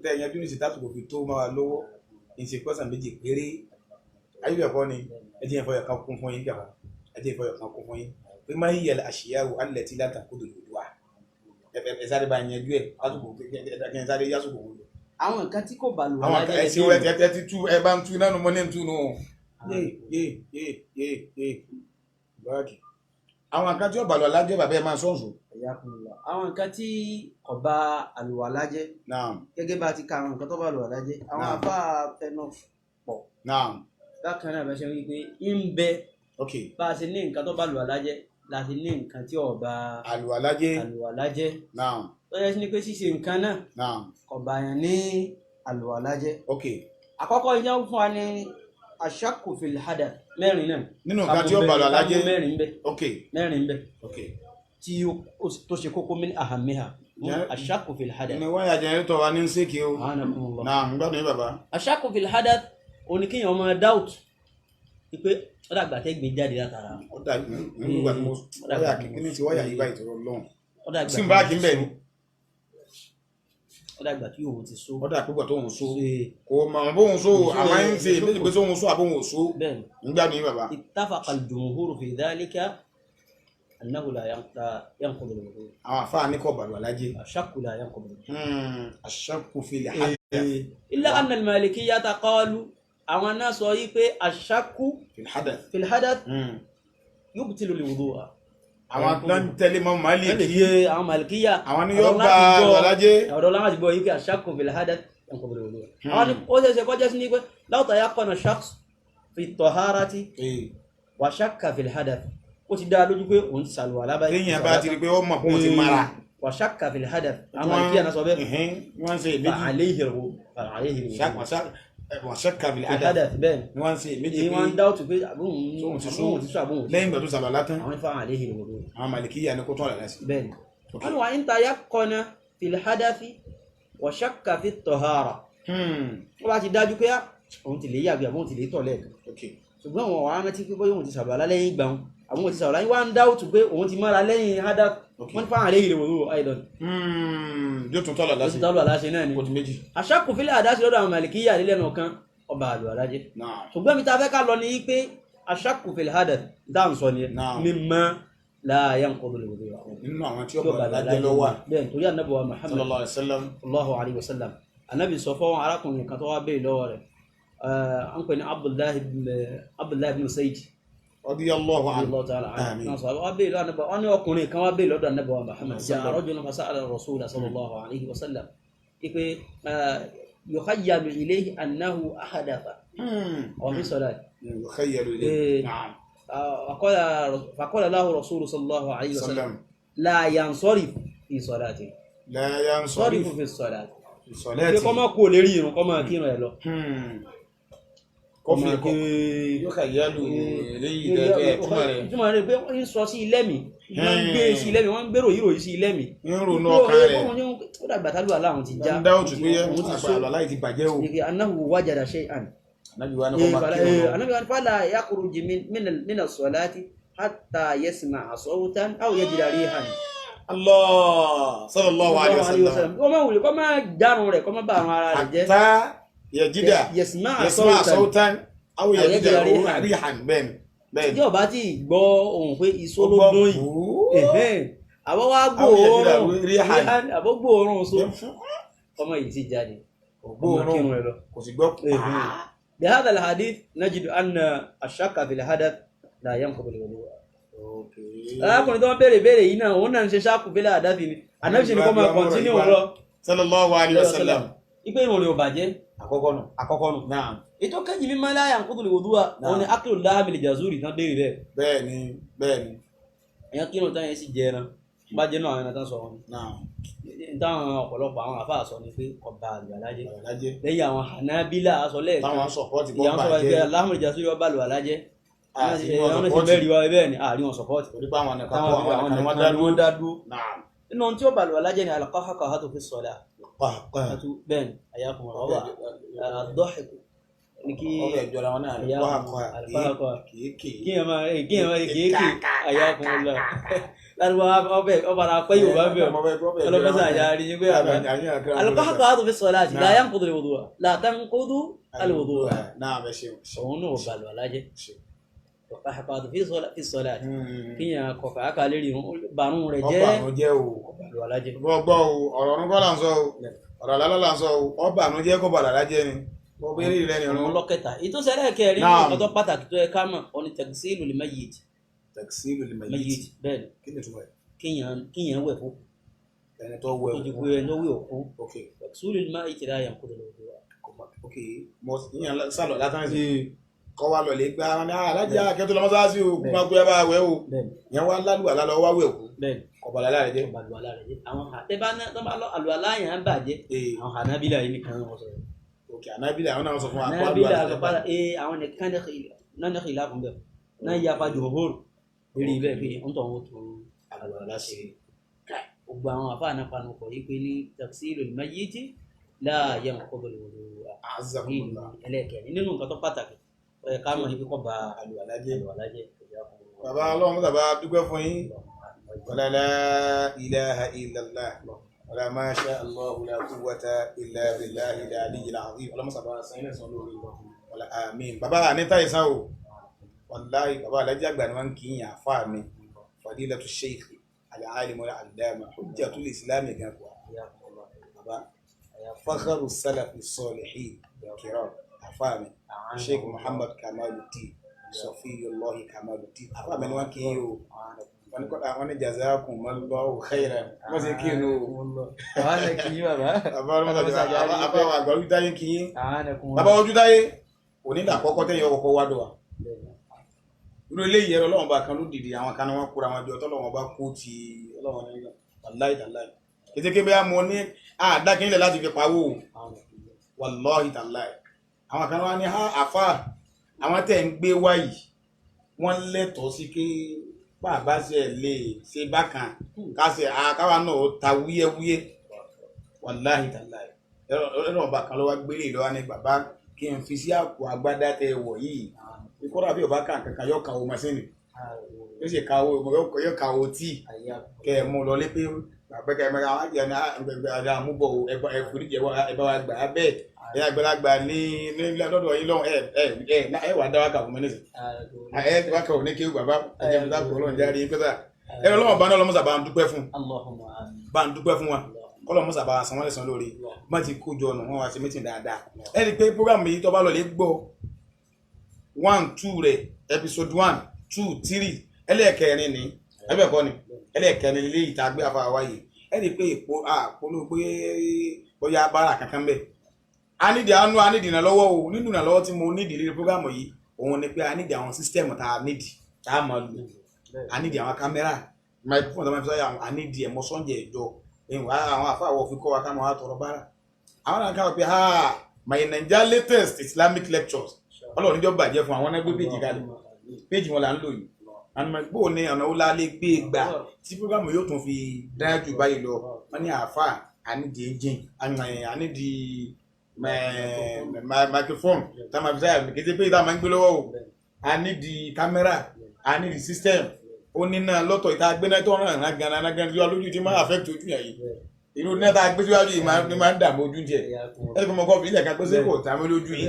ẹ yanjú ní ìsìtá tó fi tó máa wà lọ́wọ́ ní ṣe pọ́sàn méjì péré ayélujára ni. Ẹ jẹ́ ìfọyọ̀ kan kún fún yín gàba, ẹ jẹ́ ìfọyọ̀ kan kún fún yín pé máa yíyẹ àṣìyáwó alẹ́ tí látàkùn lòdù wa, ẹ sáré bá yanjú ẹ lásìkò kí ẹ sáré yásùkò wọn lọ. Àwọn nǹkan tí kò bá lù Àwọn wá ẹ ti wẹ ẹ ti tú, ẹ bá ń tú nánu, mo ní ń tú nù. Yé yé yé yé yé báàgì. Àwọn kan tí ó bàlọ̀ alájẹ́, bàbá ẹ máa sọ̀nsù. Àwọn nǹkan tí kò bá àlùwàlá jẹ́, Naam. gẹ́gẹ́ bá a ti ka àwọn nǹkan tó bá àlùwàlá jẹ́, àwọn Naam. afá fẹnu pọ̀. Naam. Bákan náà, bá ṣe wí pé ń bẹ, bá a ṣe ní nǹkan tó bá àlùwàlá jẹ́ la ṣe ní nǹkan tí ò bá Àlùwàlá jẹ́. àlùwàlá jẹ́. Naam. Tó yẹ sí ni pé ṣíṣe nǹkan náà Naam. kò bá yàn ní àlùwàlá jẹ́. Àkọ́kọ́ ìjọ fún wa ní aṣakku fil hadath, mẹ́rin náà. Nínú nǹkan tí ó bá àlùwàlá jẹ́. Mẹ́rin bẹ. Mẹ́rin bẹ tí ó tó ṣe kókó, min ahamiha aṣakku fil hadath. Ní wáyà jẹnẹrétọ̀ wa ní ń sékì o. A'anakumullah. Naam, gbádùn yín bàbá. Aṣakku fil hadath, ó ní kéèyàn máa doubt wípé ó dàgbà tẹ́ gbé jáde látara. Ó dà nígbà tí mo wáyà kíní ti wáyà yìí báyìí tó lọ́hùn. Ó dàgbà Sí báàgì ń bẹ̀ ni. Ó dàgbà tí òun ti so. Ó dà púpọ̀ tó ń so. Kò mọ̀ bóun so, àmọ́ ń ṣe méjì pé sóhun so àbóhun ò so. Bẹ́ẹ̀ ni. Ń gbádùn yín bàbá. Ittafaqa al-jumhur fi dhalika annahu la yanqudu al-wudu. Àwọn àfáà ní kò bàlùwàlá jẹ́. Aṣakku la yanqudu al-wudu. Aṣakku fil hadath. Illa anna al-malikiyyata qalu, àwọn náà sọ yí pé aṣakku Fil hadath. fil hadath yubtilu al-wudu'a. Àwọn tó ń tẹ̀lé mọ́ Málíkì. Àwọn malikiya. Àwọn ni yóò bá àlùwàlá jẹ́. Ọ̀dọ̀ láwọn ti gbọ́ yí pé aṣakku fil hadath yanqudu al-wudu'a. Àwọn ni ó ṣeéṣe kọjá sí ní pé law tayaqqana shakhs fi taharati wa shakka fil hadath, ó ti dá lójú pé òun ti ṣàlùwàlá báyìí. Téèyàn bá ti rí pé ó mọ̀ pé òun ti mara. Wa shakka fil hadath, àwọn malikiya náà sọ bẹ́ẹ̀. Wọ́n ń ṣe fa ìméjì. alayhi al-wudu. Wọ́n ṣàkà fil Fil hadath. hadath, bẹ́ẹ̀ Ni wọ́n ń ṣe ìméjì ni pé wọ́n ń dáwọ́tù pé àbóhùn sóhun ti só àbóhùn ti sọ, àbóhùn ti lẹ́yìn ìgbà tó ṣàlùwàlá tán. àwọn fa alayhi al-wudu. Àwọn Màlìkíyà ni kó tún àlùwàlá sí. Bẹ́ẹ̀ ni wọ́n wà ń tayaqqana fil hadathi. Wa shakka fi tahara. Wọ́n bá ti dájú pé òun ti lè yàgbé àbóhun ti lè tọ̀ lẹ́ẹ̀kan. Ṣùgbọ́n àwọn ọ̀rọ̀ rántí pé bóyá òun ti sàlùwàlá lẹ́yìn ìgbà wọn, àwọn òun ti sàlùwàlá wá ń dáwùtù pé òun ti mọ́ra lẹ́yìn hádà. Wọ́n fáwọn àlẹ́ ìrèwò àìdọ̀n. Yóò tún tọ́lọ̀ láṣẹ. Yóò tún tọ́lọ̀ láṣẹ náà ni. Ó di méjì. Àṣàkù fílẹ̀ àdáṣe lọ́dọ̀ àwọn Màlìkíyà nílẹ̀ kan ọba àlùwàlá jẹ́. Ṣùgbọ́n mi ta fẹ́ ká lọ ní pé àṣàkù fílẹ̀ hádà dáhùn sọ ni mímọ́ la yanqudu al-wudu. Nínú àwọn tí ó bá lájẹ́ ló wà. Bẹ́ẹ̀ torí Ànábì wa Muhammad sallallahu alaihi wasallam. Sallallahu alaihi wasallam. Ànábì sọ fún arákùnrin kan tó wá béèrè lọ́wọ́ rẹ̀. Ń pè ní Abdullahi ibn Sayd. Radiyallahu anhu. Àmín. Wá béèrè lọ́wọ́ Ànábì, wọ́n ní ọkùnrin kan wá béèrè lọ́dọ̀ Ànábì wa Muhammad. Ja'a rajulun fasa'ala ar-rasula sallallahu alaihi wasallam. Ipe yukhayyalu ilayhi annahu ahadatha. Wa fi salati. Yukhayyalu ilayhi. Na'am. فقال له رسول صلى الله عليه وسلم لا ينصرف في صلاته. لا ينصرف في الصلاة. في صلاته. Kó má kúrò lérí ìrun, kó má kírun ẹ̀ lọ. Kó fi kó yukhayyalu ilayhi dẹ́gbẹ́ túmọ̀ rẹ̀. Túmọ̀ rẹ̀ pé ń sọ sí ilé mi, wọ́n ń gbé sí ilé mi, wọ́n ń gbèrò yìí ròyìn sí ilé mi. Ń ronú ọkàn rẹ̀. Ó dàgbà tálù aláhùn ti já. Ń dá òtún pé àgbà aláì ti bàjẹ́ o. Annahu wajada shay'an. Ànábì wa ní kó máa kírun lọ. Ànábì wa ní fala yakhruj mina as-salati hatta yasma'a sawtan aw yajida rihan. Allah sallallahu alayhi wa sallam. Kó máa wùlé, kó máa dárun rẹ̀, kó máa bá àwọn ara rẹ̀ jẹ́. Hatta yajida yasma'a sawtan aw yajida rihan. Bẹ́ẹ̀ni. Bẹ́ẹ̀ni. Tí ó bá ti gbọ́ ohùn pé iṣó ló dún yìí. Àbọ̀ wá gbóòórùn rihan, àbọ̀ gbóòórùn so. Ọmọ yìí ti jáde. Gbóòórùn kò sì gbọ́. بهذا الحديث نجد أن الشك في الحدث لا ينقض الوضوء. Arákùnrin tó ń béèrè béèrè yìí náà òun náà ń ṣe ṣáàkù fílẹ̀ àdáfì ni Ànábì ṣe ni kó máa kọ̀ntínú lọ. Sallallahu alayhi wa sallam. Ipe ìrùn rẹ̀ ò bàjẹ́. Àkọ́kọ́ nù. Àkọ́kọ́ nù. Naam. Ètò kejì mímọ́ la yanqudu al-wudu'a òun ni aklu lahmil jazuri tán béèrè bẹ́ẹ̀. Bẹ́ẹ̀ni bẹ́ẹ̀ni. Èèyàn kírun tán yẹn sì jẹ ẹran bá jẹ́ náà àwọn ẹran tán sọ wọn. Naam. Táwọn ọ̀pọ̀lọpọ̀ àwọn àfáà sọ ni pé ọba àlùwàlá jẹ́ lẹ́yìn àwọn Hanabila sọ lẹ́ẹ̀kan táwọn sọpọ́tì bọ́ ìyá wọn sọ pé bàjẹ́ láhùn ìjà sórí ọba àlùwàlá jẹ́ àti àwọn wọn sì sọpọ́tì mẹ́rin wa bẹ́ẹ̀ ni àárín wọn sọpọ́tì torí pé àwọn nìkan táwọn kọ́ àwọn àwọn nìkan nìkan ni wọ́n wọ́n dá dá dúró. Naam. Nínú ohun tí ó bàlùwàlá jẹ́ ni al-qahqahatu fi s-salah. Pàápàá. Bẹ́ẹ̀ ni àyàkùn ọ̀wà ad-dahik ní kí Ọbẹ̀ ìjọra wọn náà àyà pàápàá kìí kí ẹ máa kí ẹ máa kéèké àyàkùn ọ̀la lárúbá ọbẹ̀ ọbàrà pẹ́ Yorùbá bẹ̀ ọlọ́mọsá àyà rí pé àbá al-qahqahatu fi s-salati la yanqudu al-wudu'a la tanqudu al-wudu'a. Naam, ẹ ṣeun. Òun náà bàlùwàlá jẹ́ al-qahqahatu fi s-salati kí yẹn kọfà á kà lérí bàrún rẹ̀ jẹ́ Ọba àánú jẹ́ o. bàlùwàlá jẹ́. Gbọ́ o, ọ̀rọ̀ ọ̀run kọ́ là ń sọ o, ọ̀rọ̀ àlálà là ń sọ o, ọba àánú jẹ́ kó bàlàlá jẹ́ ni. Bọ́ bẹ́ẹ̀ rí rẹ ni Òun ọ̀run. lọ́kẹta ìtòsẹ́lẹ̀ kẹrin Naam. nǹkan tó pàtàkì tó yẹ ká mọ̀ òun ni tagsilul mayyit. Tagsilul mayyit. Mayyit bẹ́ẹ̀ ni Kí ni ìtumọ̀ ẹ̀? kíyàn wẹ̀ fún Ẹni tó wẹ̀ tó ti òkú. kú ẹni tó wẹ̀ òkú. Ok, Tagsilul mayyit la yanqudu al-wudu'. ok. Mo yíyan sálọ̀ látàn sí. Kọ́ wa lọ lè gba wọn ní alájà akẹ́tọ́ lọ mọ́sáàsì o, kó máa gbé bá wẹ̀ o. Bẹ́ẹ̀ ni Yẹn wá lálùwà lálọ́ wá wẹ̀ òkú. bẹ́ẹ̀ ni Kọ̀ bàlàlá rẹ̀ jẹ́. ọba àlùwàlá rẹ̀ jẹ́. Àwọn àtẹ́bá náà tó bá lọ àlùwàlá yẹn á bàjẹ́. Ee, Àwọn Hanabila yìí nìkan wọ́n sọ̀rọ̀. ok, Hanabila àwọn náà sọ fún wa. Kó Hanabila àlùwàlá rẹ̀ àgbàpá ee àwọn nìkan náà ní khilaf ń bẹ̀. Náà yapa jumhur lérí bẹ́ẹ̀ pé ń tọ̀ wọ́n tó àlùwàlá ṣe. Gbogbo àwọn àfáà náà panu pọ̀ yìí pé ní tagsilul mayyiti la yanqudu al-wudu'. Azakumullah. Ẹlẹ́ẹ̀kẹ́ni nínú nǹkan tó pàtàkì ó yẹ ká mọ̀ ní kíkọ́ ba Àlùwàlá jẹ́. àlùwàlá jẹ́. Bàbá Ọlọ́run bàbá dúpẹ́ fún yín. Wala la ilaha illallah. Wala ma sha Allahu la quwwata illa billahi al-aliyyil azim. Ọlọ́run sábà san ilé san lórí. Wala àmín. Bàbá Anita Ìsá o. Wallahi bàbá Alájí àgbà ni wọ́n ń kí yín àfáà mi. Fadilatu Sheikh al-alim al-allama hujjatul Islam gan kuwa. Bàbá Fakhru salafi salihin kiram àfáà mi. Sheikh Muhammad Kamaluddin Safiyullahi Kamaluddin àfáà mi ni wọ́n kí yín o. Wọ́n ní kọ́dà wọ́n ní jazakumullahu khairan wọ́n sì kí inú o. Àwọn kì í bàbá. Bàbá ọlọ́mọdé àbá wa àgbà ojútáyé kí yín. Àwọn Bàbá ojútáyé onídà àkọ́kọ́ tẹ́yìn ọkọ̀ wá dọ̀ wá. Irú eléyìí ẹ̀rọ ọlọ́run bá kan ló dìde àwọn kan ní wọ́n kóra wọn jọ tọ́lọ́run bá kó ti ọlọ́run ní wàláhì tàláhì. Kétéké bẹ́ẹ̀ mo ní àdákínlẹ̀ láti fi pawó o wàláhì tàláhì. Àwọn kan wá ní àfà àwọn tẹ̀ ń gbé wáyìí wọ́n lẹ́tọ̀ọ́ sí kí bàbá ṣe lè ṣe bákan ká ṣe àkáwa náà ó ta wúyẹ́wúyẹ́. Wàláhì tàláhì ẹ̀rọ ọba kan ló wá gbélé lọ́wọ́ ní bàbá kí n fi sí àpò agbádá tẹ wọ̀ yìí. Kódà bí ọba kan kankan yóò ka owó masínì, yóò sì ka owó, yóò ka owó tíì kẹ ẹ mú lọ lé pé bàbá kẹ ẹ mẹ́ta wá jẹ ní àmúbọ̀ ẹ bá wa gbà á bẹ́ẹ̀. Ẹ àgbàlagbà ní lọ́dọ̀ yín lọ́hùn, ẹ ẹ ẹ ẹ wà dá wákà fún mi nísìn, ẹ wákà ò ní kí bàbá ẹ jẹ́ mi sáà kọ́ jáde yín pẹ́sà ẹ lọ́wọ́ bá náà lọ́mọ́sà bá ń dúpẹ́ fún, bá ń dúpẹ́ fún wa kọ́lọ́mọ́sà bá san wọ́n lẹ́san lórí má ti kó jọ ọ̀nà wọn wá sí mítìn dáadáa. Ẹ rí i pé program yìí tó bá lọ lè gbọ́ 1 2 rẹ̀ episode 1 2 3 ẹlẹ́ẹ̀kẹrin ni ẹbẹ̀ kọ́ ni ẹlẹ́ẹ̀kẹrin lé ìta gbé afáwa yìí. Ẹ rí i pé èpo àpolówó pé bóyá bára kankan bẹ́ẹ̀ a nídìí àánú, a nídìí ìrànlọ́wọ́ o. Nínú ìrànlọ́wọ́ tí mo nídìí lórí program yìí òun ni pé a nídìí àwọn sísítẹ́ẹ̀mù tá a nídìí tá a máa lò, a nídìí àwọn kámẹ́rà, microphone tá a máa fi sáyà, a nídìí ẹ̀mọ́ sọ́njẹ̀ ẹ̀jọ àwọn àfáàwọ̀ fi kọ́ wa ká máa tọrọ bára. Àwọn náà káwọn pé ha my Naija latest Islamic lectures ọlọ́run níjọ́ bàjẹ́ fún àwọn ẹgbẹ́ péjì kalẹ̀, péjì wọn là ń lò yìí. Bó ní ọ̀nà ó lálé gbé gbà tí program yóò tún fi dájú jù báyìí lọ. Wọ́n ní àáfà a nídìí engine, a nídìí microphone tá a máa fi sáyà kété pé tá a máa ń gbé lọ́wọ́ o, a nídìí kámẹ́rà, a nídìí system ó ní náà lọ́tọ̀ ìta gbé náà tó ràn án gan-an gan-an lójú tí máa affect ojú yẹn yìí. Irú náà tá a gbé síwájú yìí máa ń dààmú ojú jẹ ẹ kò mọ kọ́ ilẹ̀ kan pé ṣé kò tààmú lójú yìí.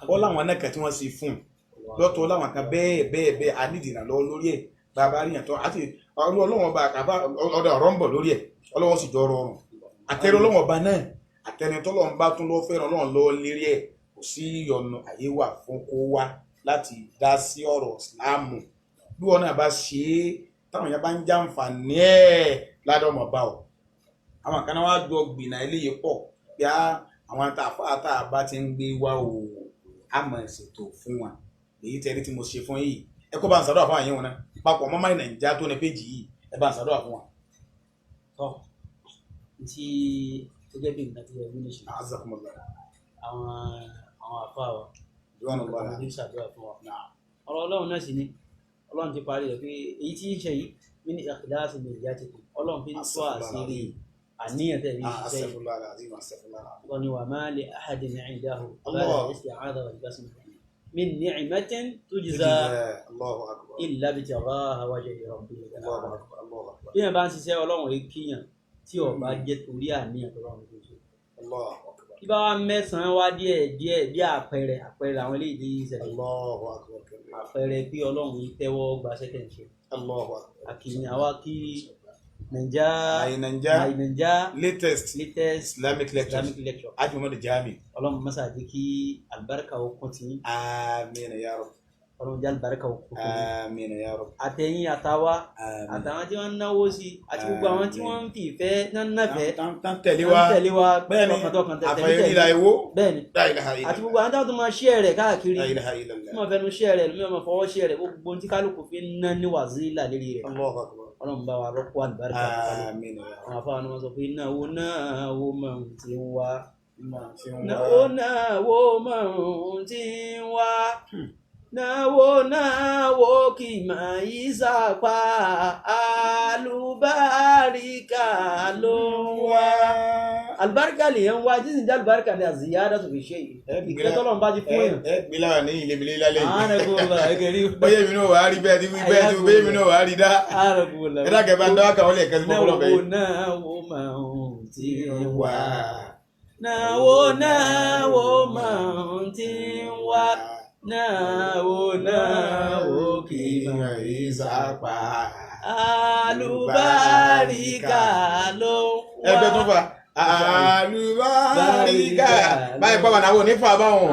Ó láwọn náà kan tí wọ́n ṣe fún un lọ́tọ̀ láwọn kan bẹ́ẹ̀ bẹ́ẹ̀ bẹ́ẹ̀ a nídìí ìrànlọ́wọ́ lórí ẹ̀. Bàbá rí yàtọ̀ àti ọlọ́wọ́n ọba àbá ọ̀dọ̀ ọ̀rọ̀ ń bọ̀ lórí ẹ̀, ọlọ́wọ́n sì jọ rọrùn àtẹ̀rẹ̀ ọlọ́wọ́n ọba náà àtẹni tọ́lọ́ ń bá tún lọ́ fẹ́ràn ọlọ́run lọ́wọ́ lérí ẹ̀. Kò sí ọ̀nà àyè wà fún kó wá láti dá sí ọ̀rọ̀ ìsìláàmù bí wọn náà bá ṣe é táwọn èèyàn bá ń jàǹfààní ẹ̀ ládọ́mọ̀ ọmọ bá ọ. Àwọn kan náà wá jọ gbìnà eléyìí pọ̀ bí àwọn àtàfà bá ti ń gbé wá o á mọ̀ ṣètò fún wa. Èyí tẹ́lẹ̀ tí mo ṣe fún yìí ẹ kó bá ń ṣàdúrà fún àyẹ̀wò náà papọ̀ mọ́ máì Nàìjíríà tó ní péjì yìí ẹ bá ń ṣàdúrà fún wa. Tọ́ ti gẹ́gẹ́ bí nǹkan tí ẹ wí níṣẹ́ àwọn àfáà wa àwọn tí ń ṣàdúrà fún wa ọ̀rọ̀ ọlọ́run náà sì ni ọlọ́run ti parí rẹ̀ pé èyí tí ń ṣe yìí mí ní ìkìláàsì ní ìyá ti kù ọlọ́run fi ń tó àṣírí àníyàn tẹ̀lé ṣiṣẹ́ yìí. Ọlọ́run ni wà má li ahadin indahu ba'da isti'adha wal basmala min ni'matin tujza illa ibtigha'a wajhi rabbih. Bí yẹn bá ń ṣiṣẹ́ ọlọ́run yìí kíyàn tí ó bá jẹ́ torí àníyàn tó bá wọn tó ṣe. Bí bá wa mẹ́sàn-án wá díẹ̀ díẹ̀ bí àpẹẹrẹ àpẹẹrẹ àwọn eléyìí tí ń ṣẹlẹ̀. Àpẹẹrẹ pé ọlọ́run yìí tẹ́wọ́ gba sẹ́tẹ̀ ń ṣe. Àkìyàn àwa kí Naija Naija latest Islamic lecture Haji Muhammad Jami. Ọlọ́run mọ́sá jẹ́ kí àlùbáríkà ó kún tí. Àmín ya Rabb. Ọlọ́run jẹ́ àlùbáríkà ó kún tí. Àmín ya Rabb. Àtẹ̀yìn àtàwa àtàwọn tí wọ́n ń náwó sí àti gbogbo àwọn tí wọ́n ń fi ìfẹ́ náfẹ̀ẹ́ tán tẹ̀lé wa tẹ̀lé wa bẹ́ẹ̀ni tọkàntọkàn tẹ̀lé àfẹ́yìnlá ìwó bẹ́ẹ̀ni àti gbogbo àwọn táwọn tó máa share rẹ̀ káàkiri La ilaha illallah. tí wọ́n fẹnu share rẹ̀ lómi ọmọ fọwọ́ share rẹ̀ gbogbo tí kálukú fi ń ná ní wàzílà lérí rẹ̀. Allahu akbar. Ọlọ́run bá wa rọ́pò àlùbáríkà. Àmín ya Rabb. Àwọn afáwọn ni wọ́n sọ pé náwó náwó máa ń ti ń wá náwó náwó máa ń ti ń wá náwó náwó kì máa yí sàpá àlùbáríkà ló ń wá. Àlùbáríkà lèyàn ń wá jíjìn jẹ́ àlùbáríkà ní àzìyáda tó fi ṣe yìí. Ìkẹ́ tọ́lọ́run bá ti fún èèyàn. Ẹ gbé lára ní ilé mi lálẹ́ yìí. Ààrẹ kò Bóyá èmi náà wàá rí bẹ́ẹ̀ tí bẹ́ẹ̀ tí bóyá èmi náà wàá rí dá. Ààrẹ kò lọ. Ẹ dákẹ́ bá ń dáwọ́ kàwọ́ lẹ́ẹ̀kan sí mọ́kànlá bẹ́ẹ̀. Náwó náwó máa ń ti wá. Náwó náwó máa ń ti wá. Náwó náwó kì í máa yí sápá. Àlùbáríkà ló wá. Ẹgbẹ́ tó fà. Àlùbáríkà. Báyìí pàmò àwọn onífà báwọn.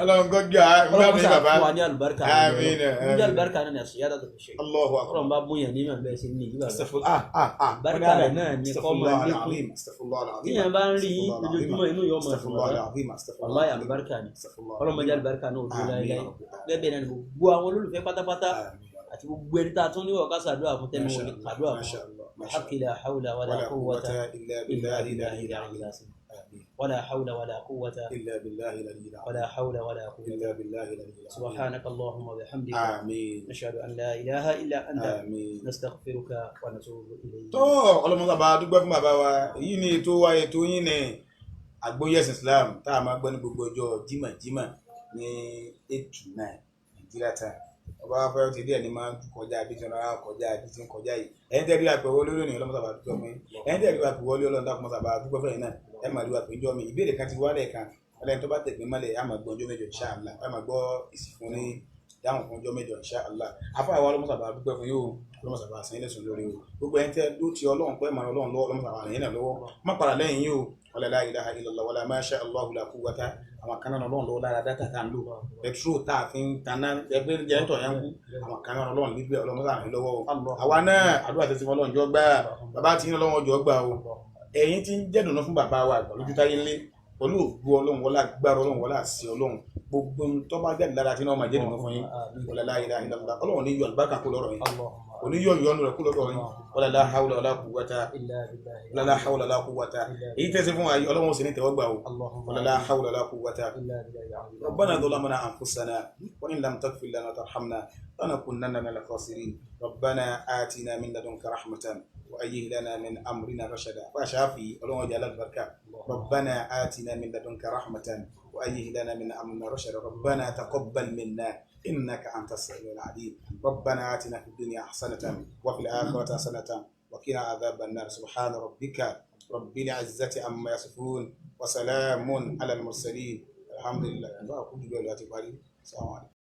Ọlọ́run kò gbé Ọlọ́run mi sà bàbá. fún wa ní àlùbáríkà. Àmín. Ní àlùbáríkà náà ni àṣeyádà tó fi ṣe. Allahu akbar. Ọlọ́run bá bóyá ní ìmọ̀ bẹ́ẹ̀ ṣe ní ìlú àgbà. Astaghfirullah. Àlùbáríkà náà ni kọ́ máa lékún. Tíyẹn bá ń rí lójoojúmọ́ inú yóò máa dùn wá. Wàláhì àlùbáríkà ni. Ọlọ́run máa jẹ́ àlùbáríkà náà ojú láéláé. Bẹ́ẹ̀ bẹ́ẹ̀ náà ni gbogbo àwọn olólùfẹ́ pátápátá àti gbogbo ẹni tá a tún níwọ̀ ká ṣàdúrà fún tẹ́nu wọlé kàdúrà fún. Haqqi la hawla wala quwwata illa billahi al-aliyyil azim. Àmín. ولا حول ولا قوة Illa billahi al-aliyyil azim. ولا حول ولا قوة. Illa billahi al-aliyyil azim. سبحانك اللهم وبحمدك Àmín. نشهد أن لا إله إلا أنت Àmín. نستغفرك ونتوب إليك. Tó ọlọ́mọdé bá dúpẹ́ fún bàbá wa. Èyí ni ètò wa, ètò yín ni Àgbọ́yé Ẹ̀sìn Islam, tá a máa gbọ́ ní gbogbo ọjọ́ jímọ̀ jímọ̀ ní 8 to 9 Nigeria time. Ọba afẹ́rẹ́ ti díẹ̀ ní máa ń kọjá bí tí wọ́n kọjá bí tí ń kọjá yìí. Ẹ̀yin tẹ́ rí wa pé wọlé lónìí, ọlọ́mọdé bá dúpẹ́ fún yín. Ẹ̀yin tẹ́ rí wa pé wọlé, ọlọ́run dákun mọ́sá bá dúpẹ́ fún yín náà. Ẹ máa rí wa pé jọ́ mi ìbéèrè kan ti wá lẹ́ẹ̀kan, ọlẹ́ni tó bá tẹ̀gbẹ́ mọ́lẹ̀ á máa gbọ́ ọjọ́ mẹ́jọ insha Allah, á máa gbọ́ èsì fún ní dáhùn fún ọjọ́ mẹ́jọ insha Allah. Afọ àwa ọlọ́mọsà bá dúpẹ́ fún yín o, ọlọ́mọsà bá sẹ́yìn lẹ́sùn lórí o. Gbogbo ẹni tẹ́ ló ti ọlọ́run pẹ́ màá ọlọ́run lọ́wọ́, ọlọ́mọsà bá rìn yín náà lọ́wọ́, má padà lẹ́yìn yín o. Wala la ilaha illallah wala ma sha Allahu la quwwata. Àwọn kan náà ọlọ́run lọ́wọ́ lára dátà tá à ń lò, pẹtrol tá a fi ń taná ẹgbẹ́ jẹ́ńtọ̀ yẹn ń kú. Àwọn kan náà ọlọ́run níbẹ̀, ọlọ́mọsà rìn lọ́wọ́ o. Àwa náà àdúrà tẹ̀sí fún ọlọ́run jọ gbà, bàbá tí ń ọlọ́run jọ gbà o. Ẹ̀yin tí ń jẹ́dùnú fún bàbá wa àgbà lójú táyé ńlé pẹ̀lú ògbó ọlọ́run, wọlá agbára ọlọ́run, wọlá àṣẹ ọlọ́run, gbogbo ohun tó bá jáde lára tí náà máa jẹ́dùnú fún yín. آمين. Wala la ilaha illallah. Ọlọ́run ní yọ àlùbáríkà kó lọ́rọ̀ yín, اللهم kò ní yọ ìyọnu rẹ̀ kó lọ́rọ̀ yín. Wala la hawla wala quwwata إلا بالله. wala la hawla wala quwwata. Èyí tẹ́sí fún wa yìí, ọlọ́run ó sì ní tẹ́wọ́gbà o. اللهم Wala la hawla wala quwwata. إلا بالله العلي العظيم. ربنا ظلمنا أنفسنا وإن لم تغفر لنا وترحمنا لنكونن من الخاسرين. ربنا آتنا من لدنك رحمة وهيئ لنا من أمرنا رشدا. فشافي ọlọ́run ọjà alábàárkà. ربنا آتنا من لدنك رحمة وهيئ لنا من أمرنا رشدا. ربنا تقبل منا إنك أنت السميع العليم. ربنا آتنا في الدنيا حسنة وفي الآخرة حسنة وقنا عذاب النار. سبحان ربك رب العزة عما يصفون وسلام على المرسلين، الحمد لله. السلام عليكم.